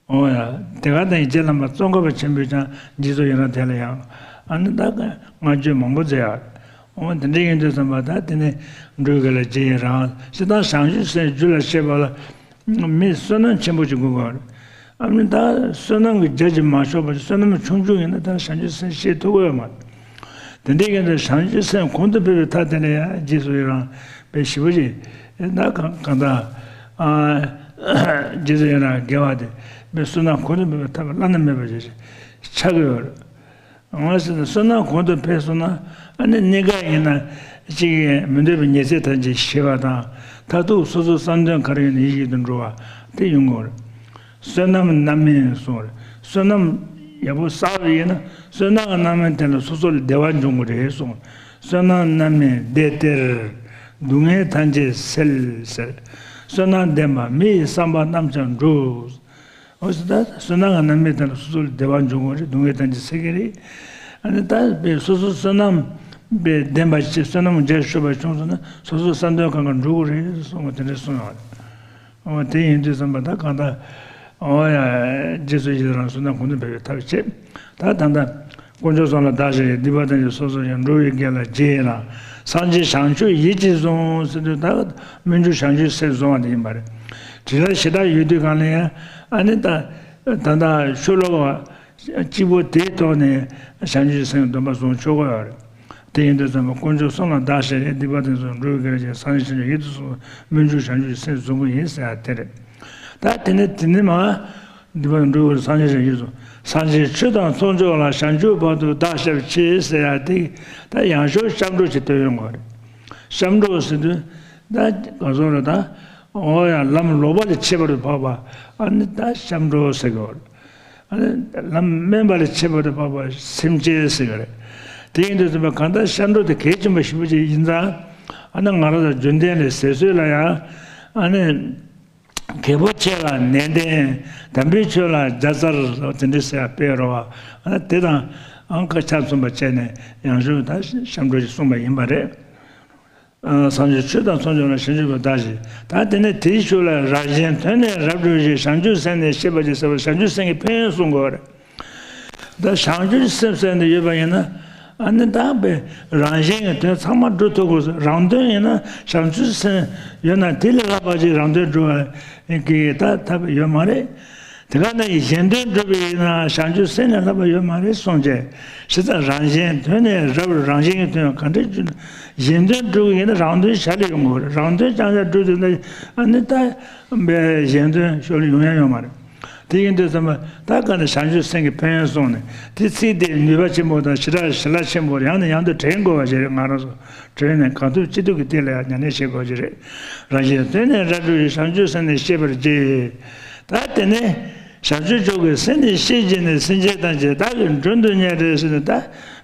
འོ་ཡ། དེ་ག་དང་རྗེ་བླ་མ་ཙོང་ཁ་པ་ཆེན་པོས་ཀྱང་རྗེས་སུ་ཡི་རང་དེ་ལ་ཡང་། ཨ་ནི་ད་བསྔགས་བརྗོད་མང་པོ་མཛད་ཡ། འོ་དེ་འདྲ་ཡིན་དུས་ཙམ་པ་ད་དེ་ནི་འགྲོ་བའི་དགེ་ལ་རྗེས་ཡི་རང་། སྤྱིར་བཏང་བྱང་ཆུབ་སེམས་རྒྱུད་ལ་སྐྱེས་པ་ལ་མི་བསོད་ནམས་ཆེན་པོ་ཞིག་དགོས་པ་རེད། ཨ་ནི་ད་བསོད་ནམས་ཀྱི་རྒྱ་ཆེ་མ་ཤོར་བ་ཞིག་བསོད་ནམས་ཆུང་ཆུང་ཡིན་ན་ད་བྱང་ཆུབ་སེམས་སྐྱེ་ཐུབ་ཀྱི་ཡོད་མ་རེད། དེ་འདྲའི་གི་འདི་བྱང་ཆུབ་སེམས་གོང་དུ་འཕེལ་བའི་ཐབས་དེ་ལ་ཡང་རྗེས་སུ་ཡི་རང་དཔེ་ཞེ་པོ་ཅིག་ན་གང་གང་ལྟར། ཨ་རྗེས་སུ་ཡི་རང་དགེ་བ་དེ་དཔེ་བསོད་ནམས་གོང་དུ་འཕེལ་བའི་ཐབས་བླ་ན་མེད་པ་ཞིག་ཆགས་ཀྱི་ཡོད་རེད། འོ་ཟེར་ན་བསོད་ནམས་གོང་དུ་འཕེལ་སོང་ན། ཨ་ནི་གནས་སྐབས་ཡིན་ན་གཅིག་མི་འདོད་པའི་ཉེས་ཚད་ཐམས་ཅད་ཞི་བ་དང་། མཐར་ཐུག་སོ་སོའི་བསམ་དོན་ག་རེ་ཡིན་ན་ཡིད་བཞིན་དུ་འགྲུབ་པ་དེ་ཡོང་གི་ཡོད་རེད། བསོད་ནམས་རྣམ་སྨིན་གསུངས་རེད། བསོད་ནམས་ཡག་པོ་བསགས་པ་ཡིན་ན་བསོད་ནམས་ཀྱི་རྣམ་སྨིན་དེ་ལ་སོ་སོ་ལ་བདེ་བ་འབྱུང་གི་རེད་གསུངས། བསོད་ནམས་རྣམ་སྨིན་བདེ་སྟེར། སྡུག་བསྔལ་ཐམས་ཅད་སེལ་ཟེར། བསོད་ནམས་ལྡན་པ་མི་ཡི་བསམ་པ་རྣམས་ཀྱང་འགྲུབ། འོ་ཟེར་ད་བསོད་ནམས་ཀྱི་རྣམ་སྨིན་དེ་ལ་སོ་སོ་ལ་བདེ་བ་འབྱུང་གི་རེད། སྡུག་བསྔལ་ཐམས་ཅད་སེལ་གྱི་རེད། ཨ་ནི་ད་དཔེ་སོ་སོ་བསོད་ནམས་དཔེ་ལྡན་པ་ཞིག་བསོད་ནམས་རྒྱ་ཆེ་བ་བྱུང་སོང་ན་སོ་སོའི་བསམ་དོན་གང་ག་འགྲུབ་ཀྱི་རེད་གསུངས་པ་དེ་འདྲ་གསུངས་ཡོད་རེད། འོ་དེ་ཡིན་དུས་ཙམ་པ་ད་གང་ལྟར། འོ་ཡ། རྗེས་སུ་ཡི་རང་བསོད་ནམས་གོང་དུ་འཕེལ་བའི་ཐབས་བྱེད། ད་ད་ལྟ་དཀོན་མཆོག་གསུམ་ལ་བདག་གཞན་སྡིག་པ་ཐམས་ཅད་སོ་སོར་བཤགས། འགྲོ་བའི་དགེ་ལ་རྗེས་ཡི་རང་། སངས་རྒྱས་བྱང་ཆུབ་ཡིད་ཀྱིས་བཟུང་། ཟེར་དུས་ད་སྨོན་འཇུག་བྱང་ཆུབ་སེམས་བཟུང་བ་དེ་ཡིན་པ་རེད། དྲིན་ལན་ཞེ་དྲག་ཡོད་དུས་གང་ལ་ཡང་ཨ་ནི་ད་ད་ལྟ་ཤོ་ལོ་ཀ་གཅིག་པོ་དེའི་ཐོག་ནས་བྱང་ཆུབ་སེམས་སྡོམ་པ་བཟུང་ཆོག་གི་ཡོད་རེད། དེ་ཡིན་དུས་ཙམ་པ་དཀོན་མཆོག་གསུམ་ལ་བདག་གཞན་སྡིག་པ་ཐམས་ཅད་སོགས། འགྲོ་བའི་དགེ་ལ་རྗེས་སངས་རྒྱས་བྱང་ཆུབ་ཡིད་དུ་གསུངས། སྨོན་འཇུག་བྱང་ཆུབ་སེམས་བཟུང་གི་ཡིན་ཟེར་ཡ་དེ་རེད། ད་དེ་ནས་དེ་ནས་མ་སྡིག་པ་འགྲོ་བའི་སངས་རྒྱས་བྱང་ཆུབ་སོགས། སངས་རྒྱས་ཆོས་དང་ཚོགས་མཆོག་ལ། བྱང་ཆུབ་བར་དུ་བདག་ཞབས་མཆི་ཟེར་ཡ་དེ་ད་ཡང་ཞོར་སྐྱབས་འགྲོ་ཞིག་བཏོན་ཡོང་གི་རེད། སྐྱབས་འགྲོ་ཟེར་དུས། ད་ག་སོང་རེད་ད། འོ་ཡ་ལམ་ལོག་པ་ལས་ཆད་པར་འཕགས་པ། ཨ་ནི་ད་སྐྱབས་འགྲོ་ཟེར་གི་རེད། ཨ་ནི་ལམ་དམན་པ་ལས་ཆད་པར་འཕགས་པ་སེམས་བསྐྱེད་ཟེར་གི་རེད། དེ་ཡིན་དུས་ཙམ་པ་གང་ལྟར་སྐྱབས་འགྲོ་དེ་གལ་ཆེན་པོ་ཞེ་པོ་ཅིག་ཡིན་ཙང་། ཨ་ནི་ང་རང་ཚོ་རྒྱུན་ལྡན་ལས་ཟེར་སྲོལ་ལ་ཡང་། ཨ་ནི། གལ་པོ་ཆེ་ལ་ནན་ཏན། དམ་པའི་ཆོས་ལ་རྒྱལ་ཚར། དེ་འདྲའི་ཟེར་ཡ་དཔེ་རོ། ཨ་ནི་དེ་དང་ཨང་ཁ་ཆ་མཚུངས་པ་བྱས་ནས་ཡང་ཞུ་ད་སྐྱབས་འགྲོ་ཞིག་གསུངས་པ་ཡིན་པ་རེད། ཨ། སངས་རྒྱས་ཆོས་དང་ཚོགས་འཆར་ལ་བྱང་ཆུབ་པ་བདག་བཞི། ད་དེ་ནས་དེའི་ཤུལ་ལ་རང་གཞན་དོན་ནི་རབ་བསྒྲུབས་ཤིང་། བྱང་ཆུབ་སེམས་ནི་ཤེས་པར་བགྱི་ཟེར་བ་བྱང་ཆུབ་སེམས་ཀྱི་ཕན་ཡོན་གསུང་དགོས་པ་རེད། ད་བྱང་ཆུབ་སེམས་ཟེར་ནས་ཡོད་པ་ཡིན་ན། ཨ་ནི་ད་དཔེ་རང་གཞན་གྱི་དོན་ཚང་མ་སྒྲུབ་ཐུབ་དགོས། རང་དོན་ཡིན་ན་བྱང་ཆུབ་སེམས་ཡོད་ན་དེ་ལས་ལྷག་པ་ཅིག་རང་དོན་སྒྲུབ་པ་གི་ད་ཐབས་ཡོད་མ་རེད། དེ་ག་ནས་གཞན་དོན་སྒྲུབ་པ་ཡིན་ན་བྱང་ཆུབ་སེམས་ལས་ལྷག་པ་ཡོད་མ་རེད་གསུངས་བྱས། ཞེ་ས་རང་གཞན་དོན་ནི་རབ། རང་གཞན་གྱི་དོན་ག་འདྲ་སྒྲུབ། གཞན་དོན་སྒྲུབ་ཀྱི་ཡིན་ན་རང་དོན་ཞལ་ལ་ཡོང་དགོས་རེད། རང་དོན་རྐྱང་རྐྱང་སྒྲུབ་ཐུབ་ན་ཨ་ནི་ད་དཔེ་གཞན་དོན་ཞལ་ལ་ཡོང་ཡ་ཡོད་མ་རེད། དེ་ཡིན་དུས་ཙམ་པ་ད་ག་ནས་བྱང་ཆུབ་སེམས་ཀྱི་ཕན་ཡོན་གསུངས་ནས། དེ་ཚིག་དེའི་ནུས་པ་ཆེན་པོ་དང་ཞེ་དྲག་ཞེ་ལ་ཆེན་པོ་ཡང་ནས་ཡང་དུ་དྲན་དགོས་པ་ཞིག་རེད། ང་རང་ཚོ་དྲན་ནས་གང་ཐུབ་ཅི་ཐུབ་ཀྱིས་དེ་ལ་ཡང་ཉམས་ལེན་བྱེད་དགོས་ཀྱི་རེད། རང་གཞན་དོན་ནི་རབ་བསྒྲུབས་ཤིང་། བྱང་ཆུབ་སེམས་ནི་ཤེས་པར་བགྱི། ད་དེ་ནས་བྱང་ཆུབ་མཆོག་གི་སེམས་ནི་ཤེས་བགྱིས་ནས། སེམས་ཅན་ཐམས་ཅད་བདག་གིས་མགྲོན་དུ་གཉེར་ཟེར་ནས། ད་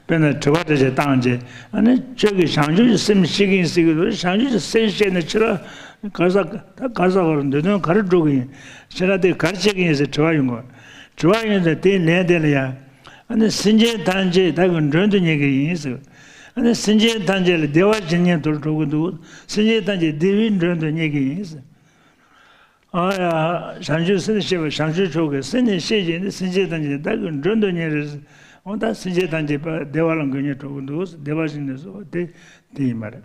དཔེར་ན་དྲི་བ་འདྲ་ཞིག་བཏང་རྗེས། ཨ་ནི་ཁྱོད་ཀྱིས་བྱང་ཆུབ་ཀྱི་སེམས་ཤེས་ཀྱི་ཡིན་ཟེར་གྱི་འདུག་བྱང་ཆུབ་ཀྱི་སེམས་ཤེས་ནས་ཁྱེད་རང་ག་ས་ད་ག་ས་ག་རུ་འདོད་དོན་ག་རེ་སྒྲུབ་ཀྱི་ཡིན། ཁྱེད་རང་དེ་ག་རེ་བྱེད་ཀྱི་ཡིན་ཟེར་དྲི་བ་ཡོང་གི། དྲི་བ་ཡོང་ཙང་དེའི་ལན་དེ་ལ་ཡང་། ཨ་ནི་སེམས་ཅན་ཐམས་ཅད་བདག་གིས་མགྲོན་དུ་གཉེར་གྱི་ཡིན་ཟེར། ཨ་ནི་སེམས་ཅན་ཐམས་ཅད་ལ་བདེ་བ་ཇི་སྙེད་དུ་སྒྲུབ་ཀྱི་འདུག་སེམས་ཅན་ཐམས་ཅད་བདེ་བའི་མགྲོན་དུ་གཉེར་གྱི་ཡིན་ཟེར། ཨ་ཡ། བྱང་ཆུབ་སེམས་ཤེས་པ། བྱང་ཆུབ་མཆོག་གི་སེམས་ནི་ཤེས་བགྱིས་ནས། སེམས་ཅན་ཐམས་ཅད་བདག་གིས་མགྲོན་དུ་གཉེར་ཟེར། འོ་ད་སེམས་ཅན་ཐམས་ཅད་བདེ་བ་ལ་མགྲོན་གཉེར་སྒྲུབ་ཀྱི་འདུག་བདེ་བ་ཞིག་ནས་སོ་དེ་དེ་ཡིན་པ་རེད།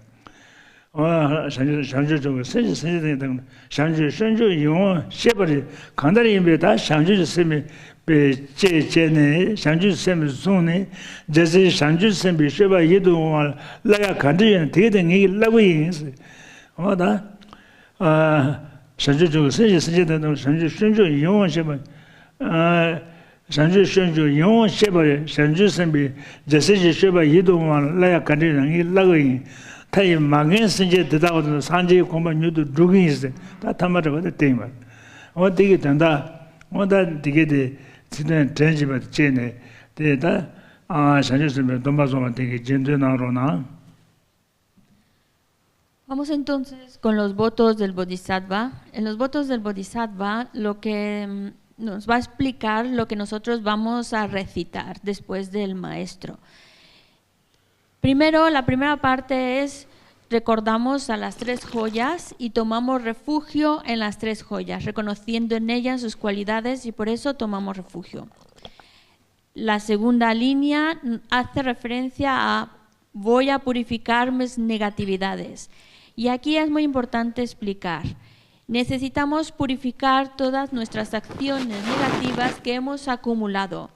ཨ། བྱང་ཆུབ་བྱང་ཆུབ་མཆོག་གི་སེམས་ཀྱི་སེམས་ཅན་དང་། བྱང་ཆུབ་སྤྱོད་འཇུག་ཡིད་འོང་ཤེས་པར། གང་ལྟར་ཡིན་པའི་ད་བྱང་ཆུབ་ཀྱི་སེམས་པའི་བཅས་བཅས་ནས། བྱང་ཆུབ་སེམས་བཟུང་ནས། རྒྱལ་སྲས་བྱང་ཆུབ་སེམས་དཔའི་སྤྱོད་པ་ཡིད་དུ་འོང་བ་བསླབ་ཡ་ག་འདྲ་ཡོད་ན་དེ་ག་དེ་ངེད་ཀྱིས་བསླབ་ཀྱི་ཡིན་ཟེར། འོ་ད། ཨ། བྱང་ཆུབ་མཆོག་གི་སེམས་ཀྱི་སེམས་ཅན་དང་། བྱང་ཆུབ་སྤྱོད་འཇུག་ཡིད་འོང་ཤེས་པ། ཨ། བྱང་ཆུབ་སྤྱོད་འཇུག་ཡིད་འོང་ཤེས་པ། བྱང་ཆུབ་སེམས་དཔའི་རྒྱལ་སྲས་ཀྱི་སྤྱོད་པ་ཡིད་དུ་འོང་བ་བསླབ་ཡ་ག་འདྲ་ཡོད་ན་ངས་བསླབ་ཀྱི་ཡིན། མཐའ་ཡས་མ་རྒན་སེམས་ཅན་དེ་དག་གོ་ནས། སངས་རྒྱས་གོ་འཕང་མྱུར་དུ་སྒྲུབ་ཀྱི་ཡིན་ཟེར། ད་ཐ་མ་དྲི་བ་དེ་དེ་ཡིན་པ། འོ་དེ་གི་དོན་དག་འོ་ད་འདི་ག་དེ་ཚིག་དོན་དྲན་བྱེད་པ་དེ་བྱས་ནས་དེ་ད། ཨ། བྱང་ཆུབ་སེམས་དཔའི་སྡོམ་པ་སོགས་པ་དེ་གི་རྗེས་ཟློས་གནང་རོགས་གནང་། Vamos entonces con los votos del Bodhisattva. En los votos del Bodhisattva, lo que mm, nos va a explicar lo que nosotros vamos a recitar después del maestro. Primero, la primera parte es, recordamos a las tres joyas y tomamos refugio en las tres joyas, reconociendo en ellas sus cualidades y por eso tomamos refugio. La segunda línea, mm, hace referencia a voy a purificar mis negatividades. Y aquí es muy importante explicar. Necesitamos purificar todas nuestras acciones negativas que hemos acumulado,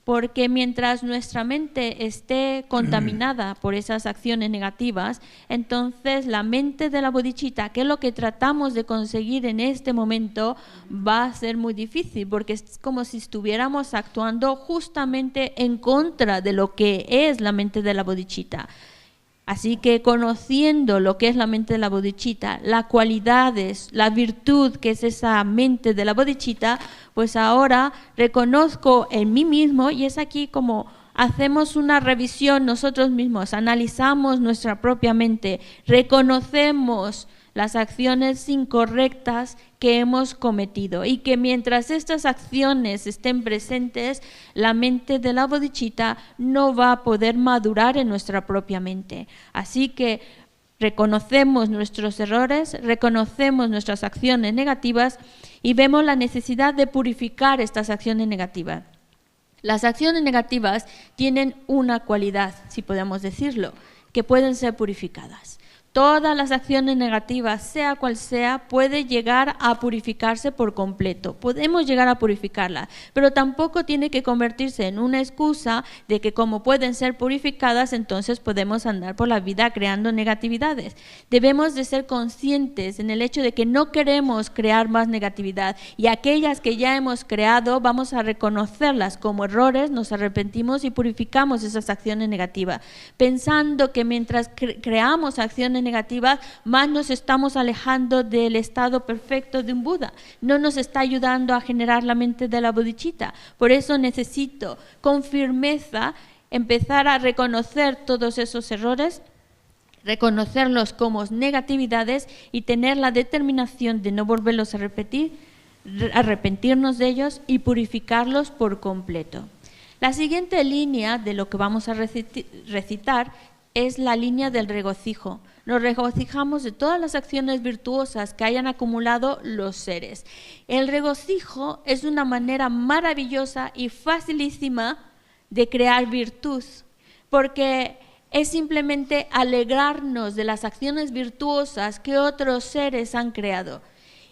porque mientras nuestra mente esté contaminada por esas acciones negativas, entonces la mente de la bodhicitta, que es lo que tratamos de conseguir en este momento, va a ser muy difícil, porque es como si estuviéramos actuando justamente en contra de lo que es la mente de la bodhicitta. Así que conociendo lo que es la mente de la bodhicitta, las cualidades, la virtud que es esa mente de la bodhicitta, pues ahora reconozco en mí mismo, y es aquí como hacemos una revisión nosotros mismos, analizamos nuestra propia mente, reconocemos las acciones incorrectas que hemos cometido y que mientras estas acciones estén presentes, la mente de la bodhicitta no va a poder madurar en nuestra propia mente. Así que reconocemos nuestros errores, reconocemos nuestras acciones negativas y vemos la necesidad de purificar estas acciones negativas. Las acciones negativas tienen una cualidad, si podemos decirlo, que pueden ser purificadas. Todas las acciones negativas, sea cual sea, puede llegar a purificarse por completo. Podemos llegar a purificarla, pero tampoco tiene que convertirse en una excusa de que como pueden ser purificadas, entonces podemos andar por la vida creando negatividades. Debemos de ser conscientes en el hecho de que no queremos crear más negatividad y aquellas que ya hemos creado vamos a reconocerlas como errores, nos arrepentimos y purificamos esas acciones negativas, pensando que mientras cre- creamos acciones negativas, más nos estamos alejando del estado perfecto de un Buda. No nos está ayudando a generar la mente de la bodhicitta. Por eso necesito con firmeza empezar a reconocer todos esos errores, reconocerlos como negatividades y tener la determinación de no volverlos a repetir, re- arrepentirnos de ellos y purificarlos por completo. La siguiente línea de lo que vamos a reciti- recitar es la línea del regocijo. Nos regocijamos de todas las acciones virtuosas que hayan acumulado los seres. El regocijo es una manera maravillosa y facilísima de crear virtud, porque es simplemente alegrarnos de las acciones virtuosas que otros seres han creado.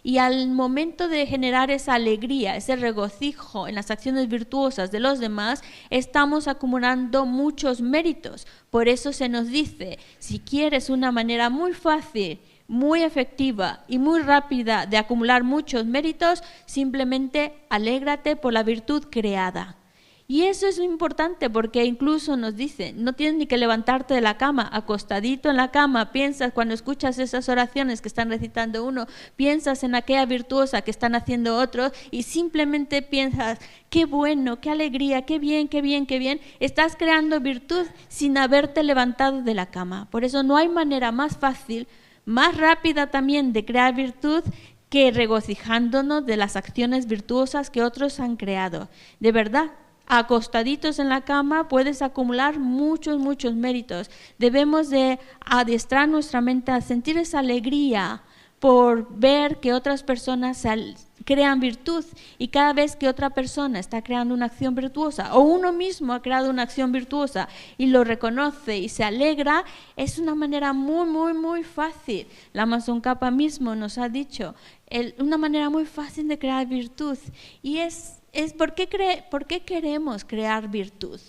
Y al momento de generar esa alegría, ese regocijo en las acciones virtuosas de los demás, estamos acumulando muchos méritos. Por eso se nos dice, si quieres una manera muy fácil, muy efectiva y muy rápida de acumular muchos méritos, simplemente alégrate por la virtud creada. Y eso es importante porque incluso nos dice, no tienes ni que levantarte de la cama, acostadito en la cama, piensas cuando escuchas esas oraciones que están recitando uno, piensas en aquella virtuosa que están haciendo otros y simplemente piensas, qué bueno, qué alegría, qué bien, qué bien, qué bien. Estás creando virtud sin haberte levantado de la cama. Por eso no hay manera más fácil, más rápida también de crear virtud que regocijándonos de las acciones virtuosas que otros han creado. De verdad, acostaditos en la cama puedes acumular muchos, muchos méritos. Debemos de adiestrar nuestra mente a sentir esa alegría por ver que otras personas se al- crean virtud, y cada vez que otra persona está creando una acción virtuosa o uno mismo ha creado una acción virtuosa y lo reconoce y se alegra, es una manera muy, muy, muy fácil. Lama Tsongkhapa mismo nos ha dicho, el- una manera muy fácil de crear virtud. Y es, es ¿por qué cre- ¿por qué queremos crear virtud?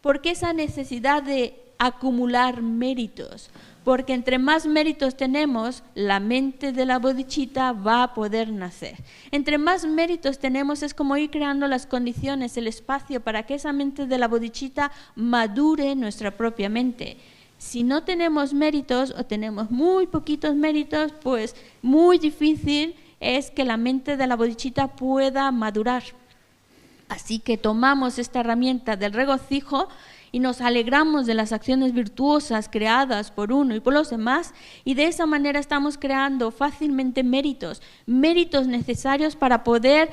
¿Por qué esa necesidad de acumular méritos? Porque entre más méritos tenemos, la mente de la bodhicitta va a poder nacer. Entre más méritos tenemos, es como ir creando las condiciones, el espacio para que esa mente de la bodhicitta madure nuestra propia mente. Si no tenemos méritos o tenemos muy poquitos méritos, pues muy difícil es que la mente de la bodhicitta pueda madurar. Así que tomamos esta herramienta del regocijo y nos alegramos de las acciones virtuosas creadas por uno y por los demás, y de esa manera estamos creando fácilmente méritos, méritos necesarios para poder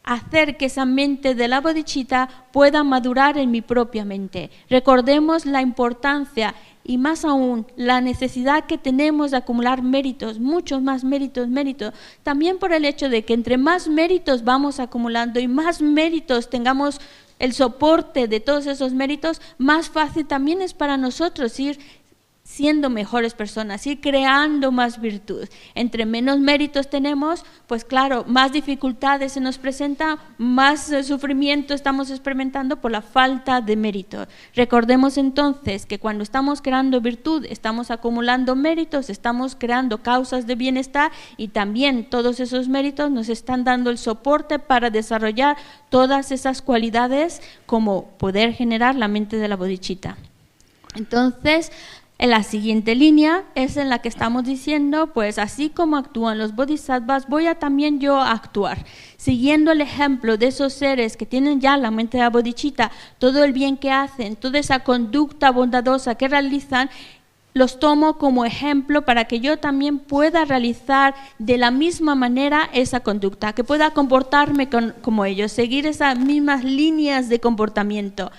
hacer que esa mente de la bodhicitta pueda madurar en mi propia mente. Recordemos la importancia y más aún la necesidad que tenemos de acumular méritos, muchos más méritos, méritos, también por el hecho de que entre más méritos vamos acumulando y más méritos tengamos el soporte de todos esos méritos, más fácil también es para nosotros ir siendo mejores personas, ir creando más virtud. Entre menos méritos tenemos, pues claro, más dificultades se nos presentan, más eh, sufrimiento estamos experimentando por la falta de mérito. Recordemos entonces que cuando estamos creando virtud, estamos acumulando méritos, estamos creando causas de bienestar y también todos esos méritos nos están dando el soporte para desarrollar todas esas cualidades como poder generar la mente de la bodhicitta. Entonces, en la siguiente línea es en la que estamos diciendo, pues así como actúan los bodhisattvas, voy a también yo a actuar, siguiendo el ejemplo de esos seres que tienen ya la mente de la bodhicitta, todo el bien que hacen, toda esa conducta bondadosa que realizan, los tomo como ejemplo para que yo también pueda realizar de la misma manera esa conducta, que pueda comportarme con- como ellos, seguir esas mismas líneas de comportamiento.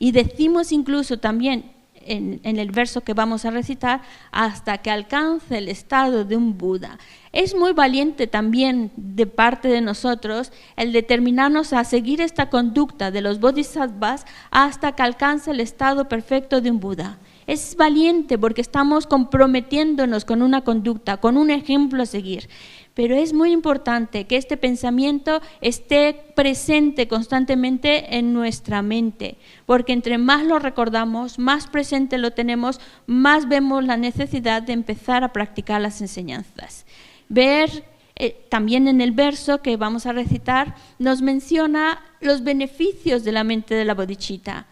Y decimos incluso también en, en el verso que vamos a recitar, hasta que alcance el estado de un Buda. Es muy valiente también de parte de nosotros el determinarnos a seguir esta conducta de los bodhisattvas hasta que alcance el estado perfecto de un Buda. Es valiente porque estamos comprometiéndonos con una conducta, con un ejemplo a seguir. Pero es muy importante que este pensamiento esté presente constantemente en nuestra mente, porque entre más lo recordamos, más presente lo tenemos, más vemos la necesidad de empezar a practicar las enseñanzas. Ver eh, también en el verso que vamos a recitar, nos menciona los beneficios de la mente de la bodhicitta.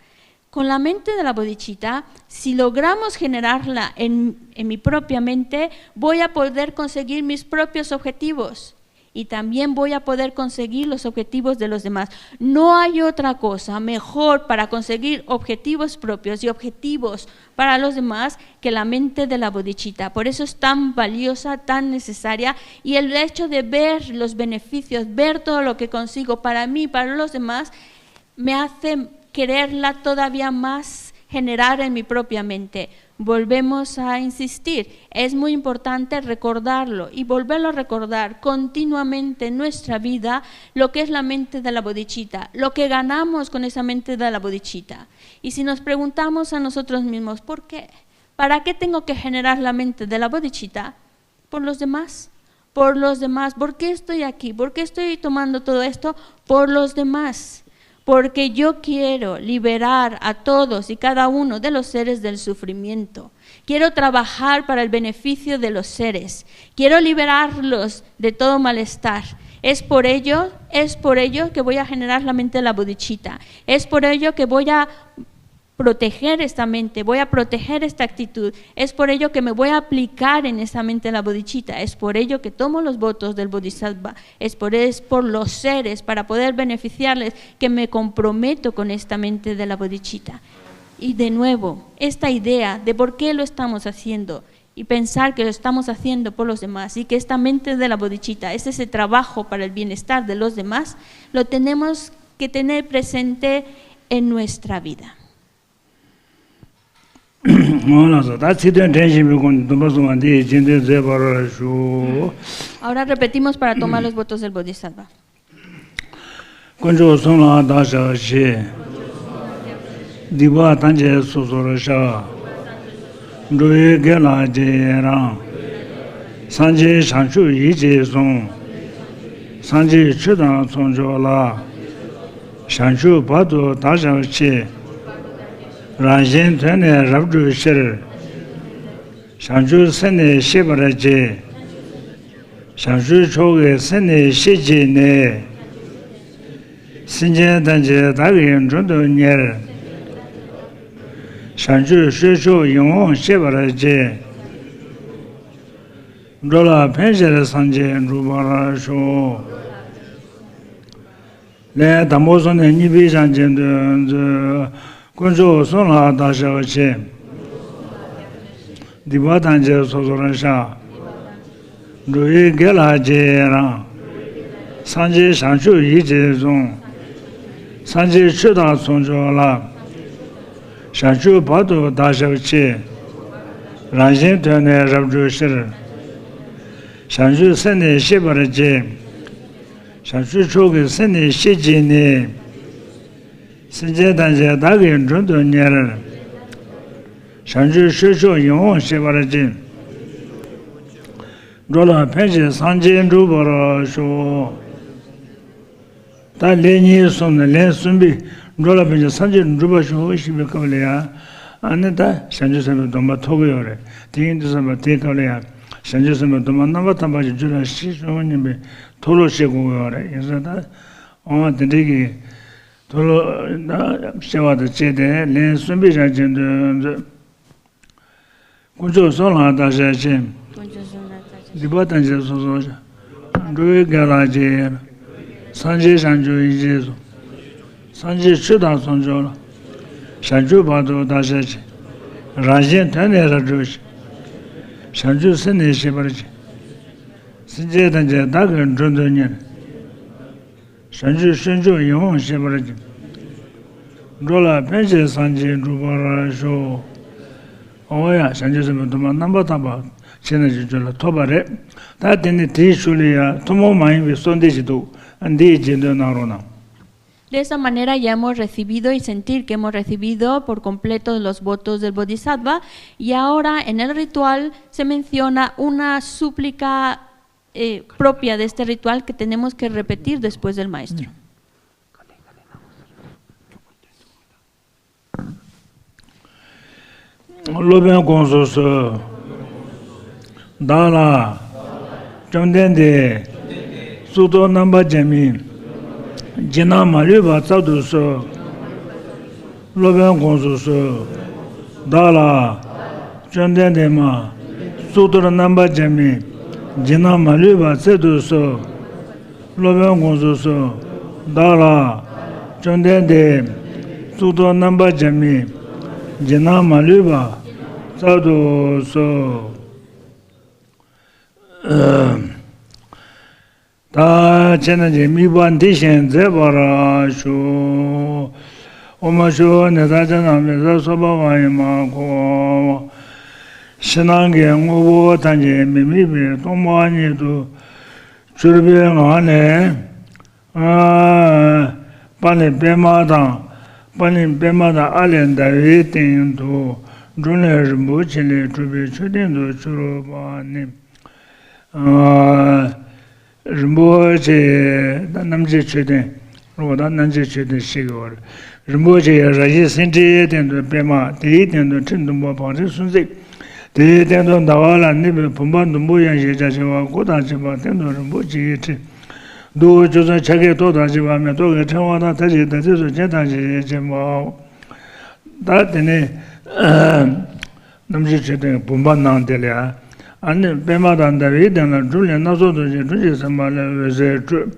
Con la mente de la bodichita, si logramos generarla en, en mi propia mente, voy a poder conseguir mis propios objetivos. Y también voy a poder conseguir los objetivos de los demás. No hay otra cosa mejor para conseguir objetivos propios y objetivos para los demás que la mente de la bodichita. Por eso es tan valiosa, tan necesaria. Y el hecho de ver los beneficios, ver todo lo que consigo para mí y para los demás, me hace quererla todavía más generar en mi propia mente. Volvemos a insistir, es muy importante recordarlo y volverlo a recordar continuamente en nuestra vida, lo que es la mente de la bodichita, lo que ganamos con esa mente de la bodichita. Y si nos preguntamos a nosotros mismos, ¿por qué? ¿Para qué tengo que generar la mente de la bodichita? Por los demás, por los demás. ¿Por qué estoy aquí? ¿Por qué estoy tomando todo esto? Por los demás. Porque yo quiero liberar a todos y cada uno de los seres del sufrimiento. Quiero trabajar para el beneficio de los seres. Quiero liberarlos de todo malestar. Es por ello, es por ello que voy a generar la mente de la bodichita. Es por ello que voy a proteger esta mente, voy a proteger esta actitud. Es por ello que me voy a aplicar en esa mente de la bodichita. Es por ello que tomo los votos del bodhisattva. Es por, es por los seres, para poder beneficiarles, que me comprometo con esta mente de la bodichita. Y de nuevo, esta idea de por qué lo estamos haciendo y pensar que lo estamos haciendo por los demás y que esta mente de la bodichita es ese trabajo para el bienestar de los demás, lo tenemos que tener presente en nuestra vida. འོ་ལགས་སོ། ད་ཚིག་དོན་དྲན་བཞིན་པའི་སྒོ་ནས་སྡོམ་པ་བཟུང་བ་འདི་ཡི་རྗེས་ཟློས་མཛད་པར་ཞུ། Ahora repetimos para tomar los votos del bodhisattva. དཀོན་མཆོག་གསུམ་ལ་བདག་ཕྱག་བྱེད། སྡིག་པ་ཐམས་ཅད་སོ་སོར་བཤགས། འགྲོ་བའི་དགེ་ལ་རྗེས་ཡི་རང་། སངས་རྒྱས་བྱང་ཆུབ་ཡིད་ཀྱིས་བཟུང་། སངས་རྒྱས་ཆོས་དང་ཚོགས་མཆོག་ལ། བྱང་ཆུབ་བར་དུ་བདག་ཕྱག་བྱེད། རང་གཞན་དོན་ནི་རབ་བསྒྲུབ་ཕྱིར། བྱང་ཆུབ་སེམས་ནི་ཤེས་པར་བགྱི། བྱང་ཆུབ་མཆོག་གི་སེམས་ནི་ཤེས་བགྱིས་ནས། སེམས་ཅན་ཐམས་ཅད་བདག་གིས་མགྲོན་དུ་གཉེར། བྱང་ཆུབ་སྤྱོད་མཆོག་ཡིད་འོང་སྤྱད་པར་བགྱི། འགྲོ་ལ་ཕན་ཕྱིར་སངས་རྒྱས་འགྲུབ་པར་ཤོག། ལན། དང་པོ་གསུམ་ནས་གཉིས་པའི་ཞལ་གྱི་འདོན་མཛོད། དཀོན་མཆོག་གསུམ་ལ་བདག་ཕྱག་བྱེད། སྡིག་པ་ཐམས་ཅད་སོ་སོར་བཤགས། འགྲོ་བའི་དགེ་ལ་རྗེས་ཡི་རང་། སངས་རྒྱས་བྱང་ཆུབ་ཡིད་ཀྱིས་བཟུང་། སངས་རྒྱས་ཆོས་དང་ཚོགས་མཆོག་ལ། བྱང་ཆུབ་བར་དུ་བདག་ཕྱག་བྱེད། རང་གཞན་དོན་ནི་རབ་བསྒྲུབ་ཕྱིར། བྱང་ཆུབ་སེམས་ནི་ཤེས་པར་བགྱི། བྱང་ཆུབ་མཆོག་གི་སེམས་ནི་ཤེས་བགྱིས་ནས། སེམས་ཅན་ཐམས་ཅད་བདག་གིས་མགྲོན་དུ་གཉེར། བྱང་ཆུབ་སྤྱོད་མཆོག་ཡིད་འོང་སྤྱད་པར་བགྱི། འགྲོ་ལ་ཕན་ཕྱིར་སངས་རྒྱས་འགྲུབ་པར་ཤོག། ད་ལན་གཉིས་གསུམ་ནས་ལན་གསུམ་པའི་འགྲོ་ལ་ཕན་ཕྱིར་སངས་རྒྱས་འགྲུབ་པར་ཤོག་ཞེས་པའི་སྐབས་ལ་ཡང་། ཨ་ནི་ད་བྱང་ཆུབ་སེམས་དཔའི་སྡོམ་པ་ཐོབ་ཀྱི་ཡོད་རེད། དེ་ཡིན་དུས་ཙམ་པ་དེའི་སྐབས་ལ་ཡང་། བྱང་ཆུབ་སེམས་དཔའི་སྡོམ་པ་རྣམ་པར་དག་པ་ཞིག་རྒྱུད་ལ་ཞིག་འབྱུང་སྙམ་པའི་མཐོལ་ལོ་བྱེད་དགོས་ཀྱི་ཡོད་རེད། ཡིན་ཙང་ད། འོ་དེ་འདྲའི་གི་མཐོལ་ལོ་བྱེད་པ་དང་བཅས་ཏེ་ལན་གསུམ་པའི་ཞལ་གྱི་འདོན་མཛོད། དཀོན་མཆོག་གསུམ་ལ་བདག་ཕྱག་བྱེད། དཀོན་མཆོག་གསུམ་ལ་བདག་ཕྱག་བྱེད། སྡིག་པ་ཐམས་ཅད་སོ་སོར་བཤགས། འགྲོ་བའི་དགེ་ལ་རྗེས་ཡི་རང་། སངས་རྒྱས་བྱང་ཆུབ་ཡིད་ཀྱིས་བཟུང་། སངས་རྒྱས་ཆོས་དང་ཚོགས་མཆོག་ལ། བྱང་ཆུབ་བར་དུ་བདག་ཕྱག་བྱེད། རང་གཞན་དོན་ནི་རབ་བསྒྲུབ་ཕྱིར། བྱང་ཆུབ་སེམས་ནི་ཤེས་པར་བགྱི། སེམས་ཅན་ཐམས་ཅད་བདག་གིས་མགྲོན་དུ་གཉེར། བྱང་ཆུབ་སྤྱོད་མཆོག་ཡིད་འོང་སྤྱད་པར་བགྱི། འགྲོ་ལ་ཕན་ཕྱིར་སངས་རྒྱས་འགྲུབ་པར་ཤོག། འོ་ཡ། བྱང་ཆུབ་སེམས་དཔའི་སྡོམ་པ་རྣམ་པར་དག་པ་བྱས་ན་ཞིག་རྒྱུད་ལ་ཐོབ་པ་རེད། ད་དེ་ནི་དེའི་ཤུལ་ལ་ཡ་ཐུན་མོང་མ་ཡིན་པའི་གསོལ་འདེབས་ཤིག་འདུག། འདི་ཡི་རྗེས་ཟློས་གནང་རོགས་གནང་། De esa manera ya hemos recibido y sentir que hemos recibido por completo los votos del Bodhisattva, y ahora en el ritual se menciona una súplica eh, propia de este ritual que tenemos que repetir después del maestro. སློབ་དཔོན་དཀོན་མཆོག་གསུམ། བདག་ལ་བཅོམ་ལྡན་འདས་གཙུག་ཏོར་རྣམ་པར་བརྒྱན་མའི་རྗེས་གནང་མ་ལུས་པ་སྩལ་དུ་གསོལ། སློབ་དཔོན་དགོངས་སུ་གསོལ། བདག་ལ། བཅོམ་ལྡན་འདས་མ། གཙུག་ཏོར་རྣམ་པར་བརྒྱན་མའི། རྒྱན་སྣང་མ་ལུས་པ་སྩལ་དུ་གསོལ། སློབ་དཔོན་དགོངས་སུ་གསོལ། བདག་ལ། བཅོམ་ལྡན་འདས། གཙུག་ཏོར་རྣམ་པར་བརྒྱན་མའི། རྒྱན་སྣང་མ་ལུས་པ། སྩལ་དུ་གསོལ། ད་ཁྱེད་རྣམས་ཀྱིས་དམིགས་པ་འདི་བཞིན་མཛད་པར་ཞུ། ཨོ་མ་ཤུ་ནི་ད་ཅ་ན་མི་ས་སོ་པ་བ་ཡི་མ་ཁོ། ཕྱི་ནང་གི་དངོས་པོ་ཐམས་ཅད་མི་དམིགས་པའི་སྟོང་པ་ཉིད་དུ་གྱུར་པའི་ངང་ནས། ཨ། དཔལ་ལྡན་པདྨ་དང་། དཔལ་ལྡན་པདྨ་དང་ཨ་ལས་ཟླ་བའི་སྟེང་དུ། འབྲུམ་ལས་རིན་པོ་ཆེ་ལས་གྲུབ་པའི་མཆོད་རྟེན་དུ་གྱུར་པ་ནི། ཨ། རིན་པོ་ཆེ་དང་རྣམ་བསྒྱིངས་མཆོད་རྟེན། རོ་དང་རྣམ་བསྒྱིངས་མཆོད་རྟེན་ཞིག་ཡོད། རིན་པོ་ཆེ་ཡི་ར་བཞིན་སེང་ཁྲིའི་སྟེང་དུ་པདྨ། དེའི་སྟེང་དུ་ཁྲི་བདུན་པོ་བང་རིམ་སུམ་བརྩེགས། དེའི་སྟེང་དུ་ཟླ་བ་ལ་གནས་པའི་བུམ་པ་བདུན་པོ་ཡང་ཞེས་བྱ་བྱེ་བ་དགུ་དང་བཅས་པ་སྟེང་དུ་རིན་པོ་ཆེ་ཡི་ཁྲི། གདུགས་བཅུ་གསུམ་ཕྱག་གི་ཏོག་དང་བཅས་པ་མེ་ཏོག་གི་ཕྲེང་བ་དང་མཐའ་བཞི་དང་རྩིས་སུ་བྱིན་དང་ཞེས་བྱ་བ། ད་དེ་ནས་རྣམ་བསྒྱིངས་མཆོད་རྟེན་བུམ་པ་ནང་དེ་ལ་ཡང་། ཨ་ནི་པདྨ་དང་ཟླ་བའི་གདན་ལ། འབྲུམ་ལས་སྣ་ཚོགས་རྡོ་རྗེ་དྲུང་གིས་མཛེས་པ་ལས་འོད་ཟེར་འཕྲོས།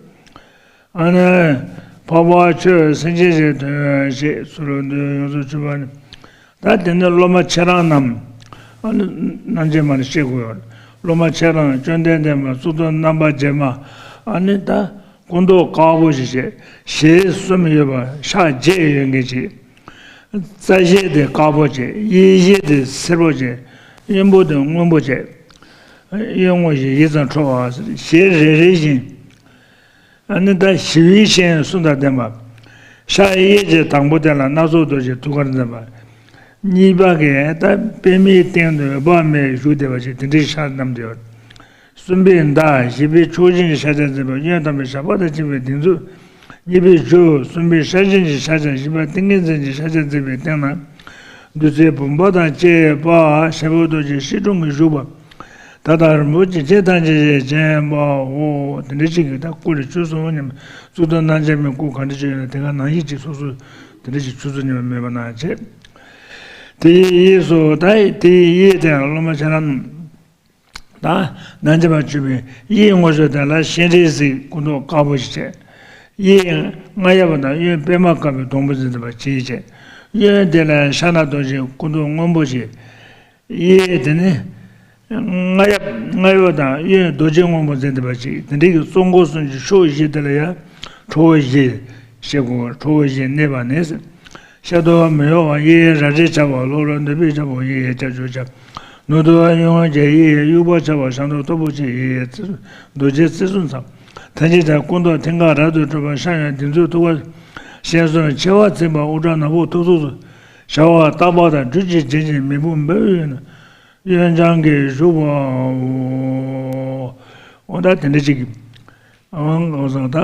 ཨ་ནི་འཕགས་པ་ཁྱོད་སེམས་ཅན་ཞིག་ཐོས་ཤིག་ཚུར་འདུས་ཡོངས་སུ་གྱུར་པ་ནི། ད་དེ་ནི་སློབ་མ་ཁྱེད་རང་རྣམས། ཨ་ནི་རྣམ་འབྱེད་མ་ནི་ཤེས་དགོས་ཡོད། སློབ་མ་ཁྱེད་རང་བཅོམ་ལྡན་འདས་མ་གཙུག་ཏོར་རྣམ་པར་བརྒྱན་མ། ཨ་ནི་ད་སྐུ་མདོག་དཀར་པོ་ཞིག་བྱས། ཞལ་གསུམ་ཡོད་པ་ཕྱག་བརྒྱད་ཡོད་མཁན་ཅིག། རྩ་ཞལ་དེ་དཀར་པོ་བྱས། གཡས་ཞལ་དེ་སེར་པོ་བྱས། གཡོན་པོ་དེ་སྔོན་པོ་བྱས། གཡོན་ངོ་བཞིན་ཡིད་ཙམ་འཕྲོ་བ། ཞལ་རེ་རེ་བཞིན། ཨ་ནི་ད་ཞི་བའི་ཞིང་གསུང་དང་ལྡན་པ། ཕྱག་གཡས་ཀྱི་དང་པོ་དེ་ལ་སྣ་ཚོགས་རྡོ་རྗེ་ཐུགས་ཀར་འཛིན་པ། གཉིས་པ་གིས་ད་པདྨའི་སྟེང་དུ་འོད་དཔག་མེད་བཞུགས་བསྡད་པ་ཞིག་དེ་འདྲའི་ཕྱག་བསྣམས་ཏེ་ཡོད། གསུམ་པས་མདའ། བཞི་པས་མཆོག་སྦྱིན་གྱི་ཕྱག་རྒྱ་མཛད་པ། གཡོན་དང་པོས་ཞགས་པ་དང་བཅས་པའི་གདེང་ཚོད། གཉིས་པས་གཞུ། གསུམ་པས་ཤར་སྦྱིན་གྱི་ཕྱག་རྒྱ། བཞི་པ་ཏིང་ངེ་འཛིན་གྱི་ཕྱག་རྒྱ་མཛད་པའི་སྟེང་ན། བདུད་རྩིའི་བུམ་པ་དང་བཅས་པ། ཤར་བའི་རྡོ་རྗེ་ཤེལ་དྲུང་གིས་བཞུགས་པ། ད་ལྟ་རིན་པོ་ཆེ་ཆེ་ཐམས་ཅད་ཀྱིས་བརྒྱན་པའོ། དེ་འདྲ་ཅིག་གིས་ད་སྐུ་ལ་ཆོས་གསུང་སྙམ། གཙུག་ཏོར་རྣམ་འབྱེད་མའི་སྐུ་གང་འདྲ་ཅིག་ཡོད་ན་དེ་ག་ནང་བཞིན་ཅིག་སོ་སོ་དེ་འདྲ་ཅིག་ཆོས་གསུང་སྙམ་མོས་པ་གནང་བྱས། དེའི་གཡས་སུ་ད་དེའི་གཡས་དེ་སློབ་མ་ཁྱེད་རང་ད་རྣམ་འབྱེད་མ་བྱས་པའི་གཡས་ངོས་སུ་དེ་ལ་སྤྱན་རས་གཟིགས་སྐུ་མདོག་དཀར་པོ་ཞིག་བྱས། གཡས་རྔ་ཡབ་དང་གཡོན་པདྨ་དཀར་པོའི་སྡོང་པོ་འཛིན་པ་ཅིག་བྱས། གཡོན་དེ་ལ་ཕྱག་ན་རྡོ་རྗེ་སྐུ་མདོག་སྔོན་པོ་ཞིག། གཡས་དེ་ནི། རྔ་ཡབ། རྔ་ཡབ་དང་གཡོན་རྡོ་རྗེ་སྔོན་པོ་འཛིན་བསྡད་པ་ཅིག། དེ་འདྲའི་གི་གཙོ་འཁོར་གསུམ་གྱི་ཕྱོགས་བཞི་དེ་ལ་ཡང་ཁྲོ་བོ་བཞི་ཞེས་གོ། ཁྲོ་བོ་བཞི་གནས་པ་ནི། ཤར་དུ་མི་གཡོ་བ་གཡས་རལ་གྲི་ཆགས་པ། ལྷོ་རུ་འདོད་པའི་ཆགས་པ་གཡས་ལྕགས་ཀྱུ་ཆགས། ནུབ་ཏུ་གཡོན་གྱི་གཡས་དབྱུག་པ་ཆགས་པ། བྱང་དུ་སྟོབས་པོ་ཆེ་གཡས་རྡོ་རྗེ་རྩེ་གསུམ་ཚང་། ཐམས་ཅད་ཀྱང་སྐུ་མདོག་མཐིང་ག་རབ་ཏུ་གྲུབ་པ། ཕྱག་གཡོན་གདེང་ཚོད་ཐུགས་ཀར་སྤྱན་གསུམ་མཆེ་བ་འཚིག་པ། དབུ་སྐྲ་ནག་པོ་ཐུགས་སྲོག་སུ། ཞལ་བ་ཏག་ཏག་དང་སྦྲུལ་གྱི་རྒྱན་གྱི་མེ་དཔུང་འབར་བའི་གཡོན་ན། གཡོན་བརྐྱང་གིས་བཞུགས་པའོ། འོ་ད་དེ་འདྲ་ཅིག་གིས། ཨང་ཨང་སང་ད་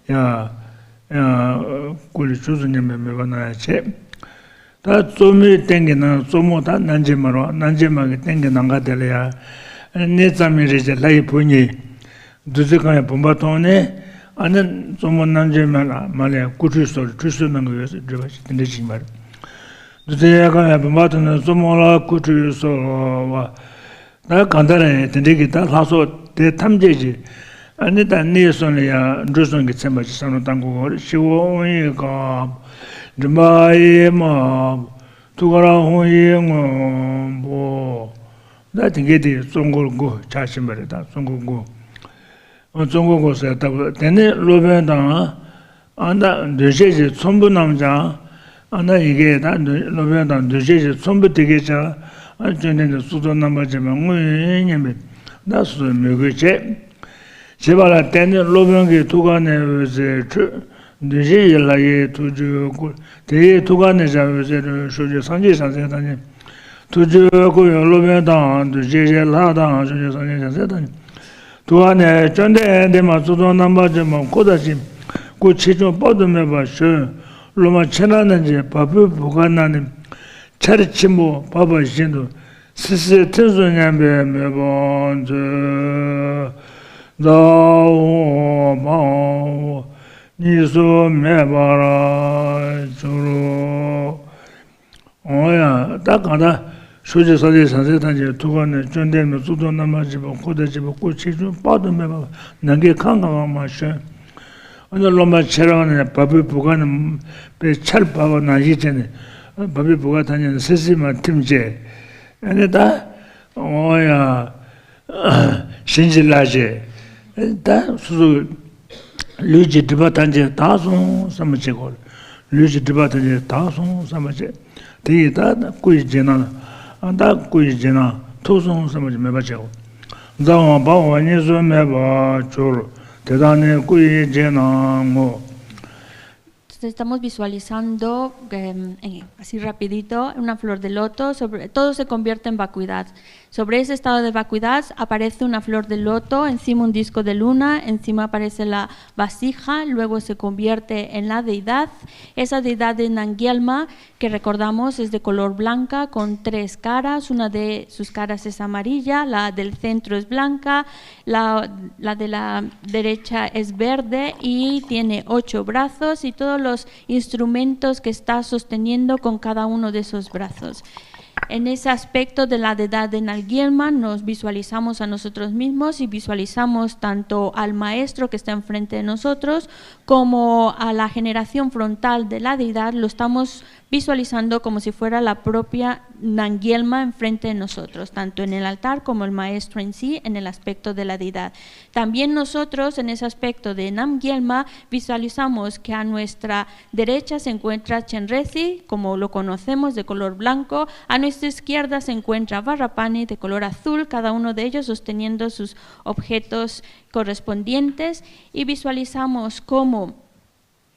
ཡ་ཡ་སྐུ་ལ་ཆོས་གསུང་སྙམ་པའི་མོས་པ་གནང་ཡ་བྱས། ད་གཙོ་མོའི་སྟེང་གི་ནང་གཙོ་མོ་ད་རྣམ་འབྱེད་མ་རོ། རྣམ་འབྱེད་མ་གི་སྟེང་གི་ནམ་མཁའ་དེ་ལ་ཡ། གནས་གཙང་མའི་རི་བྱས་ལྷ་ཡི་བུ་གཉིས། བདུད་རྩི་གང་ཡང་བུམ་པ་མཐོང་ནས། ཨ་ནི་གཙོ་མོ་རྣམ་འབྱེད་མ་ལ་མ་ལས་སྐུ་ཁྲུས་གསོལ། ཁྲུས་གསོལ་གནང་གི་ཡོད་ཟེར་བརྗོད་པ་ཞིག་དེ་འདྲ་ཞིག་མ་རེད། བདུད་རྩི་གང་ཡང་བུམ་པ་མཐོང་ནས་གཙོ་མོ་ལ་སྐུ་ཁྲུས་གསོལ་བ། ད་གང་ལྟར་དེ་འདྲའི་གི་ད་ལྷ་ཚོགས་དེ་ཐམས་ཅད་ཀྱི་ཨ་ནི་ད་གནས་གསུམ་ལ་ཡང་འབྲུ་གསུམ་གྱིས་མཚན་པ་ཞིག་བསམ་བློ་བཏང་དགོས་པ་རེད། ཤར་ཁོག་དབང་ཡིག་དཀར་པོ། མགྲིན་པ་གཡས་དམར་པོ། ཐུགས་ཀར་དབང་ཡིག་སྔོན་པོ། ད་དེ་གའི་དེ་གཙོ་འཁོར་དགུ་ཆགས་བཞིན་པ་རེད། ད་གཙོ་འཁོར་དགུ། གཙོ་འཁོར་དགུ་ཟེར་ལྟ་བུ་དེ་ནི་སློབ་དཔོན་དང་། ཨ་ད་འདུས་བྱས་ཀྱི་ཚོམ་བུ་རྣམས་ཀྱང་། ཨ་ད་ཡི་གེ་ད་འདུས་སློབ་དཔོན་དང་འདུས་བྱས་ཀྱི་ཚོམ་བུ་དེ་གས་ཀྱང་། ཨ་བཅོམ་ལྡན་འདས་གཙུག་ཏོར་རྣམ་པར་བརྒྱན་པ་དངོས་ཡིན་སྙམ་པའི་ད་སོ་སོའི་མོས་གུས་བྱས། བྱས་པ་ལ་བརྟེན་ནས་སློབ་དཔོན་གྱི་ཐུགས་ཀ་ནས་འོད་ཟེར་འཕྲོས། འདུས་བྱས་ཀྱི་ལྷ་ཡི་ཐུགས་རྒྱུད་བསྐུལ། དེ་ཡི་ཐུགས་ཀ་ནས་ཀྱང་འོད་ཟེར་འཕྲོས། ཕྱོགས་བཅུའི་སངས་རྒྱས་བྱང་སེམས་ཐམས་ཅད། ཐུགས་རྒྱུད་བསྐུལ་བའི་སློབ་དཔོན་དང་འདུས་བྱས་ཀྱི་ལྷ་དང་ཕྱོགས་བཅུའི་སངས་རྒྱས་བྱང་སེམས་ཐམས་ཅད། ཐུགས་ཀ་ནས་བཅོམ་ལྡན་འདས་མ་གཙུག་ཏོར་རྣམ་པར་བརྒྱན་པ་སྐུ་དང་གཅིག། སྐུ་ཆེ་ཆུང་དཔག་ཏུ་མེད་པ་བྱོན། སློབ་མ་ཁྱེད་རང་རྣམས་ཀྱི་བ་སྤུའི་བུ་ག་ན་ནི། ཆར་ཆེན་པོ་བབས་པ་བཞིན་དུ་སིལ་སིལ་ཐིམ་སོང་སྙམ་པའི་མོས་པ་མཛོད། ཛཿ་ཧོ་མ་ཧོ་གཉིས་སུ་མེད་པར་གྱུར། ད་གང་ལྟར་ཕྱོགས་བཅུའི་སངས་རྒྱས་བྱང་སེམས་ཐམས་ཅད་ཐུགས་ཀ་ནས། བཅོམ་ལྡན་མའི་གཙུག་ཏོར་རྣམ་པར་བརྗིད་པ། འཁོར་དང་བཅས་པའི་སྐུ་ཆེ་ཆུང་དཔག་ཏུ་མེད་པ་ནམ་མཁའི་ཁམས་གང་ག་མར་བྱོན། ཨ་ནི་སློབ་མ་ཁྱེད་རང་ནས་བ་སྤུའི་བུ་ག་ནས་དཔེ་ཆར་བབས་པ་ནང་བཞིན་བྱས་ནས། བ་སྤུའི་བུ་ག་ཐམས་ཅད་ནས་སིལ་སིལ་མར་ཐིམ་བྱས། ཨ་ནི་ད་འོ་ཡ། བྱིན་གྱིས་བརླབས་བྱས། ད་སོ་སོའི་ལུས་ཀྱི་སྒྲིབ་པ་ཐམས་ཅད་དག་སོང་བསམ་པ་བྱེད་དགོས། ལུས་ཀྱི་སྒྲིབ་པ་ཐམས་ཅད་དག་སོང་བསམ་པ་བྱེད། དེ་ཡིས་ད་སྐུ་ཡི་རྗེས་གནང་། ད་སྐུ་ཡི་རྗེས་གནང་ཐོབ་སོང་བསམ་པ་ཅིག་མོས་པ་བྱེད། རྩ་བ་འབར་བ་གཉིས་སུ་མེད་པར་གྱུར། དེ་དག་ནི་སྐུ་ཡི་རྗེས་གནང་ངོ་། Entonces estamos visualizando, em, eh, así rapidito, una flor de loto, sobre, todo se convierte en vacuidad. Sobre ese estado de vacuidad aparece una flor de loto, encima un disco de luna, encima aparece la vasija, luego se convierte en la deidad. Esa deidad de Nangyelma, que recordamos es de color blanca, con tres caras, una de sus caras es amarilla, la del centro es blanca, la, la de la derecha es verde y tiene ocho brazos y todos los instrumentos que está sosteniendo con cada uno de esos brazos. En ese aspecto de la deidad de Nangyelma nos visualizamos a nosotros mismos y visualizamos tanto al maestro que está enfrente de nosotros como a la generación frontal de la deidad. Lo estamos visualizando como si fuera la propia Nangyelma enfrente de nosotros, tanto en el altar como el maestro en sí, en el aspecto de la deidad. También nosotros, en ese aspecto de Nangyelma, visualizamos que a nuestra derecha se encuentra Chenrezig, como lo conocemos, de color blanco, a nuestra izquierda se encuentra Varapani, de color azul, cada uno de ellos sosteniendo sus objetos correspondientes, y visualizamos cómo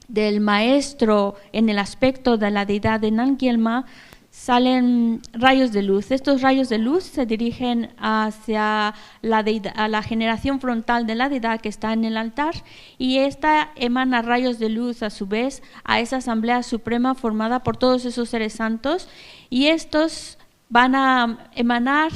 del maestro en el aspecto de la deidad de Nangyelma salen rayos de luz. Estos rayos de luz se dirigen hacia la deidad, a la generación frontal de la deidad que está en el altar, y esta emana rayos de luz a su vez a esa asamblea suprema formada por todos esos seres santos, y estos van a emanar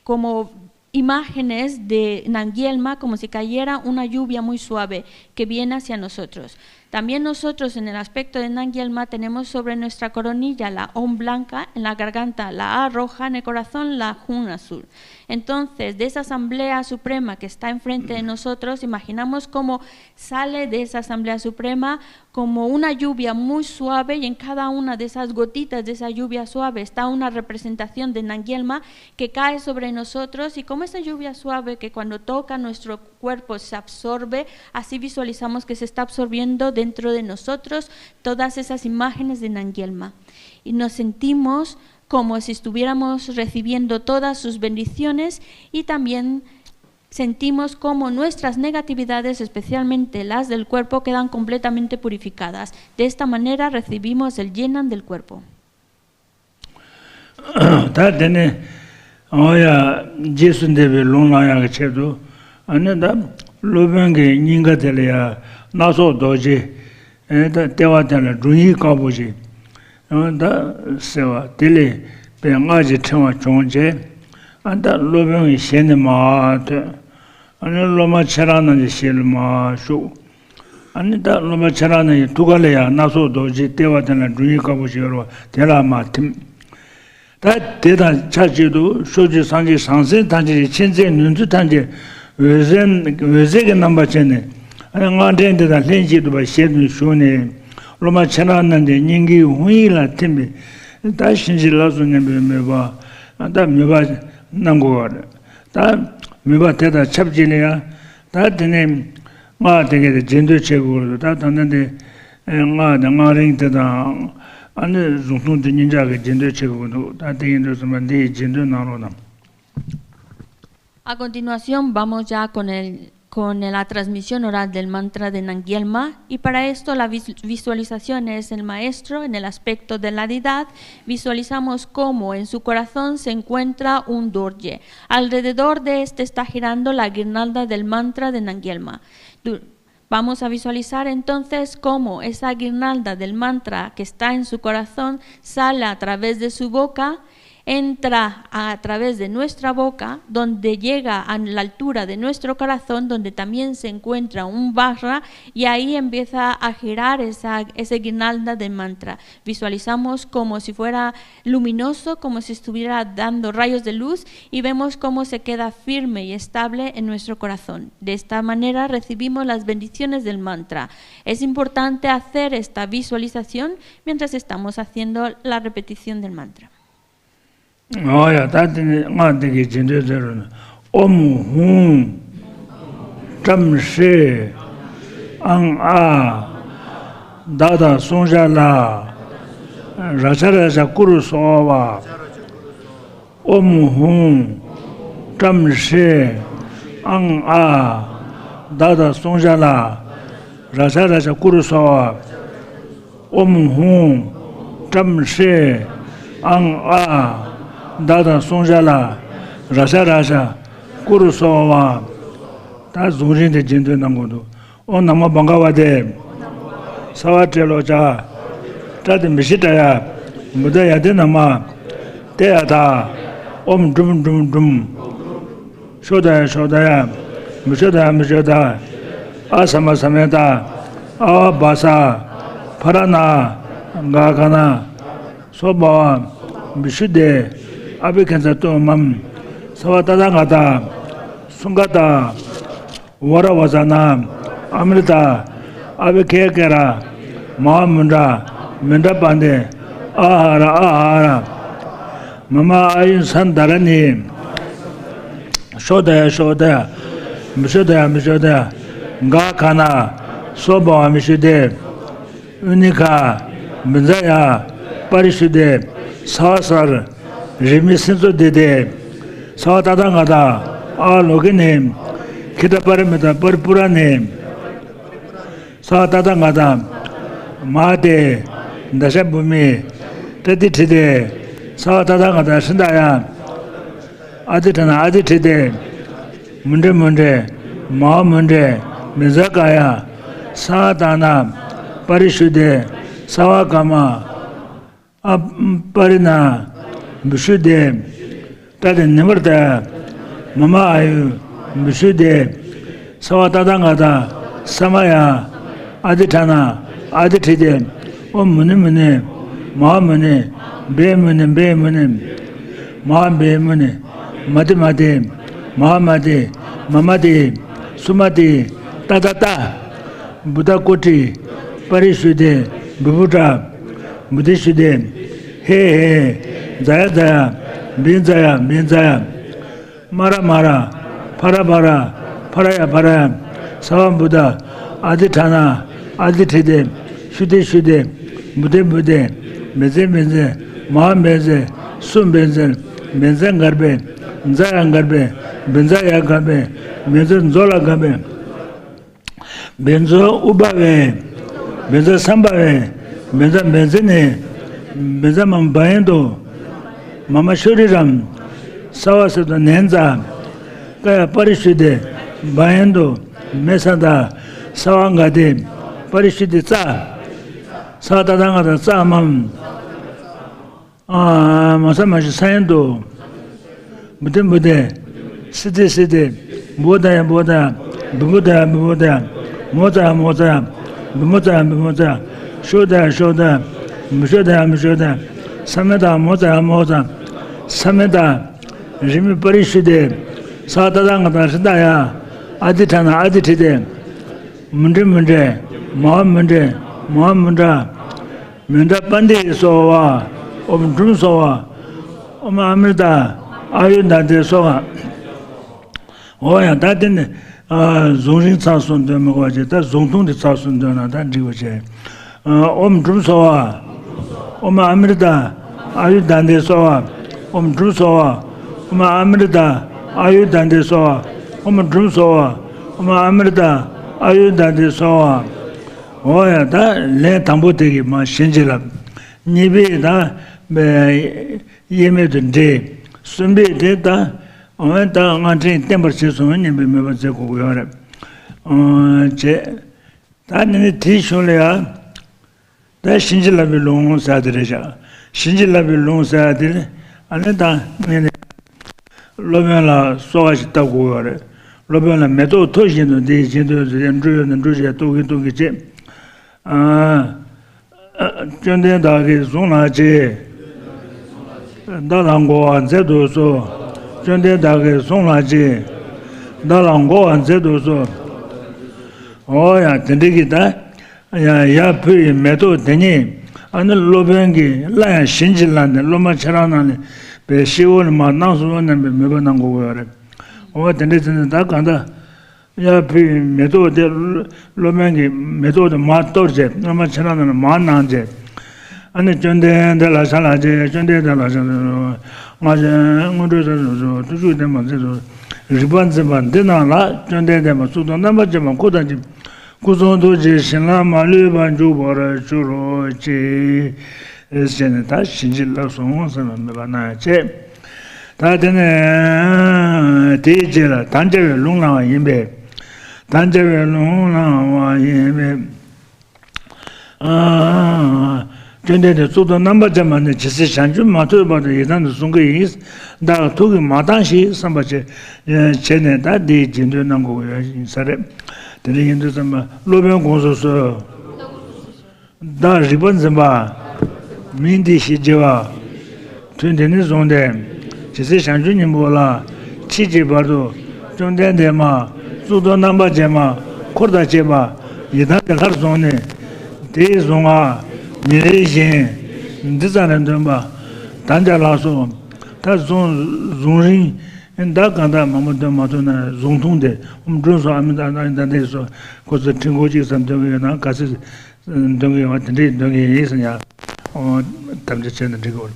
como imágenes de Nangyelma, como si cayera una lluvia muy suave que viene hacia nosotros. También nosotros en el aspecto de Nangyelma tenemos sobre nuestra coronilla la Om blanca, en la garganta la A roja, en el corazón la Hun azul. Entonces, de esa asamblea suprema que está enfrente de nosotros, imaginamos cómo sale de esa asamblea suprema como una lluvia muy suave, y en cada una de esas gotitas de esa lluvia suave está una representación de Nangyelma que cae sobre nosotros, y como esa lluvia suave que cuando toca nuestro cuerpo se absorbe, así visualizamos que se está absorbiendo dentro de nosotros todas esas imágenes de Nangyelma. Y nos sentimos como si estuviéramos recibiendo todas sus bendiciones, y también sentimos cómo nuestras negatividades, especialmente las del cuerpo, quedan completamente purificadas. De esta manera recibimos el Yenan del cuerpo. ད་དེ་ནས་ཨོ་ཡ། རྗེས་སུ་འདེབས་པའི་ལུང་བླང་ཡག་གི་ཆེད་དུ། ཨ་ནི་ད་སློབ་དཔོན་གྱི་སྙིང་ག་དེ་ལ་ཡ་སྣ་ཚོགས་རྡོ་རྗེ། ཨེ་ད་ལྟེ་བ་དེ་ལ་སྒྲུང་ཡིག་དཀར་པོ་ཞིག་ཨ་ད་ཟེར་བ་དེ་ལས་པའི་སྔགས་ཀྱི་ཕྲེང་བ་བྱུང་རྗེས། ཨ་ད་སློབ་དཔོན་གྱི་ཞལ་ནས་མར་ཐོན། ཨ་ནི་སློབ་མ་ཁྱེད་རང་རྣམས་ཀྱི་ཞལ་ལ་མར་ཞུགས། ཨ་ནི་ད་སློབ་མ་ཁྱེད་རང་རྣམས་ཀྱི་ཐུགས་ཀ་ལ་ཡང་སྣ་ཚོགས་རྡོ་རྗེ། ལྟེ་བ་དེ་ལ་སྒྲུང་ཡིག་དཀར་པོ་ཞིག་ཡོད་རེད་བ། དེ་ལ་མར་ཐིམ། ད་དེ་དང་ཆབས་ཅིག་ཏུ་ཕྱོགས་བཅུའི་སངས་རྒྱས་བྱང་སེམས་ཐམས་ཅད་ཀྱི་མཁྱེན་བརྩེ་ནུས་མཐུ་ཐམས་ཅད་འོད་ཟེར་འོད་ཟེར་གྱི་རྣམ་པ་བྱས་ནས། ཨ་ནི་སྔགས་ཕྲེང་དེ་དང་ལྷན་ཅིག་ཏུ་ཞལ་དུ་ཞུགས་ནས། སློབ་མ་ཁྱེད་རང་རྣམས་ཀྱི་སྙིང་གའི་ཧཱུྃ་ཡིག་ལ་ཐིམ་པས། ད་བྱིན་གྱིས་ལགས་སོ་སྙམ་པའི་མོས་པ། ད་མོས་པ་གནང་དགོས་པ་རེད། ད་མོས་པ་དེ་དང་ཆབས་ཅིག་ལ་ཡང་། ད་དེ་ནས་སྔགས་དེ་གའི་རྗེས་ཟློས་བྱེད་དགོས་རེད། ད་ད་ལྟ་འདི་སྔགས་དེ་སྔགས་རིང་དེ་དང་། ཨ་ནི་གཟུངས་ཐུང་དེ་གཉིས་ཆ་གི་རྗེས་ཟློས་བྱེད་དགོས་འདུག་ད་དེ་ཡིན་དུས་ཙམ་པ་འདི་ཡི་རྗེས་ཟློས་གནང་རོགས་གནང་། A continuación vamos ya con el, con la transmisión oral del mantra de Nangyelma, y para esto la vis- visualización es el maestro en el aspecto de la deidad. Visualizamos cómo en su corazón se encuentra un dorje. Alrededor de este está girando la guirnalda del mantra de Nangyelma. Du- Vamos a visualizar entonces cómo esa guirnalda del mantra que está en su corazón sale a través de su boca, entra a través de nuestra boca, donde llega a la altura de nuestro corazón, donde también se encuentra un barra, y ahí empieza a girar esa, ese guirnalda de mantra. Visualizamos como si fuera luminoso, como si estuviera dando rayos de luz, y vemos cómo se queda firme y estable en nuestro corazón. De esta manera recibimos las bendiciones del mantra. Es importante hacer esta visualización mientras estamos haciendo la repetición del mantra. ཨོ་ཡ། ད་དེ་ནི་སྔགས་འདི་གི་རྗེས་ཟློས་ཟེར་རོ་ན། ཨོམ་ཧུང་། ཀྲམ་ཧྲེ། ཨང་ཨ། བདག་དང་བསྲུང་བྱ་ལ། རཀྵ་རཀྵ་སྐུ་རུ་གསོལ་བ། ཨོམ་ཧུང་། ཀྲམ་ཧྲེ། ཨང་ཨ། བདག་དང་བསྲུང་བྱ་ལ། རཀྵ་རཀྵ་སྐུ་རུ་གསོལ་བ། ཨོམ་ཧུང་། ཀྲམ་ཧྲེ། ཨང་ཨ། བདག་དང་བསྲུང་བྱ་ལ། རཀྵ་རཀྵ་སྐུ་རུ་གསོལ་བ། ད་གཟུངས་རིང་དེ་རྗེས་ཟློས་གནང་དགོས་འདུག་ཨོཾ་ན་མོ་བྷ་ག་བ་ཏེ། སརྦ་ཏྲཱི་ལོ་ཀྱ། ཏྲ་དེ་མི་ཤི་ཏྲ་ཡ། བུདྡྷཱ་ཡ་ཏེ་ན་མ། ཏདྱ་ཐཱ། ཨོཾ་ཀྲུམ་ཀྲུམ་ཀྲུམ། ཤོ་དྷ་ཡ་ཤོ་དྷ་ཡ། མི་ཤོ་དྷ་ཡ་མི་ཤོ་དྷ། ཨ་ས་མ་ས་མེ་ཏ། ཨ་བ་བྷ་ས། ཕ་ར་ན། ག་གྷ་ན། སྭ་བྷཱ་ཝ། བི་ཤུ་དྷེ། ཨ་བྷི་ཥིཉྩ་ཏུ་མཾ། སརྦ་ཏ་ཐཱ་ག་ཏ། སུ་ཁ་ཏ། ཝ་ར་བ་ཛ་ན། ཨ་མྲྀ་ཏ། ཨ་བྷི་ཥེ་ཀེ་ར། མ་ཧཱ་མུན་དྲ། མུན་དྲ་པཱ་ཎྜེ། ཨ་ཧ་ར་ཨ་ཧ་ར། མ་མ་ཨཱ་ཡུ་ཛྷན་དྷཱ་ར་ཎི། ཤོ་དྷ་ཡ་ཤོ་དྷ་ཡ། མི་ཤོ་དྷ་ཡ་མི་ཤོ་དྷ་ཡ། ག་གྷ་ན། སྭ་བྷཱ་ཝ་བི་ཤུ་དྷེ། ཨུ་ཎི་ཁ། བི་ཛ་ཡ། པ་རི་ཤུ་དྷེ། སརྦ་སརྦ། རིས་མེད་སེམས་ཚོགས་འདི་སྟེ། སརྦ་ཏ་ཐཱ་ག་ཏ། ཨཱ་ལོ་ཀི་ནི། ཁི་ཏ་པ་ར་མི་ཏ་པ་རི་པུ་ར་ཎི། སརྦ་ཏ་ཐཱ་ག་ཏ། མ་ཧཱ་ཏེ། དཱ་ཤ་བྷུ་མི། ཏ་དྷི་ཥྛི་ཏེ། སརྦ་ཏ་ཐཱ་ག་ཏ་ཧྲྀ་ད་ཡ། ཨ་དྷི་ཥ་ན་ཨ་དྷི་ཥྛི་ཏེ། མུན་དྲེ་མུན་དྲེ། མ་ཧཱ་མུན་དྲེ། བི་ཛ་ཀ་ཡ། སརྦ་ད་ན། པ་རི་ཤུ་དྷེ། སརྦ་གྷ་མ། ཨ། པ་རི་ན། བི་ཤུ་དྷེ། ཏ་དྷེ་ནི་བར་ཏ། མ་མ་ཨཱ་ཡུ། བི་ཤུ་དྷེ། སརྦ་ཏ་ཐཱ་ག་ཏ། ས་མ་ཡ། ཨ་དྷི་ཥ་ན། ཨ་དྷི་ཥི་ཏེ། ཨོཾ་མུ་ནི་མུ་ནི། མ་ཧཱ་མུ་ནི། བྷེ་མུ་ནི་བྷེ་མུ་ནི། མ་ཧཱ་བྷེ་མུ་ནི། མ་ཏི་མ་ཏི། མ་ཧཱ་མ་ཏི། མ་མ་ཏི། སུ་མ་ཏི། ཏ་ཏ་ཏ། བུདྡྷ་ཀོ་ཊི། པ་རི་ཤུ་དྷེ། བི་བུ་ཊ། བུདྡྷི་ཤུ་དྷེ། ཧེ་ཧེ། ཛ་ཡ་ཛ་ཡ། བི་ཛ་ཡ་བི་ཛ་ཡ། མ་ར་མ་ར། ཕ་ར་ཕ་ར། ཕ་ར་ཡ་ཕ་ར་ཡ། སརྦ་བུདྡྷ། ཨ་དྷི་ཥ་ན། ཨ་དྷི་ཥི་ཏེ། ཤུ་དྷེ་ཤུ་དྷེ། བུ་དྷེ་བུ་དྷེ། བེ་ཛེ་བེ་ཛེ། མ་ཧཱ་བེ་ཛེ། སུ་བེ་ཛེ། བེ་ཛ་གརྦྷེ། ཛ་ཡ་གརྦྷེ། བི་ཛ་ཡ་གརྦྷེ། བེ་ཛ་ཛོ་ལ་གརྦྷེ། བེ་ཛ་ཨུ་བྷ་ཝེ། བེ་ཛ་སམ་བྷ་ཝེ། བེ་ཛ་བེ་ཛ་ནི། བེ་ཛ་མ་མ་བྷ་ཡན་ཏུ། མ་མ་ཤཱུ་རི་རམ། སརྦ་སེ་ཏོ་ནན་ཙ། ཀ་ཡ་པ་རི་ཤུ་དྷེ། བྷ་ཡན་ཏུ། མེ་ས་ད། སརྦ་གྷ་ཏེ། པ་རི་ཤུ་དྷི་ཙ། སརྦ་ཏ་ཐཱ་ག་ཏ་ཙ་མམ། ཨ། མ་ས་མ་ཤི་ས་ཡན་ཏུ། བུ་དྷེ་བུ་དྷེ། སི་དྷེ་སི་དྷེ། བོ་དྷ་ཡ་བོ་དྷ་ཡ། བི་བུ་དྷ་ཡ་བི་བུ་དྷ་ཡ། མོ་ཙ་ཡ་མོ་ཙ་ཡ། བི་མོ་ཙ་ཡ་བི་མོ་ཙ་ཡ། ཤོ་དྷ་ཡ་ཤོ་དྷ་ཡ། མི་ཤོ་དྷ་ཡ་མི་ཤོ་དྷ་ཡ། ས་མེ་ད་མོ་ཙ་ཡ་མོ་ཙ། ས་མེ་ད། རིས་མེད་པ་རི་ཤུ་དྷེ། སརྦ་ཏ་ཐཱ་ག་ཏ་ཧྲྀ་ད་ཡ། ཨ་དྷི་ཥ་ན་ཨ་དྷི་ཥི་ཏེ། མུན་དྲེ་མུན་དྲེ། མ་ཧཱ་མུན་དྲེ། མ་ཧཱ་མུན་དྲ། མུན་དྲ་པཎྜི་ཏ་སྭཱ་ཧཱ། ཨོཾ་ཀྲུམ་སྭཱ་ཧཱ། ཨོཾ་ཨ་མྲྀ་ཏ་ཨཱ་ཡུ་དྷ་ཏེ་སྭཱ་ཧཱ། འོ་ཡ། ད་དེ་ནི་ཨ་གཟུངས་རིང་ཚར་སོང་དོན་མི་དགོས་པ་བྱས། ད་གཟུངས་ཐུང་དེ་ཚར་སོང་དོན་ན་ད་འགྲིག་པ་བྱས། ཨོཾ་ཀྲུམ་སྭཱ་ཧཱ། ཨོཾ་ཨ་མྲྀ་ཏ་ཨཱ་ཡུ་དྷ་ཏེ་སྭཱ་ཧཱ། ཨོཾ་ཀྲུམ་སྭཱ་ཧཱ། ཨོཾ་ཨ་མྲྀ་ཏ་ཨཱ་ཡུ་དྷ་ཏེ་སྭཱ་ཧཱ། ཨོཾ་ཀྲུམ་སྭཱ་ཧཱ། ཨོཾ་ཨ་མྲྀ་ཏ་ཨཱ་ཡུ་དྷ་ཏེ་སྭཱ་ཧཱ། འོ་ཡ། ད་ལན་དང་པོ་དེ་གི་མ་བྱིན་གྱིས་བརླབས། གཉིས་པའི་ད་དབྱེར་མེད་དུ་འདྲེས། གསུམ་པའི་དེ་ད་འོ་ད་སྔགས་ཕྲེང་བརྟན་པར་བྱས་སོང་བ་སྙམ་པའི་མོས་པ་མཛད་དགོས་ཀྱི་ཡོད་རེད། ཨོ་བྱས། ད་ནི་ནི་དེའི་གཞུག་ལ་ཡ། ད་བྱིན་གྱིས་བརླབས་པའི་ལུང་ཟེར་དེ་རེད་བཞག་བྱིན་གྱིས་བརླབས་པའི་ལུང་ཟེར་དེ་ནི་ ཨ་ནི་ད་ངས་ནི་སློབ་དཔོན་ལ་གསོལ་བ་ཞིག་བཏབ་དགོས་པ་རེད། སློབ་དཔོན་ལ་མེ་ཏོག་འཐུ་བཞིན་དུ་འདིའི་བཞིན་དུ་ཟེར་ཏེ་འབྲུ་ཡོད་ན་འབྲུ་བཞིན་གཏོར་གིན་གཏོར་གིན་བྱེད། ཨ། བཅོམ་ལྡན་བདག་གིས་བཟུང་ལགས་ཀྱིས། བདག་ལ་འགོ་བ་མཛད་དུ་གསོལ། བཅོམ་ལྡན་བདག་གིས་བཟུང་ལགས་ཀྱིས། བདག་ལ་འགོ་བ་མཛད་དུ་གསོལ། འོ་ཡ་དེ་འདྲ་གི་ད། ཡ་ཡར་ཕུལ་བའི་མེ་ཏོག་དེ་ཉིད་ཨ་ནི་སློབ་དཔོན་གྱིས་སླར་ཡང་བྱིན་གྱིས་བརླབས་ནས་སློབ་མ་ཁྱེད་རང་རྣམས་ལ་བའི་སྤྱི་བོ་ནས་མར་གནང་སོང་བ་རྣམ་པའི་མོས་པ་གནང་དགོས་ཀྱི་ཡོད་རེད། འོ་དེ་འདྲ་བྱས་ནས་ད་གང་ལྟར། ཡར་ཕུལ་བའི་མེ་ཏོག་དེ་སློབ་དཔོན་གྱིས་མེ་ཏོག་དེ་མར་གཏོར་བྱས་སློབ་མ་ཁྱེད་རང་རྣམས་ལ་མར་གནང་བྱས། ཨ་ནི་བཅོམ་ལྡན་འདས་ལ་ཕྱག་ལགས་ཀྱིས། བཅོམ་ལྡན་འདས་ལ་ཕྱག་ལགས་ཀྱིས། སྔར་བྱོན་སྔོན་འགྲོའི་ས་སོ་སོ་ཐུགས་བཅུད་ལྡན་པ་མཛད་དུ། རིག་པ་འཛིན་པ་འདི་རྣམས་ལ། བཅོམ་ལྡན་འདས་མ་གཙུག་ཏོར་རྣམ་པར་བཅས་པ་འཁོར་དང་བཅས་པའི་སྐུ་གསུང་ཐུགས་ཀྱི་བྱིན་རླབས་མ་ལུས་པ་འཇུག་པར་གྱུར་ཅིག །ཞེས་ནས་ད་བྱིན་གྱིས་བརླབས་སོང་ཟེར་བའི་མོས་པ་གནང་ཡང་བྱས། ད་དེ་ནས་དེའི་རྗེས་ལ་དམ་བཅའ་བའི་ལུང་གནང་བ་ཡིན་པས། དམ་བཅའ་བའི་ལུང་གནང་བ་ཡིན་པས། ཨ། བཅོམ་ལྡན་འདས་གཙུག་ཏོར་རྣམ་པར་བཅས་པ་ནས་ཇི་སྲིད་བྱང་ཆུབ་མ་ཐོབ་བར་དུ་ཡི་དམ་དུ་གསུང་གི་ཡིན། བདག་ཐུགས་ཀྱིས་མ་བཏང་ཞིག་བསམ་པ་བྱས་བྱས་ནས་ད་འདིའི་རྗེས་ཟློས་གནང་དགོས་ཡོད་ཡིན་ས་རེད། དེ་འདྲ་ཡིན་དུས་ཙམ་པ་སློབ་དཔོན་དགོངས་སུ་གསོལ། བདག་རིག་པ་འཛིན་པ། མིང་འདི་ཞེས་བགྱི་བ། དུས་འདི་ནས་བཟུང་སྟེ། ཇི་སྲིད་བྱང་ཆུབ་སྙིང་པོ་ལ། མཆིས་ཀྱི་བར་དུ། བཅོམ་ལྡན་འདས་མ། གཙུག་ཏོར་རྣམ་པར་བཅས་མ། འཁོར་དང་བཅས་པ། ཡི་དམ་གྱི་ལྷར་བཟུང་ནས། འདི་བཟུང་ང་། ཉིན་རེ་བཞིན། འདི་ཙམ་རེ་འདོན་པ། དམ་བཅའ་ལགས་སོ། ད་བཟུང་བཟུང་རིང་། ད་གང་ལྟར་མང་པོ་འདོན་མ་ཐུབ་ན་གཟུངས་ཐུང་དེ་འབྲུ་སོགས་ཨ་མི་ད་ད་ད་འདི་སོགས་ཁོ་ཚོ་ཕྲེང་སྐོར་གཅིག་ཙམ་འདོན་གི་ཡོད་ན་ག་ཚོད། འདོན་གི་ཡོད་པ་དེ་འདྲས་འདོན་གི་ཡིན་ཟེར་ཡ། འོ། དམ་བཅའ་བྱས་ན་འགྲིག་གི་རེད།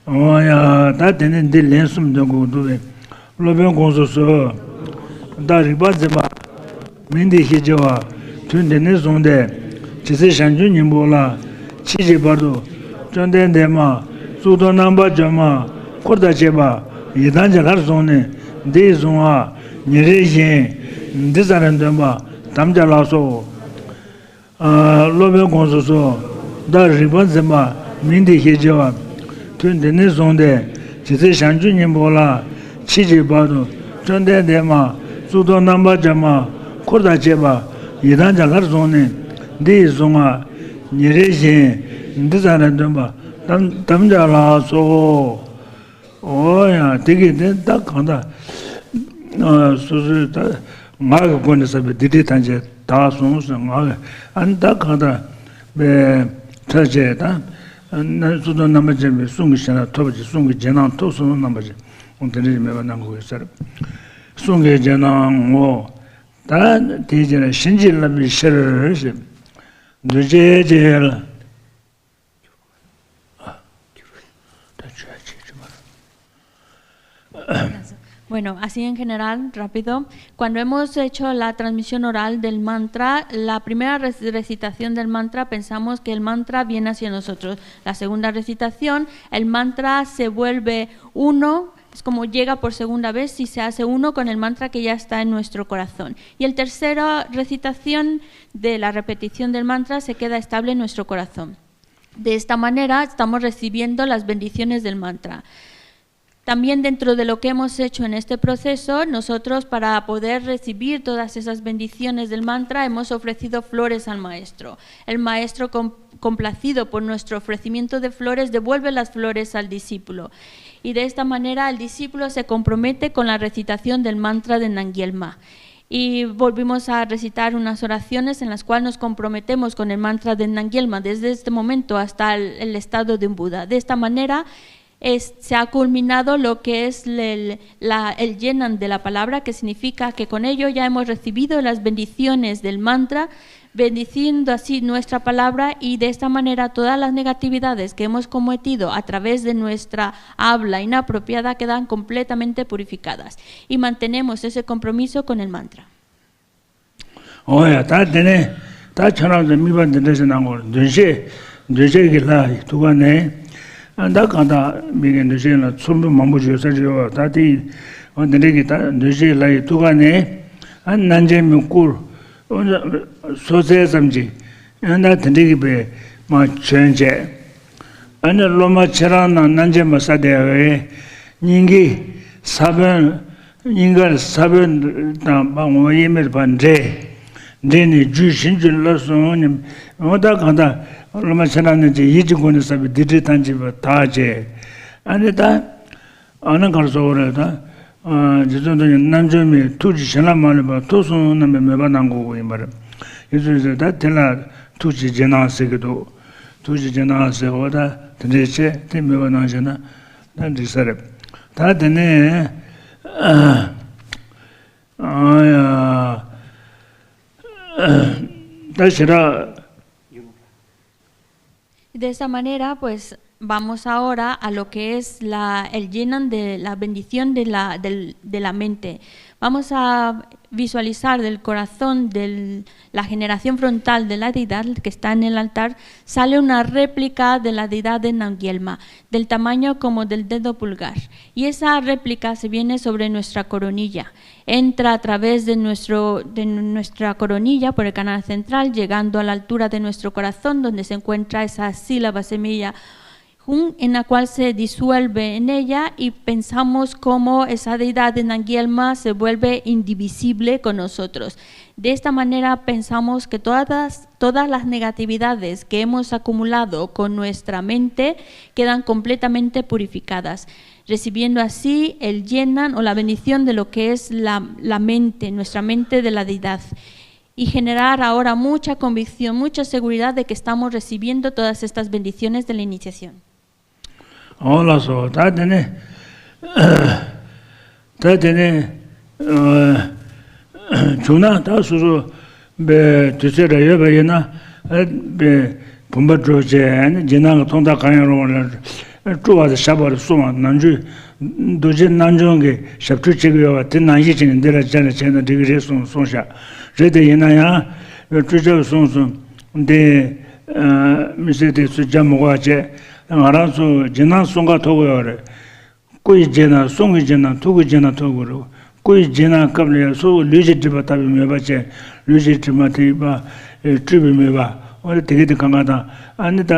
འོ་ཡ། ད་དེ་ནས་འདི་ལན་གསུམ་འདོན་དགོས་འདུག་པས། སློབ་དཔོན་དགོངས་སུ་གསོལ། བདག་རིག་པ་འཛིན་པ། མིང་འདི་ཞེས་བགྱི་བ། དུས་འདི་ནས་བཟུང་སྟེ། ཇི་སྲིད་བྱང་ཆུབ་སྙིང་པོ་ལ། མཆིས་ཀྱི་བར་དུ། བཅོམ་ལྡན་འདས་མ། གཙུག་ཏོར་རྣམ་པར་བཅས་མ། འཁོར་དང་བཅས་པ། ཡི་དམ་གྱི་ལྷར་བཟུང་ནས། འདི་བཟུང་ང་། ཉིན་རེ་བཞིན། འདི་ཙམ་རེ་འདོན་པ། དམ་བཅའ་ལགས་སོ། ཨ། སློབ་དཔོན་དགོངས་སུ་གསོལ། བདག་རིག་པ་འཛིན་པ། མིང་འདི་ཞེས་བགྱི་བ། དུས་འདི་ནས་བཟུང་སྟེ། ཇི་སྲིད་བྱང་ཆུབ་སྙིང་པོ་ལ། མཆིས་ཀྱི་བར་དུ། བཅོམ་ལྡན་འདས་མ། གཙུག་ཏོར་རྣམ་པར་བཅས་མ། འཁོར་དང་བཅས་པ། ཡི་དམ་གྱི་ལྷར་བཟུང་ནས། འདི་ཡིས་བཟུང་ང་། ཉིན་རེ་བཞིན། འདི་ཙམ་རེ་འདོན་པ། དམ་དམ་བཅའ་ལགས་སོ། འོ་ཡ། དེ་གི་དེ་ད་གང་ལྟར། ཨ། སོ་སོའི་ད་ངག་གི་སྒོ་ནས་བསགས་པའི་སྡིག་སྒྲིབ་ཐམས་ཅད་དག་སོང་ཟེར། ངག་གི་ཨ་ནི་ད་གང་ལྟར་པའི་ཐོས་བྱས་ད། ན་གཙུག་ཏོར་རྣམ་པར་བཅས་པའི་གསུང་གི་བྱིན་རླབས་ཐོབ་པ་ཅིག་གསུང་གི་རྗེས་གནང་ཐོབ་སོང་རྣམ་པ་ཅིག་འོ་དེ་འདྲ་ཞིག་མོས་པ་གནང་དགོས་ཟེར། གསུང་གི་རྗེས་གནང་ངོ་། ད་དེའི་རྗེས་ལ་བྱིན་གྱིས་བརླབས་པའི་ཕྱིར་ཞེས། འདུས་བྱས་ཀྱི། Bueno, así en general, rápido, cuando hemos hecho la transmisión oral del mantra, la primera rec- recitación del mantra, pensamos que el mantra viene hacia nosotros. La segunda recitación, el mantra se vuelve uno, es como llega por segunda vez y se hace uno con el mantra que ya está en nuestro corazón. Y el tercero, recitación de la repetición del mantra, se queda estable en nuestro corazón. De esta manera estamos recibiendo las bendiciones del mantra. También dentro de lo que hemos hecho en este proceso, nosotros para poder recibir todas esas bendiciones del mantra hemos ofrecido flores al maestro. El maestro, com- complacido por nuestro ofrecimiento de flores, devuelve las flores al discípulo. Y de esta manera el discípulo se compromete con la recitación del mantra de Nangyelma. Y volvimos a recitar unas oraciones en las cuales nos comprometemos con el mantra de Nangyelma desde este momento hasta el, el estado de un Buda. De esta manera es- se ha culminado lo que es el, la- el Yenan de la palabra, que significa que con ello ya hemos recibido las bendiciones del mantra, bendiciendo así nuestra palabra, y de esta manera todas las negatividades que hemos cometido a través de nuestra habla inapropiada quedan completamente purificadas. Y mantenemos ese compromiso con el mantra. འོ་ཡ། ད་དེ་ནས་ད་ཁྱོད་རང་ཚོ་དམིགས་པ་འདི་འདྲ་ཞིག་གནང་དགོས། འདུས་བྱས། འདུས་བྱས་ཀྱི་ལྷ་ཡི་ཐུགས་ཀ་ནས། ཨ། ད་གང་ལྟར་མི་གི་འདུས་བྱས་ལ་ཚོམ་བུ་མང་པོ་ཡོད་ས་ཅིག་ཡོད་པ། ད་དེ་འོ་འདི་འདྲ་གི་ད་འདུས་བྱས་ལྷ་ཡི་ཐུགས་ཀ་ནས། ཨ། རྣམ་འདྲེན་མི་བསྐུར། འོ་ན་སོ་ཚད་ཙམ་གྱིས། ཨ། ད་དེ་འདྲ་གི་པའི་མ་བྱོན་བྱས། ཨ་ནི་སློབ་མ་ཁྱེད་རང་ནང་རྣམ་འབྱེད་མ་ས་དེ་བའི་སྙིང་གི་ས་བོན། སྙིང་གར་ས་བོན་དང་ཕར་ངོ་བོ་དབྱེར་མེད་པ་འདྲེས། འདྲེས་ནས་རྒྱུད་བྱིན་གྱིས་བརླབས་སོང་ནས། འོ་ད་གང་ལྟར་སློབ་མ་ཁྱེད་རང་རྣམས་ཀྱིས་ཡིད་ཀྱི་སྒོ་ནས་བསགས་པའི་སྡིག་སྒྲིབ་ཐམས་ཅད་པ་དག་བྱས། ཨ་ནི་ད། ཨ་ནི་གར་སོགས་རེད་ད། རྗེ་བཙུན་རྡོ་རྗེ་རྣལ་འབྱོར་མའི་ཐུགས་ཀྱི་བྱིན་རླབས་མ་ལུས་པ་ཐོབ་སོང་རྣམ་པའི་མོས་པ་གནང་དགོས་ཀྱི་ཡིན་པ་རེད། ཡིན་ཚུལ་ཟེར་ད་དེ་ལ་ཐུགས་ཀྱི་རྗེས་གནང་ཟེར་གྱི་འདུག་ཐུགས་ཀྱི་རྗེས་གནང་ཟེར་བ་ད་དེ་འདྲའི་བྱས་དེ་མོས་པ་གནང་བྱས་ན་ད་འགྲིག་ས་རེད། ད་དེ་ནས་ཨ་ཡ། ད་ཞེ་དྲག De esa manera, pues vamos ahora a lo que es la, el llenan de la bendición de la, del- de la mente. Vamos a visualizar del corazón de la generación frontal de la deidad que está en el altar, sale una réplica de la deidad de Nangielma, del tamaño como del dedo pulgar. Y esa réplica se viene sobre nuestra coronilla. Entra a través de, nuestro, de nuestra coronilla por el canal central, llegando a la altura de nuestro corazón, donde se encuentra esa sílaba semilla Hun, en la cual se disuelve en ella y pensamos cómo esa deidad de Nangielma se vuelve indivisible con nosotros. De esta manera pensamos que todas, todas las negatividades que hemos acumulado con nuestra mente quedan completamente purificadas, recibiendo así el yenan o la bendición de lo que es la, la mente, nuestra mente de la deidad, y generar ahora mucha convicción, mucha seguridad de que estamos recibiendo todas estas bendiciones de la iniciación. ཨོ་ལགས་སོ། ད་དེ་ནས་ད་དེ་ནས་བྱུང་ན་ད་སོ་སོ་པའི་དུས་ཚོད་རེ་ཡོད་པ་ཡིན་ན་པའི་བུམ་པ་སྒྲུབ་བྱས་ནས་རྗེས་གནང་གི་ཐོག་མཐའ་གང་ཡང་རུང་བ་ལ་སྤྲུལ་བ་དང་ཞབས་པ་ལ་གསུངས་པ་ནམ་རྒྱུན་རྡོ་རྗེ་རྣལ་འབྱོར་གྱི་ཞབས་ཁྲུས་བྱེད་ཀྱི་ཡོད་པ་དེ་ནང་བཞིན་བྱས་ནས་འདི་ལ་སྦྱར་ནས་བྱས་ན་འགྲིག་གི་རེད་གསུངས་གསུངས་ཤག་རེད་དེ་ཡིན་ན་ཡང་པའི་སྤྲུལ་ཞབས་གསུངས་སོང་། འདི་མི་སེར་དེ་ཚོས་སྦྱར་མི་དགོས་པ་བྱས། ང་རང་ཚོ་རྗེས་གནང་གསུང་ག་ཐོབ་ཀྱི་ཡོད་རེད། སྐུ་ཡི་རྗེས་གནང་། གསུང་གི་རྗེས་གནང་། ཐུགས་ཀྱི་རྗེས་གནང་ཐོབ་དགོས་རེད། སྐུ་ཡི་རྗེས་གནང་སྐབས་ལ་ཡང་སོ་སོ་ལུས་ཀྱི་སྒྲིབ་པ་དག་པའི་མོས་པ་བྱས། ལུས་ཀྱི་དྲི་མ་དེ་ཡིས་པ་སྤྲུལ་པའི་མོས་པ། འོ་དེ་གའི་དེ་གང་ག་དང་ཨ་ནི་ད་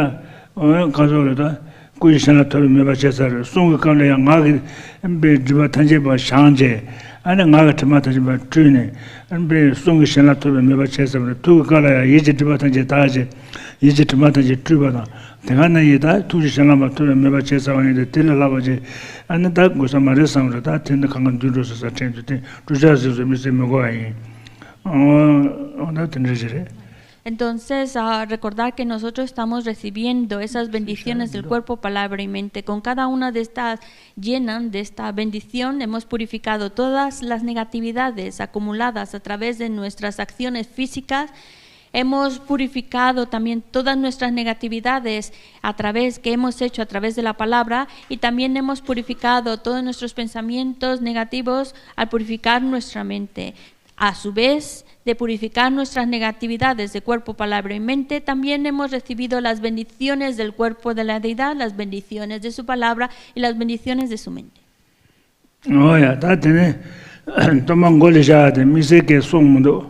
ག་ཚོད་རེད་ད། སྐུ་ཡི་བྱིན་རླབས་ཐོབ་པའི་མོས་པ་བྱས་ཚར་རེད། གསུང་གི་སྐབས་ལ་ཡང་ངག་གི་པའི་སྒྲིབ་པ་ཐམས་ཅད་པ་བྱང་བྱས། ཨ་ནི་ངག་གི་དྲི་མ་ཐམས་ཅད་པ་བཀྲུས་ནས་པའི་གསུང་གི་བྱིན་རླབས་ཐོབ་པའི་མོས་པ་བྱས་ཚར་བ་རེད། ཐུགས་ཀྱི་སྐབས་ལ་ཡང་ཡིད་ཀྱི་སྒྲིབ་པ་ཐམས་ཅད་དག་བྱས། ཡིད་ཀྱི་དྲི་མ་ཐམས་ཅད་བཀྲུས་པ་དང་། དེ་ག་ན་ཡིད་དག་ཐུགས་ཀྱི་བྱིན་རླབས་མ་ཐོབ་པའི་མོས་པ་བྱས་ཚར་བ་ཡིན་ཏེ་དེ་ལས་ལྷག་པ་ཅིག་ཨ་ནི་ད་དགོས་ས་མ་རེད་བསམ་རེད། ད་དེ་ནི་གང་ག་འདུས་འགྲོ་ཟེར་ས་དྲན་དུ་དེ་སྤྲུལ་ཞབས་ཟེར་ཚོ་མི་ཟེར་མི་དགོས་པ་ཡིན། ཨོ་ད་དེ་འདྲ་ཞིག་རེད། Entonces, a recordar que nosotros estamos recibiendo esas bendiciones del cuerpo, palabra y mente. Con cada una de estas llenan de esta bendición, hemos purificado todas las negatividades acumuladas a través de nuestras acciones físicas. Hemos purificado también todas nuestras negatividades a través que hemos hecho a través de la palabra y también hemos purificado todos nuestros pensamientos negativos al purificar nuestra mente. A su vez de purificar nuestras negatividades de cuerpo, palabra y mente, también hemos recibido las bendiciones del cuerpo de la deidad, las bendiciones de su palabra y las bendiciones de su mente. ཨོ་ཡ། ད་དེ་ནས་གཏོར་མ་མགོ་ལ་བཞག་དེ་དམིགས་བསལ་གྱི་གསུང་མི་འདུག་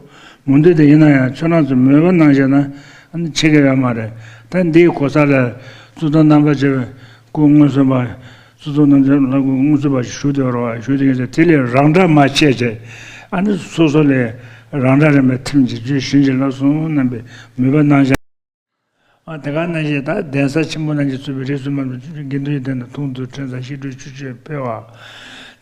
མི་འདུག་དེ་ཡིན་ན་ཡང་ཁྱོད་རང་ཚོ་མོས་པ་གནང་བྱས་ན་ཆེ་གི་ཡོད་མ་རེད། ད་འདིའི་གོ་ས་ལ་གཙུག་ཏོར་རྣམ་པར་རྒྱལ་བའི་སྐུ་མངོན་སུམ་པ། གཙུག་ཏོར་རྣམ་རྒྱལ་ལ་སྐུ་མངོན་སུམ་པ་ཞིག་བཞུགས་བསྡད་ཡོད་རེད་བ། བཞུགས་བསྡད་ཡོད་ཚེ་དེ་ལས་རང་སྒྲ་མ་བྱས་བྱས། ཨ་ནི་སོ་སོ་ལས་རང་སྒྲ་རིག་པའི་ཐིམ་གྱིས་རྒྱུད་བྱིན་གྱིས་བརླབས་སོང་རྣམ་པའི་མོས་པ་གནང་བྱས། ཨ་དེ་ག་ནང་བཞིན་ད་གདན་ས་ཆེན་པོ་ནང་བཞིན་ཚུད་པའི་རིས་སུ་མ་ཆད་པའི་དགེ་འདུན་གྱི་སྡེ་དང་ཐུགས་མཐུན་ཕྲིན་ཚང་ཤིས་བརྗོད་ཆོས་སྤྱོད་འཕེལ་བ།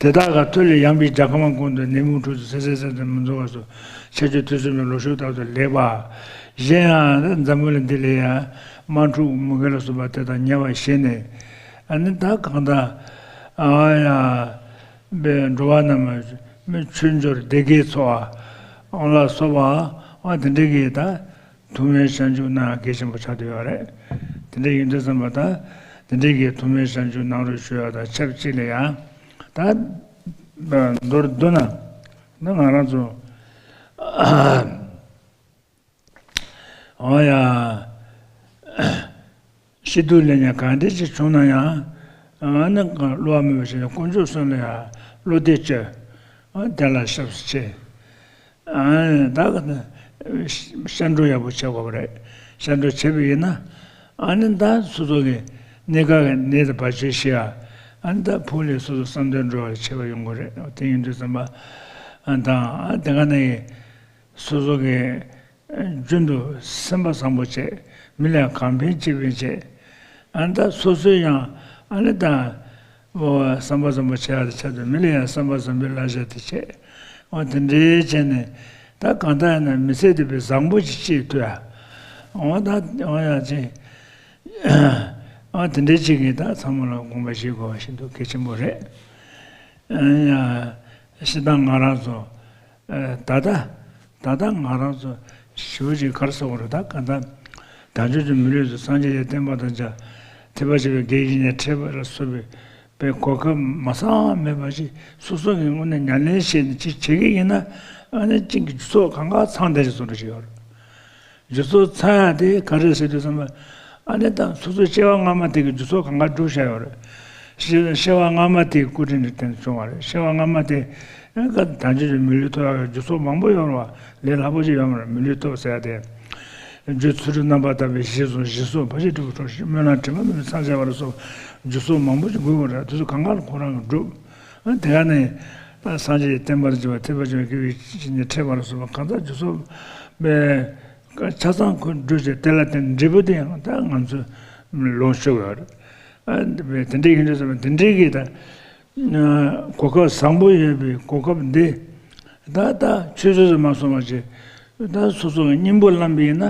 དེ་དག་ག་ཐུགས་ལས་ཡངས་པའི་རྒྱལ་ཁམས་ཀུན་ཏུ་ནད་མུག་དྲག་ཏུ་ཚེ་ཚེ་ཚེ་ཚེ་མི་འཛོམས་པ་སོགས་ཆར་ཆུ་དུས་གསུམ་གྱི་ལོ་ཕྱུགས་ལྟར་དུ་ལེགས་པ། གཞན་ཡང་འཛམ་བུ་གླིང་འདི་ལ་ཡང་དམག་འཁྲུག་མུ་གེ་ལ་སོགས་པ་དེ་དག་ཉེ་བར་ཞི་ནས། ཨ་ནི་ད་གང་ལྟར་ཨ་ཡ་པའི་འགྲོ་བ་རྣམས་མཆོད་འབྱོར་བདེ་དགེའི་འཚོ་བ་ལ་སོགས་པ་དེ་འདྲ་གི་ད། ཐུགས་སྨོན་བྱང་ཆུབ་གནང་གལ་ཆེན་པོ་ཆགས་བསྡད་ཡོད་རེད། དེ་འདྲ་ཡིན་དུས་ཙམ་པ་ད་དེ་འདྲའི་གི་ཐུགས་སྨོན་བྱང་ཆུབ་གནང་རོགས་ཞུ་ཡ་དང་ཆབས་ཅིག་ལ་ཡང་ད་མདོར་བསྡུ་ན་ད་ང་རང་ཚོ་འོ་ཡ་སྐྱིད་སྡུག་ལས་ཉེན་གང་འདྲ་ཞིག་བྱུང་ན་ཡང་ཨ་ནི་བསླུ་བ་མེད་པ་ཞིག་ནས་དཀོན་མཆོག་གསུམ་ལ་ཡང་བློ་གཏད་བཅོལ། དེ་ལ་སྐྱབས་སུ་མཆི། ཨ་ནི་ད་ག་ནི་སྤྱན་འདྲུད་ཡག་པོ་བྱེད་དགོས་པ་རེད། སྤྱན་འདྲུད་བྱས་པ་ཡིན་ན་ཨ་ནི་ད་སོ་སོ་གི་ གནས་སྐབས་ཀྱི་ནད་དང་བར་ཆད་ཞི་ཡ། ཨ་ནི་ད་ཕུགས་ལ་སོ་སོ་བསམ་དོན་འགྲུབ་པ་ལ་བྱེད་པ་ཡོང་གི་རེད། དེ་ཡིན་དུས་ཙམ་པ་ཨ་དང་ཨ་དེ་ག་ནས་སོ་སོ་གི་རྒྱུན་དུ་སེམས་པ་བཟང་པོ་བྱེད། མི་ལ་གང་ཕན་ཅི་ཕན་བྱེད། ཨ་ནི་ད་སོ་སོས་ཡང་ཨ་ནི་ད་བསམ་པ་བཟང་པོ་བྱེད་ཡ་དེ་ཆེད་དུ་མི་ལ་ཡང་བསམ་པ་བཟང་པོའི་བསླབ་བྱ་དེ་བྱེད། འོ་དེ་འདྲའི་བྱས་ནས་ད་གང་ལྟར་ཡིན་ན་མི་ཚེ་འདི་བའི་བཟང་པོ་ཅིག་སྐྱེལ་ཐུབ་ཡ། འོ་ད་འོ་ཡ་ཅིག་ཨ་དེ་འདྲའི་ཅིག་གིས་ད་ཚང་མ་ལ་དགོངས་པ་བཞེས་དགོས་པ་ཞིག་འདུག་གལ་ཆེན་པོ་རེད། ཨ་ཡ་ཤི་ད་ང་རང་ཚོ་ཨ་ད་ལྟ་ད་ལྟ་ང་རང་ཚོ་ཞུ་ཅིག་གར་སོང་བ་རེད། ད་ག་ད་དལ་འབྱོར་གྱི་མི་ལུས་སུ་སངས་རྒྱས་ཀྱི་བསྟན་པ་དང་བཅས་ཐེག་པ་ཆེ་བའི་དགེ་བའི་བཤེས་གཉེན་འཕྲད་པ་ལ་སོགས་པའི་པའི་གོ་སྐབས་མ་ཚང་མེད་པ་ཞིག་སོ་སོ་གི་ངོས་ནས་ཉམས་ལེན་བྱས་ནས་ཅིག་བྱེད་ཀྱི་ཡིན་ན། ཨ་ནི་ཅིག་གི་རྒྱུ་ཚོགས་གང་ག་ཚང་བསྡད་ཀྱི་བཟོ་འདྲ་ཞིག་ཡོད་རེད། རྒྱུ་ཚོགས་ཚང་ཡ་དེ་ག་རེ་ཟེར་དུས་ཙམ་པ། ཨ་ནི་ད་སོ་སོའི་སྐྱེ་བ་སྔ་མ་དེ་གི་རྒྱུ་ཚོགས་གང་ག་བསྒྲུབས་བཞག་ཡོད་རེད། སྐྱེ་སྐྱེ་བ་སྔ་མ་དེ་གི་སྐུ་དྲིན་གྱི་རྟེན་དུ་བྱུང་བ་རེད། སྐྱེ་བ་སྔ་མ་དེ་ཨ་ག་དལ་འབྱོར་གྱི་མི་ལུས་ཐོབ་ཡག་གི་རྒྱུ་ཚོགས་མང་པོ་ཡོད་རེད་བ། ལས་སླ་པོ་ཅིག་ཡོད་མ་རེད། མི་ལུས་ཐོབ་ཟེར་ཡ་དེ། རྒྱུ་ཚུལ་ཁྲིམས་རྣམ་པར་དག་པའི་གཞི་བཟུང་། སྦྱིན་སོགས་ཕར་ཕྱིན་དྲུག་གི་གྲོགས་ཤིག་སྨོན་ལམ་དྲི་མ་མེད་པའི་མཚམས་སྦྱར་བ་ལ་སོགས་རྒྱུ་ཚོགས་མང་པོ་ཞིག་དགོས་པ་རེད། དེ་ཚོ་གང་ག་ལ་ཁོ་རང་གིས་བསྒྲུབས། ཨ་དེ་ག་ནས་ད་སངས་རྒྱས་ཀྱི་བསྟན་པར་འགྱུར་བ་ཐེག་པ་ཆེན་པོའི་དགེ་བའི་བཤེས་གཉེན་འཕྲད་པ་ལ་སོགས་པ་གང་ཟག་རྒྱུ་ཚོགས་པའི་ཆ་ཚང་ཁོ་བསྒྲུབས་བྱས། དེ་ལ་བརྟེན་འབྲས་བུ་དེ་ཡང་ད་ང་ཚོས་ལོངས་སྤྱོད་དགོས་རེད། ཨ་དེ་འདྲ་ཡིན་དུས་ཙམ་པ་དེ་འདྲའི་གི་ད་གོ་སྐབས་བཟང་པོ་ཡོད་པའི་གོ་སྐབས་འདི་ད་ད་ཆུད་ཟོས་སུ་མ་སོང་བ་བྱས། ད་སོ་སོ་གི་སྙིང་པོ་བླངས་པ་ཡིན་ན།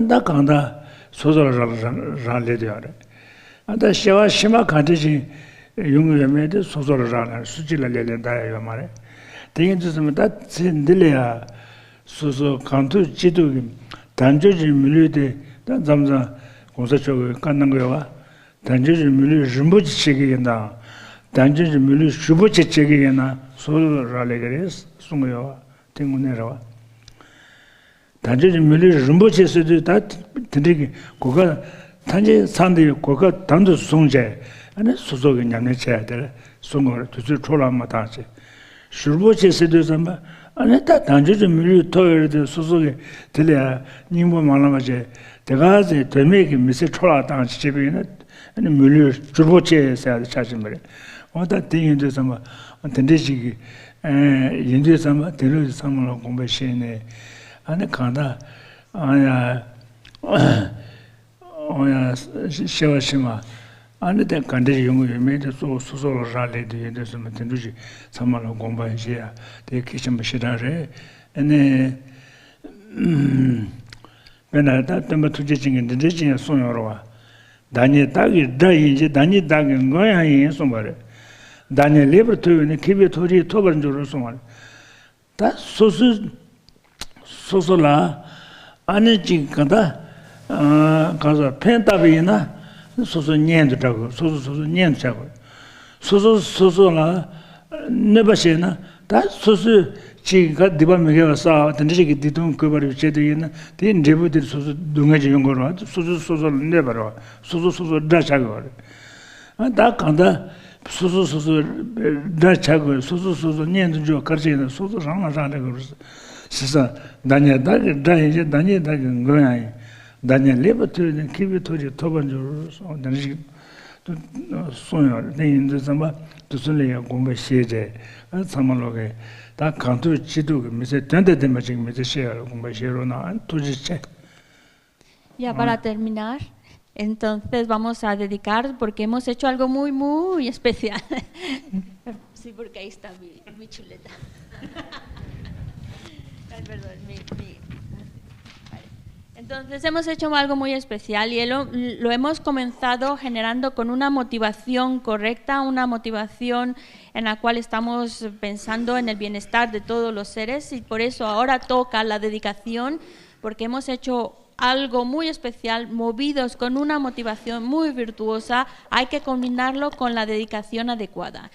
ད་གང་ལྟར་སོ་སོ་ལ་རག་རག་རག་ལས་དེ་ཡོད་རེད། ཨ་ད་སྐྱེ་བ་ཕྱི་མ་ག་འདྲ་ཞིག་ཡོང་གི་ཡོད་མེད་དེ་སོ་སོ་ལ་རག་ལས། སུ་གཅིག་ལ་ལས་ལས་འདའ་ཡ་ཡོད་མ་རེད། དེ་ཡིན་དུས་ཙམ་པ་ད་ཚེ་འདི་ལ་ཡ་སོ་སོ་གང་ཐུབ་ཅི་ཐུབ་ཀྱིས་དལ་འབྱོར་གྱི་མི་ལུས་དེ་ད་མཚམས་མཚམས་གོང་ས་མཆོག་གིས་བཀའ་གནང་གི་ཡོད་པ། དལ་འབྱོར་གྱི་མི་ལུས་རིན་པོ་ཆེ་བྱེད་ཀྱི་ཡིན་དང་། དལ་འབྱོར་གྱི་མི་ལུས་ཕྱུག་པོ་ཆེ་བྱེད་ཀྱི་ཡིན་ན་སོ་སོ་ལ་རག་ལས་ཀྱི་རེད་གསུང་གི་ཡོད་པ། དེ་དངོས་གནས་རེད་བ། དལ་འབྱོར་གྱི་མི་ལུས་རིན་པོ་ཆེ་ཟེར་དུས་ད་དེ་འདྲའི་གི་གོ་སྐབས་ཐམས་ཅད་ཚང་དེ་གོ་སྐབས་དམ་དུ་བཟུང་བྱས། ཨ་ནི་སོ་སོ་གི་ཉམས་ལེན་བྱས་ཡ་དེ་ལ་གསུང་གི་ཡོད་རེད། དུས་ཚོད་འཕྲོ་བརླག་མ་བཏང་བྱས། ཕྱུག་པོ་ཆེ་ཟེར་དུས་ཙམ་པ། ཨ་ནི་ད་དལ་འབྱོར་གྱི་མི་ལུས་ཐོབ་ཡོད་རེད་དེ་སོ་སོ་གི་དེ་ལ་ཡ་སྙིང་པོ་མ་བླངས་པ་བྱས། དེ་ག་ཚེ་དོན་མེད་ཀྱི་མི་ཚེ་འཕྲོ་བརླག་བཏང་བྱས་བྱས་པ་ཡིན་ན། ཨ་ནི་མི་ལུས་ཕྱུག་པོ་ཆེ་ཟེར་ཡ་དེ་ཆགས་ཀྱི་མ་རེད། འོ་ད་དེ་ཡིན་དུས་ཙམ་པ་དེ་འདྲའི་ཞིག་གི་ཨ་ཡིན་དུས་ཙམ་པ་དེ་ལུགས་ཀྱི་ཚང་མ་ལ་དགོངས་པ་བཞེས་ནས། ཨ་ནི་གང་ལྟར་ཨ་ཡ། འོ་ཡ། སྐྱེ་བ་ཕྱི་མ་ཨ་ནི་དེ་ག་འདྲ་ཡོང་གི་ཡོད་མེད་དེ་གཙོ་བོ་སོ་སོ་ལ་རག་ལས་དེ་ཡོད་དུས་ཙམ་པ་དེ་འདྲ་ཞིག་ཚང་མ་ལ་དགོངས་པ་བཞེས་ཡ་དེ་གལ་ཆེན་པོ་ཞེ་དྲག་རེད། ཨ་ནི། དཔེར་ན་ད་སྟོན་པ་ཐུགས་རྗེ་ཅན་གྱིས་འདི་འདྲའི་ཅིག་ཡང་གསུངས་ཡོད་རེད་བ། བདག་ཉིད་བདག་གི་དགྲ་ཡིན་གྱི། བདག་ཉིད་བདག་གི་མགོན་ཡང་ཡིན་གསུངས་པ་རེད། བདག་ཉིད་ལེགས་པར་ཐོས་པས་ནི། མཁས་པའི་མཐོ་རིས་ཐོབ་པར་འགྱུར་གསུངས་པ་རེད། ད་སོ་སོའི་སོ་སོ་ལ་ཨ་ནི་ཅིག་ག་ད་ག་ས་ཕན་བཏགས་པ་ཡིན་ན་སོ་སོ་གཉེན་དུ་བསྒྲག་དགོས། སོ་སོ་སོ་སོ་གཉེན་དུ་བྱ་དགོས། སོ་སོ་སོ་སོ་ལ་གནོད་པ་བྱས་ན། ད་སོ་སོས་ཅིག་ག་སྡིག་པ་མི་དགེ་བ་བསགས་པ་དེ་འདྲ་ཞིག་གི་སྡིག་ལྟུང་བཀོད་པ་རེ་བྱེད་དུ་ཡིན་ན། དེའི་འབྲས་བུ་དེར་སོ་སོ་སྡུག་བསྔལ་ཅིག་ཡོང་དགོས་རེད་བ། སོ་སོས་སོ་སོ་ལ་གནོད་པ་རེད་བ། སོ་སོ་སོ་སོ་དགྲ་ཆགས་དགོས་རེད། ཨ་ད་གང་ལྟར་སོ་སོ་སོ་སོ་དགྲ་ཆགས་དགོས། སོ་སོ་སོ་སོ་གཉེན་དུ་འཇོག་ག་རེ་བྱས་ན་སོ་སོ་རང་ལ་རག་ལས་དགོས་རེད། ཞེ་ས། བདག་ཉིད་བདག་གི་དགྲ་ཡིན་གྱི། བདག་ཉིད་བདག་གི་མགོན་ཡང་ཡིན། བདག་ཉིད་ལེགས་པར་ཐོས་ནས། མཁས་པའི་མཐོ་རིས་ཐོབ་པར་འགྱུར་གསུངས། དེ་འདྲ་ཞིག་གསུངས་ཡོད་རེད། དེ་ཡིན་དུས་ཙམ་པ་དེ་ཚོ་ལ་ཡང་དགོངས་པ་བཞེས་ཏེ། ཨ་ཚང་མ་ལོག་གི་ད་གང་ཐུབ་ཅི་ཐུབ་ཀྱི་མི་ཚེ་དོན་དང་ལྡན་པ་ཅིག་མི་ཚེ་སྐྱེལ་ཡག་ལ་དགོངས་པ་བཞེས་རོགས་གནང་། ཨ་ཐུགས་རྗེ་ཆེ། Ya, para terminar, entonces vamos a dedicar, porque hemos hecho algo muy, muy especial. Sí, porque ahí está mi, mi chuleta. Ay, perdón, mi, mi, vale. Entonces hemos hecho algo muy especial y lo, lo hemos comenzado generando con una motivación correcta, una motivación en la cual estamos pensando en el bienestar de todos los seres, y por eso ahora toca la dedicación, porque hemos hecho algo muy especial, movidos con una motivación muy virtuosa, hay que combinarlo con la dedicación adecuada.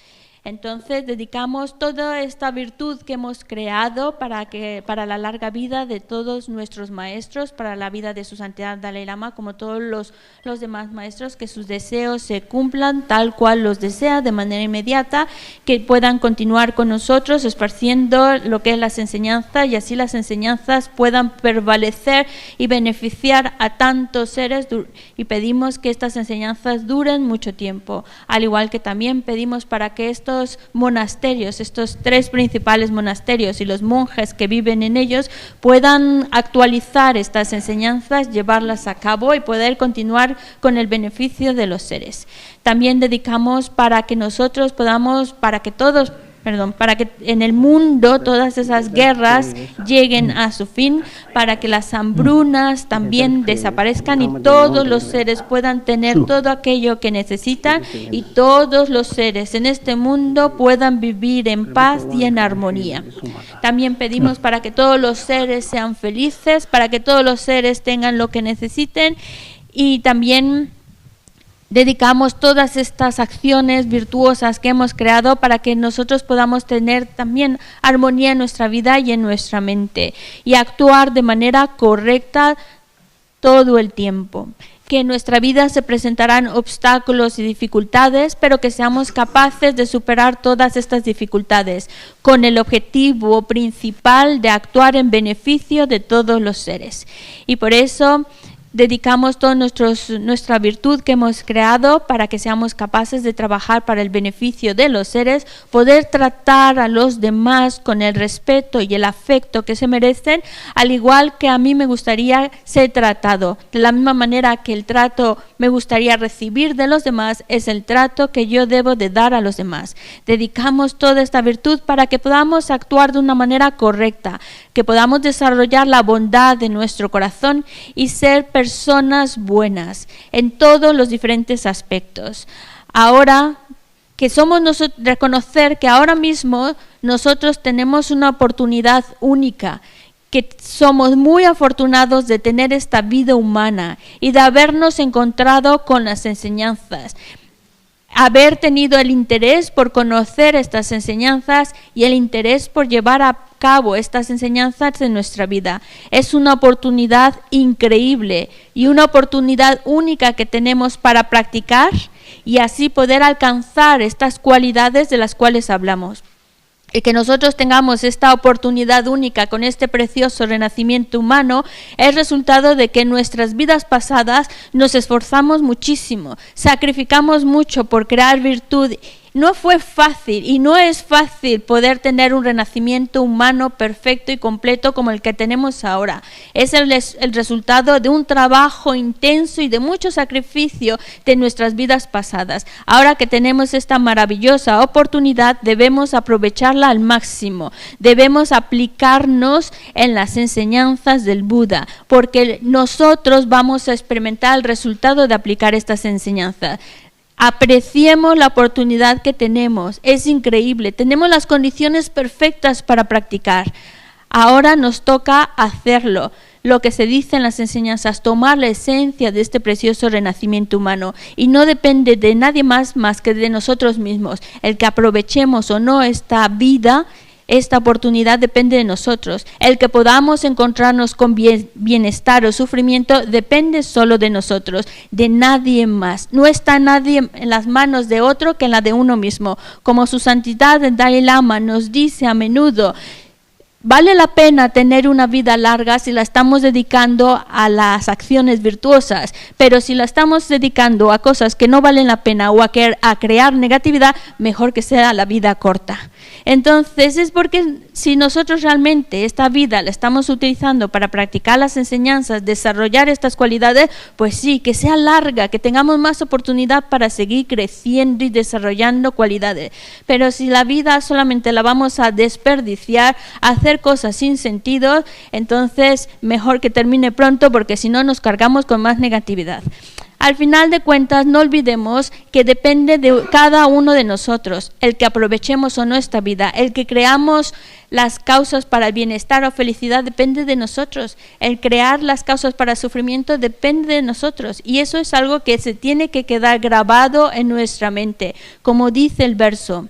Entonces dedicamos toda esta virtud que hemos creado para que, para la larga vida de todos nuestros maestros, para la vida de su santidad Dalai Lama, como todos los, los demás maestros, que sus deseos se cumplan tal cual los desea de manera inmediata, que puedan continuar con nosotros esparciendo lo que es las enseñanzas y así las enseñanzas puedan prevalecer y beneficiar a tantos seres. Y pedimos que estas enseñanzas duren mucho tiempo, al igual que también pedimos para que estos monasterios, estos tres principales monasterios y los monjes que viven en ellos puedan actualizar estas enseñanzas, llevarlas a cabo y poder continuar con el beneficio de los seres. También dedicamos para que nosotros podamos, para que todos perdón, para que en el mundo todas esas guerras lleguen a su fin, para que las hambrunas también desaparezcan y todos los seres puedan tener todo aquello que necesitan y todos los seres en este mundo puedan vivir en paz y en armonía. También pedimos para que todos los seres sean felices, para que todos los seres tengan lo que necesiten y también dedicamos todas estas acciones virtuosas que hemos creado para que nosotros podamos tener también armonía en nuestra vida y en nuestra mente y actuar de manera correcta todo el tiempo. Que en nuestra vida se presentarán obstáculos y dificultades, pero que seamos capaces de superar todas estas dificultades con el objetivo principal de actuar en beneficio de todos los seres. Y por eso dedicamos toda nuestra virtud que hemos creado para que seamos capaces de trabajar para el beneficio de los seres, poder tratar a los demás con el respeto y el afecto que se merecen, al igual que a mí me gustaría ser tratado, de la misma manera que el trato me gustaría recibir de los demás es el trato que yo debo de dar a los demás. Dedicamos toda esta virtud para que podamos actuar de una manera correcta, que podamos desarrollar la bondad de nuestro corazón y ser personas buenas en todos los diferentes aspectos. Ahora que somos nosotros, reconocer que ahora mismo nosotros tenemos una oportunidad única, que somos muy afortunados de tener esta vida humana y de habernos encontrado con las enseñanzas, haber tenido el interés por conocer estas enseñanzas y el interés por llevar a cabo estas enseñanzas en nuestra vida. Es una oportunidad increíble y una oportunidad única que tenemos para practicar y así poder alcanzar estas cualidades de las cuales hablamos. Y que nosotros tengamos esta oportunidad única con este precioso renacimiento humano es resultado de que en nuestras vidas pasadas nos esforzamos muchísimo, sacrificamos mucho por crear virtud. No fue fácil y no es fácil poder tener un renacimiento humano perfecto y completo como el que tenemos ahora. Es el, el resultado de un trabajo intenso y de mucho sacrificio de nuestras vidas pasadas. Ahora que tenemos esta maravillosa oportunidad, debemos aprovecharla al máximo. Debemos aplicarnos en las enseñanzas del Buda, porque nosotros vamos a experimentar el resultado de aplicar estas enseñanzas. Apreciemos la oportunidad que tenemos. Es increíble. Tenemos las condiciones perfectas para practicar. Ahora nos toca hacerlo. Lo que se dice en las enseñanzas, tomar la esencia de este precioso renacimiento humano y no depende de nadie más más que de nosotros mismos. El que aprovechemos o no esta vida, esta oportunidad depende de nosotros. El que podamos encontrarnos con bienestar o sufrimiento depende solo de nosotros, de nadie más. No está nadie en las manos de otro que en la de uno mismo. Como su santidad el Dalai Lama nos dice a menudo, vale la pena tener una vida larga si la estamos dedicando a las acciones virtuosas, pero si la estamos dedicando a cosas que no valen la pena o a, a crear negatividad, mejor que sea la vida corta. Entonces es porque si nosotros realmente esta vida la estamos utilizando para practicar las enseñanzas, desarrollar estas cualidades, pues sí, que sea larga, que tengamos más oportunidad para seguir creciendo y desarrollando cualidades. Pero si la vida solamente la vamos a desperdiciar, a hacer cosas sin sentido, entonces mejor que termine pronto porque si no nos cargamos con más negatividad. Al final de cuentas, no olvidemos que depende de cada uno de nosotros el que aprovechemos o no esta vida, el que creamos las causas para el bienestar o felicidad depende de nosotros, el crear las causas para el sufrimiento depende de nosotros y eso es algo que se tiene que quedar grabado en nuestra mente, como dice el verso.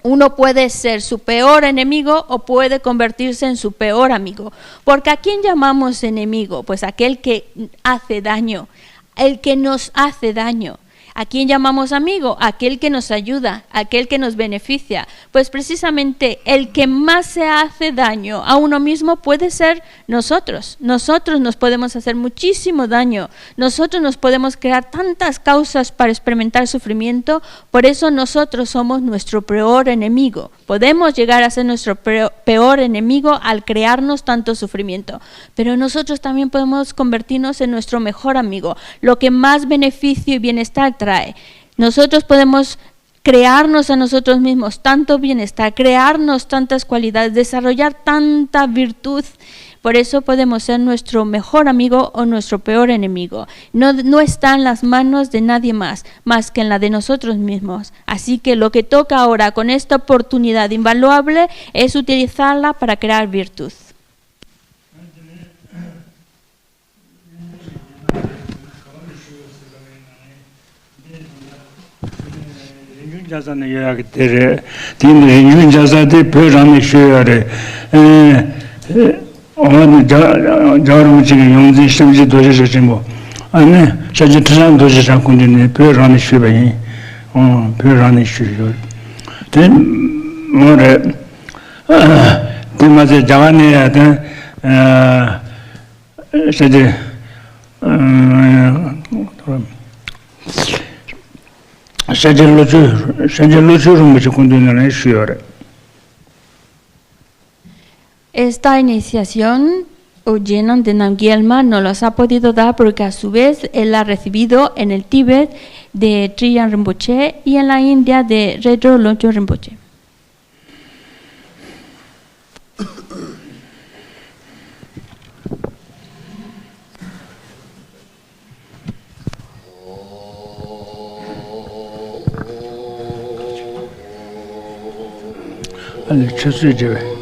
Uno puede ser su peor enemigo o puede convertirse en su peor amigo. Porque ¿a quién llamamos enemigo? Pues aquel que hace daño, el que nos hace daño. ¿A quién llamamos amigo? Aquel que nos ayuda, aquel que nos beneficia. Pues precisamente el que más se hace daño a uno mismo puede ser nosotros. Nosotros nos podemos hacer muchísimo daño. Nosotros nos podemos crear tantas causas para experimentar sufrimiento. Por eso nosotros somos nuestro peor enemigo. Podemos llegar a ser nuestro peor enemigo al crearnos tanto sufrimiento. Pero nosotros también podemos convertirnos en nuestro mejor amigo. Lo que más beneficio y bienestar trae. Nosotros podemos crearnos a nosotros mismos tanto bienestar, crearnos tantas cualidades, desarrollar tanta virtud. Por eso podemos ser nuestro mejor amigo o nuestro peor enemigo. No, no está en las manos de nadie más, más que en la de nosotros mismos. Así que lo que toca ahora con esta oportunidad invaluable es utilizarla para crear virtud. རིན་ཆུང་རྒྱ་བཟའ་ནས་ཡོད་ཡག་གི་དེ་རེད། དེ་ནི་རིན་ཆུང་རྒྱ་བཟའ་དེ་བོད་རང་ནས་ཤོད་ཡག་རེད། ཨེ། འོ་ནི་རྒྱ་རྒྱལ་བ་རིན་པོ་ཆེ་གི་ཡོངས་འཛིན་ཤཱཀྱའི་རྡོ་རྗེ་རིན་པོ་ཆེན་པོ། ཨ་ནི་ཤཱཀྱ་ཁྲི་བྱང་རྡོ་རྗེ་འཆང་སྐུ་མདུན་ནས་བོད་རང་ནས་ཤོད་པ་ཡིན། ཨོ་བོད་རང་ནས་ཤོད་ཡོད། དེ་འོ་རེད། དེ་མ་ཟད་རྒྱ་གར་ནས་ཡ་དེ། ཤཱཀྱ། ཤཱཀྱ་བློ་ཆོས། ཤཱཀྱ་བློ་ཆོས་རིན་པོ་ཆེ་སྐུ་མདུན་ནས་ཞུས་ཡོད་རེད། Esta iniciación, Ujena de Namgyel Ma no los ha podido dar porque a su vez él la ha recibido en el Tíbet de Tri Yan Rinpoche y en la India de Retro Longchon Rinpoche. ཨ་ནི་ཆུ་ཚོད་བརྗེ་བས།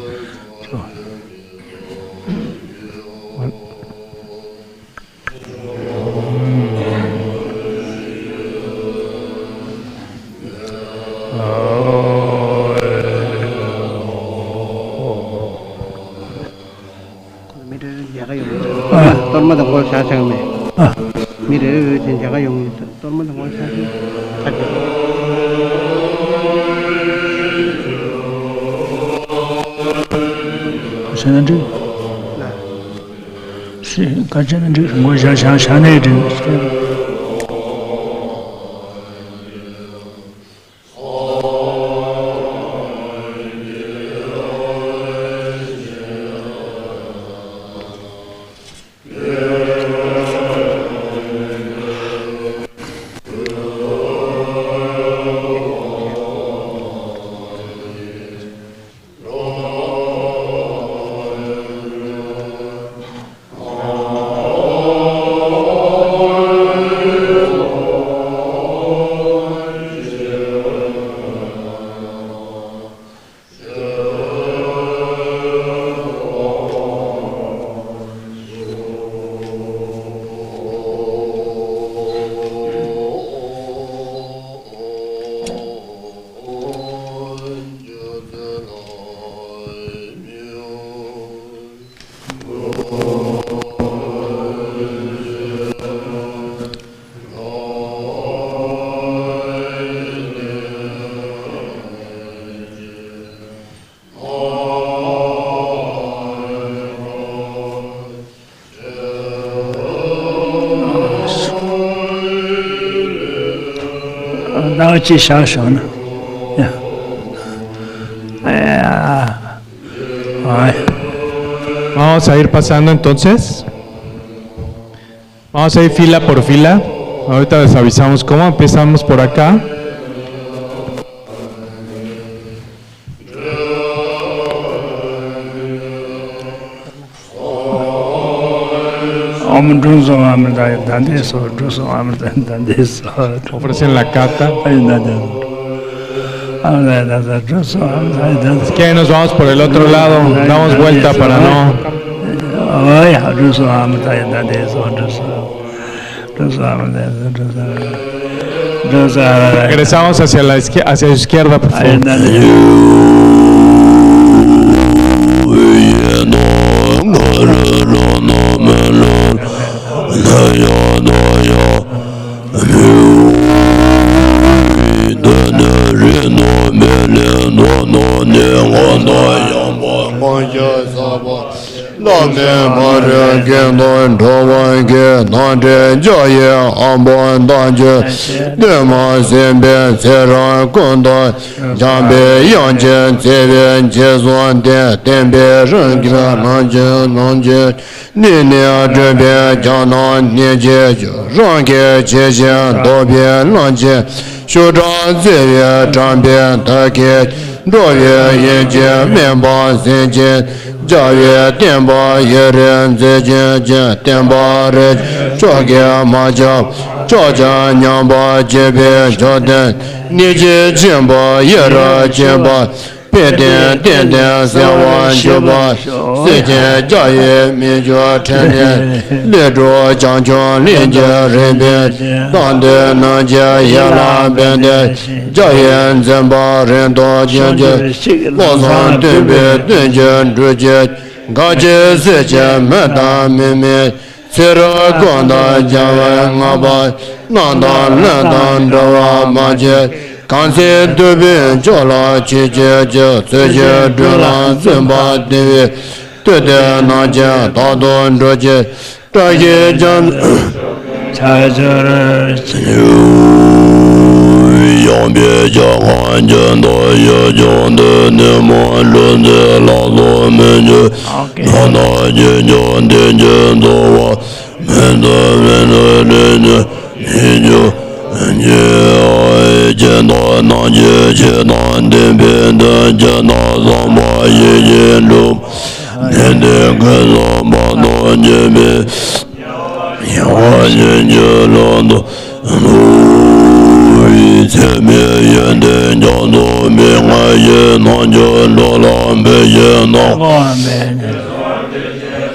མི་རེ་རེ་མཇལ་ཁ་ཡོང་གི་འདུག་ཨ། གཏོར་མ་དང་སྐོར་བཞག་བཞག་མེད། ཨ། མི་རེ་རེ་འོས་ཤིང་མཇལ་ཁ་ཡོང་གི་འདུག་གཏོར་མ་དང་སྐོར་བཞག་བཞག་ཁ་ཅིག་བྱས་ན་འགྲིག་ལ། སྲིད་ག་བྱས་ན་འགྲིག་སྒོ་བཞག་བཞག་བཞག་ནས་འགྲིག་ནག་ཅིག་བཞག་བཞག་ན། ཡ། ཨ། Vamos a ir pasando entonces. Vamos a ir fila por fila. Ahorita les avisamos cómo. Empezamos por acá. ཨོཾ་དྲུང་སོ་ཨ་མི་ད་ཡ་ད་འདས་སོ། དྲུང་སོ་ཨ་མི་ད་ད་འདས་སོ། Ofrecen la carta. ཨ་ཡ་ད་འདས་སོ། ཨ་མི་ད་ད་ད་དྲུང་སོ་ཨ་མི་ད་ཡ་ད་འདས་སོ། Si quieren, nos vamos por el otro lado. Damos vuelta para no. ཨོ་ཡ་དྲུང་སོ་ཨ་མི་ད་ཡ་ད་འདས་སོ། དྲུང་སོ། དྲུང་སོ་ཨ་མི་ད་ཡ་ད་དྲུང་སོ། Gracias a la izquier- hacia la izquierda, por favor. བླ་མའི་མ་རིག་གི་དང་འགྲོ་བ་གི་ནང་འདྲེན་ལྕགས་ཡི་ཨ་འབོ་མདའ་གཅིག་བསྟོད་མ་ཟིན་པའི་ཚེ་རབས་ཀུན་ཏུ་འཇམ་པའི་དབྱངས་ཀྱིས་བརྩེ་བའི་རྗེས་སུ་བདེ། བསྟན་པའི་རང་གི་ནང་གི་ནང་གི་ནི་ནི་སྤྲུལ་པའི་རྒྱ་ནག་ནི་ཀྱི་རང་གི་ཆེ་ཞིང་རྟོགས་པའི་ལམ་གྱི་ཤུགས་དྲག་བརྩེ་བའི་དྲན་པའི་མཐའ་ཀྱི་འགྲོ་བའི་ཡིད་ཀྱི་སྨོན་པ་ཟིན་ཅིང་རྒྱལ་བའི་བསྟན་པ་ཡུན་རིང་མཛེས་བྱེད་ཀྱི་བསྟན་པ་རིན་ཆེན་མཆོག་གི་མ་ཆགས་ཕྱོགས་ཀྱི་ཉམས་པ་བཅད་པའི་མཆོག་ལྡན་ནི་ཀྱི་ཆེན་པོ་ཡུན་རིང་གཤེགས་པ། དཔལ་ལྡན་བསྟན་འཛིན་གསལ་བར་བཞུགས་པ། སྲས་ཀྱི་རྒྱལ་བའི་མི་འགྱུར་འཕྲིན་ལས། ལས་དྲུག་བྱང་ཆུབ་གླིང་གི་རིམ་པས། དང་དུ་ནམ་མཁའི་ཡན་ལག་བརྒྱད་ལྡན། རྒྱལ་བའི་མཛད་པ་རིང་དུ་བསྐྱོད་ཀྱི། བློ་བཟང་སྟོན་པའི་དོན་གྱི་སྒྲུབ་བྱེད། དགའ་བྱེད་སྲས་ཀྱི་མི་དང་མི་མིན། ཚེ་རབས་ཀུན་ཏུ་རྒྱལ་བའི་བསྔགས་པ། རྣམ་དག་ལས་དང་འབྲལ་བ་མ་བྱེད། གང་ཚེ་འདོད་པའི་མཆོག་ལ་ཆོས་སྤྱོད་ཀྱི། ཚུལ་གྱིས་སྒྲུབ་ལ་བརྩོན་པ་དེ་བས། བསྟོད་དེ་ནམ་མཁའི་དག་ཏུ་འགྲོ་ཀྱི། བཀྲ་ཤིས་འཇམ་ཕྱག་འཚལ་ལོ། ཡངས་པའི་ཞལ་སྔ་འགྱུར་དང་ཡུལ་ལྗོངས་འདི། ནད་མུག་འབྲུ་འཛིན་ལ་སོགས་མི་འབྱུང་། ནད་རྣམས་ཀྱིས་ཀྱང་བདེ་སྐྱིད་འཚོ་བ། མི་འདོད་མི་འདོད་རིགས་ཀྱི་ནད་ཀྱང་ཉེ། ཇི་ལྟར་ནམ་མཁའི་ཆུ་དང་ལྡན་པའི་མཐའ། ཇི་ལྟར་བསམ་པ་ཡིད་བཞིན་འགྲུབ། ནད་དེ་ཀུན་སེལ་བ་དང་མཉམ་པའི། ཡང་ཉིད་ཀྱི་ལམ་དུ། ཚད་མེད་ཡོན་ཏན་རྒྱ་མཚོ་མའི། སྔར་བཞིན་རྣལ་འབྱོར་འགྲོ་ལ་འབུལ་ཞིང་གནང་།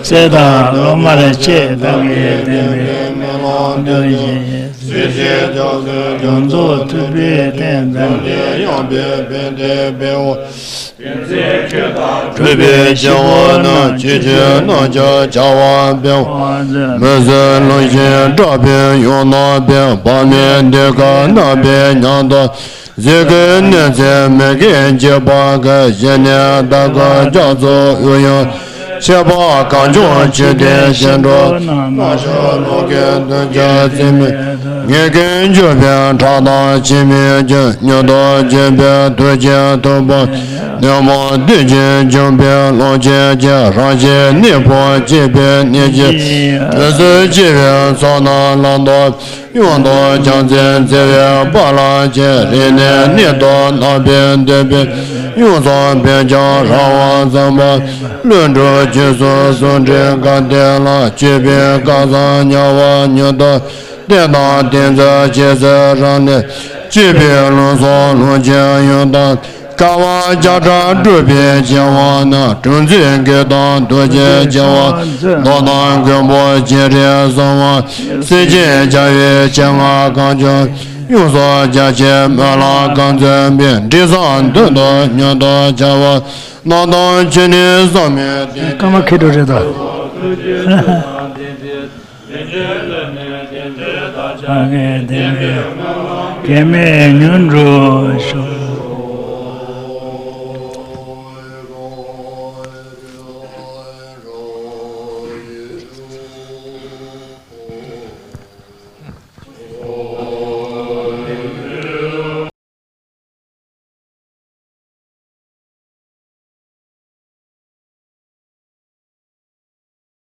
ཚེ་དང་སློབ་མར་བཅས། བདག་གིས་བསྟན་པའི་སྨོན་ལམ་འདོན་བཞིན་ཡོད། སྲིད་ཞིའི་རྒྱ་མཚོའི་རྒྱ་མཚོ་ཐུབ་པའི་སྟེང་དུ། འཇམ་དཔལ་དབྱངས་པའི་བསྟན་པའི་དཔལ་བ། སྤྲུལ་པའི་སྤྱི་བོ་རྣམས། ཆོས་ཀྱི་རྣམ་གཞག་བྱ་བ་སྤེལ་བ། མུན་སེལ་རླུང་ཤིང་སྐྲག་པའི་ཡུལ་རྣམས་སྤེལ། བག་མེད་གདུལ་དཀའི་རྣམ་པའི་ཉམས་དང་། གཟིགས་སྐུའི་གནོད་འཚེ་མི་དགེ་བགྱིས་པ་གི། ཞི་གནས་དར་དཀར་རྒྱ་མཚོ་དབུས་གཡུང་། ཆེ་འབངས་གངས་ལྗོངས་ཆོས་སྡེའི་སྐྱེ་འགྲོ་རྣམས། རྣལ་འབྱོར་ཀླུ་གི་གདུལ་བྱ་རྩིས་མེད། ངེས་ཀུན་གྱུར་པའི་ཁྲག་དང་ཕྱེ་མའི་རྒྱུ། མྱུར་དུ་འབྱོན་པའི་ཐུགས་རྗེས་ཐུབ་པ། ནད་མུག་བདུད་ཀྱིས་འཇོམས་པའི་ལོངས་སྤྱོད་ཀྱི། རང་བཞིན་གནས་ཕུང་གཅིག་པའི་གནད་ཀྱི། དུས་སུ་སྐྱེ་བའི་ཚོགས་རྣམས་བླང་དོར། གཡུང་དུ་རྒྱལ་མཚན་བརྩེ་བའི་དཔལ་ལ་བཅས། རིག་གནས་གནས་ཐོག་རྣམ་པའི་འདུན་པའི། གཡུང་ཚང་བོད་ལྗོངས་རང་དབང་བསམ་པ། ལྷུན་གྲུབ་རྒྱུད་གསུམ་ཟུང་འབྲེལ་དགའ་ལྡན་ལ། སྤྱོད་པའི་སྐལ་བཟང་དམྱལ་བ་མྱུར་དུ། བསྟན་དང་བསྟན་འཛིན་རྗེས་སུ་རབ་གནས། སྤྱོད་པའི་ལུགས་སྲོལ་ལུང་ཆེན་ཡུལ་དང་། དཀའ་བ་བརྒྱ་ཕྲག་སྒྲུབ་པའི་སྐྱེ་བ་ན། གྲུབ་འཛིན་དགེ་དང་རྡོ་རྗེ་སྐྱེ་བ། མདོ་དང་མགོན་པོ་སྤྱན་རས་གཟིགས་དབང་། སེང་ཆེན་རྒྱལ་བའི་སྤྱན་སྔར་གང་བྱོན། གཡུ་མཚོ་རྒྱ་ཆེན་སྨོན་ལམ་གང་འཛིན་པའི། དྲི་བཟང་དོན་དུ་མྱུར་དུ་འཆར་བ། རྣམ་དག་ཆོས་ནི་བསམ་མེད་བསྟན། སྐར་མ་ཁེ་འགྲོ་རེད་ད། གེགས་མེད་མྱུར་འགྲུབ་ཤོག།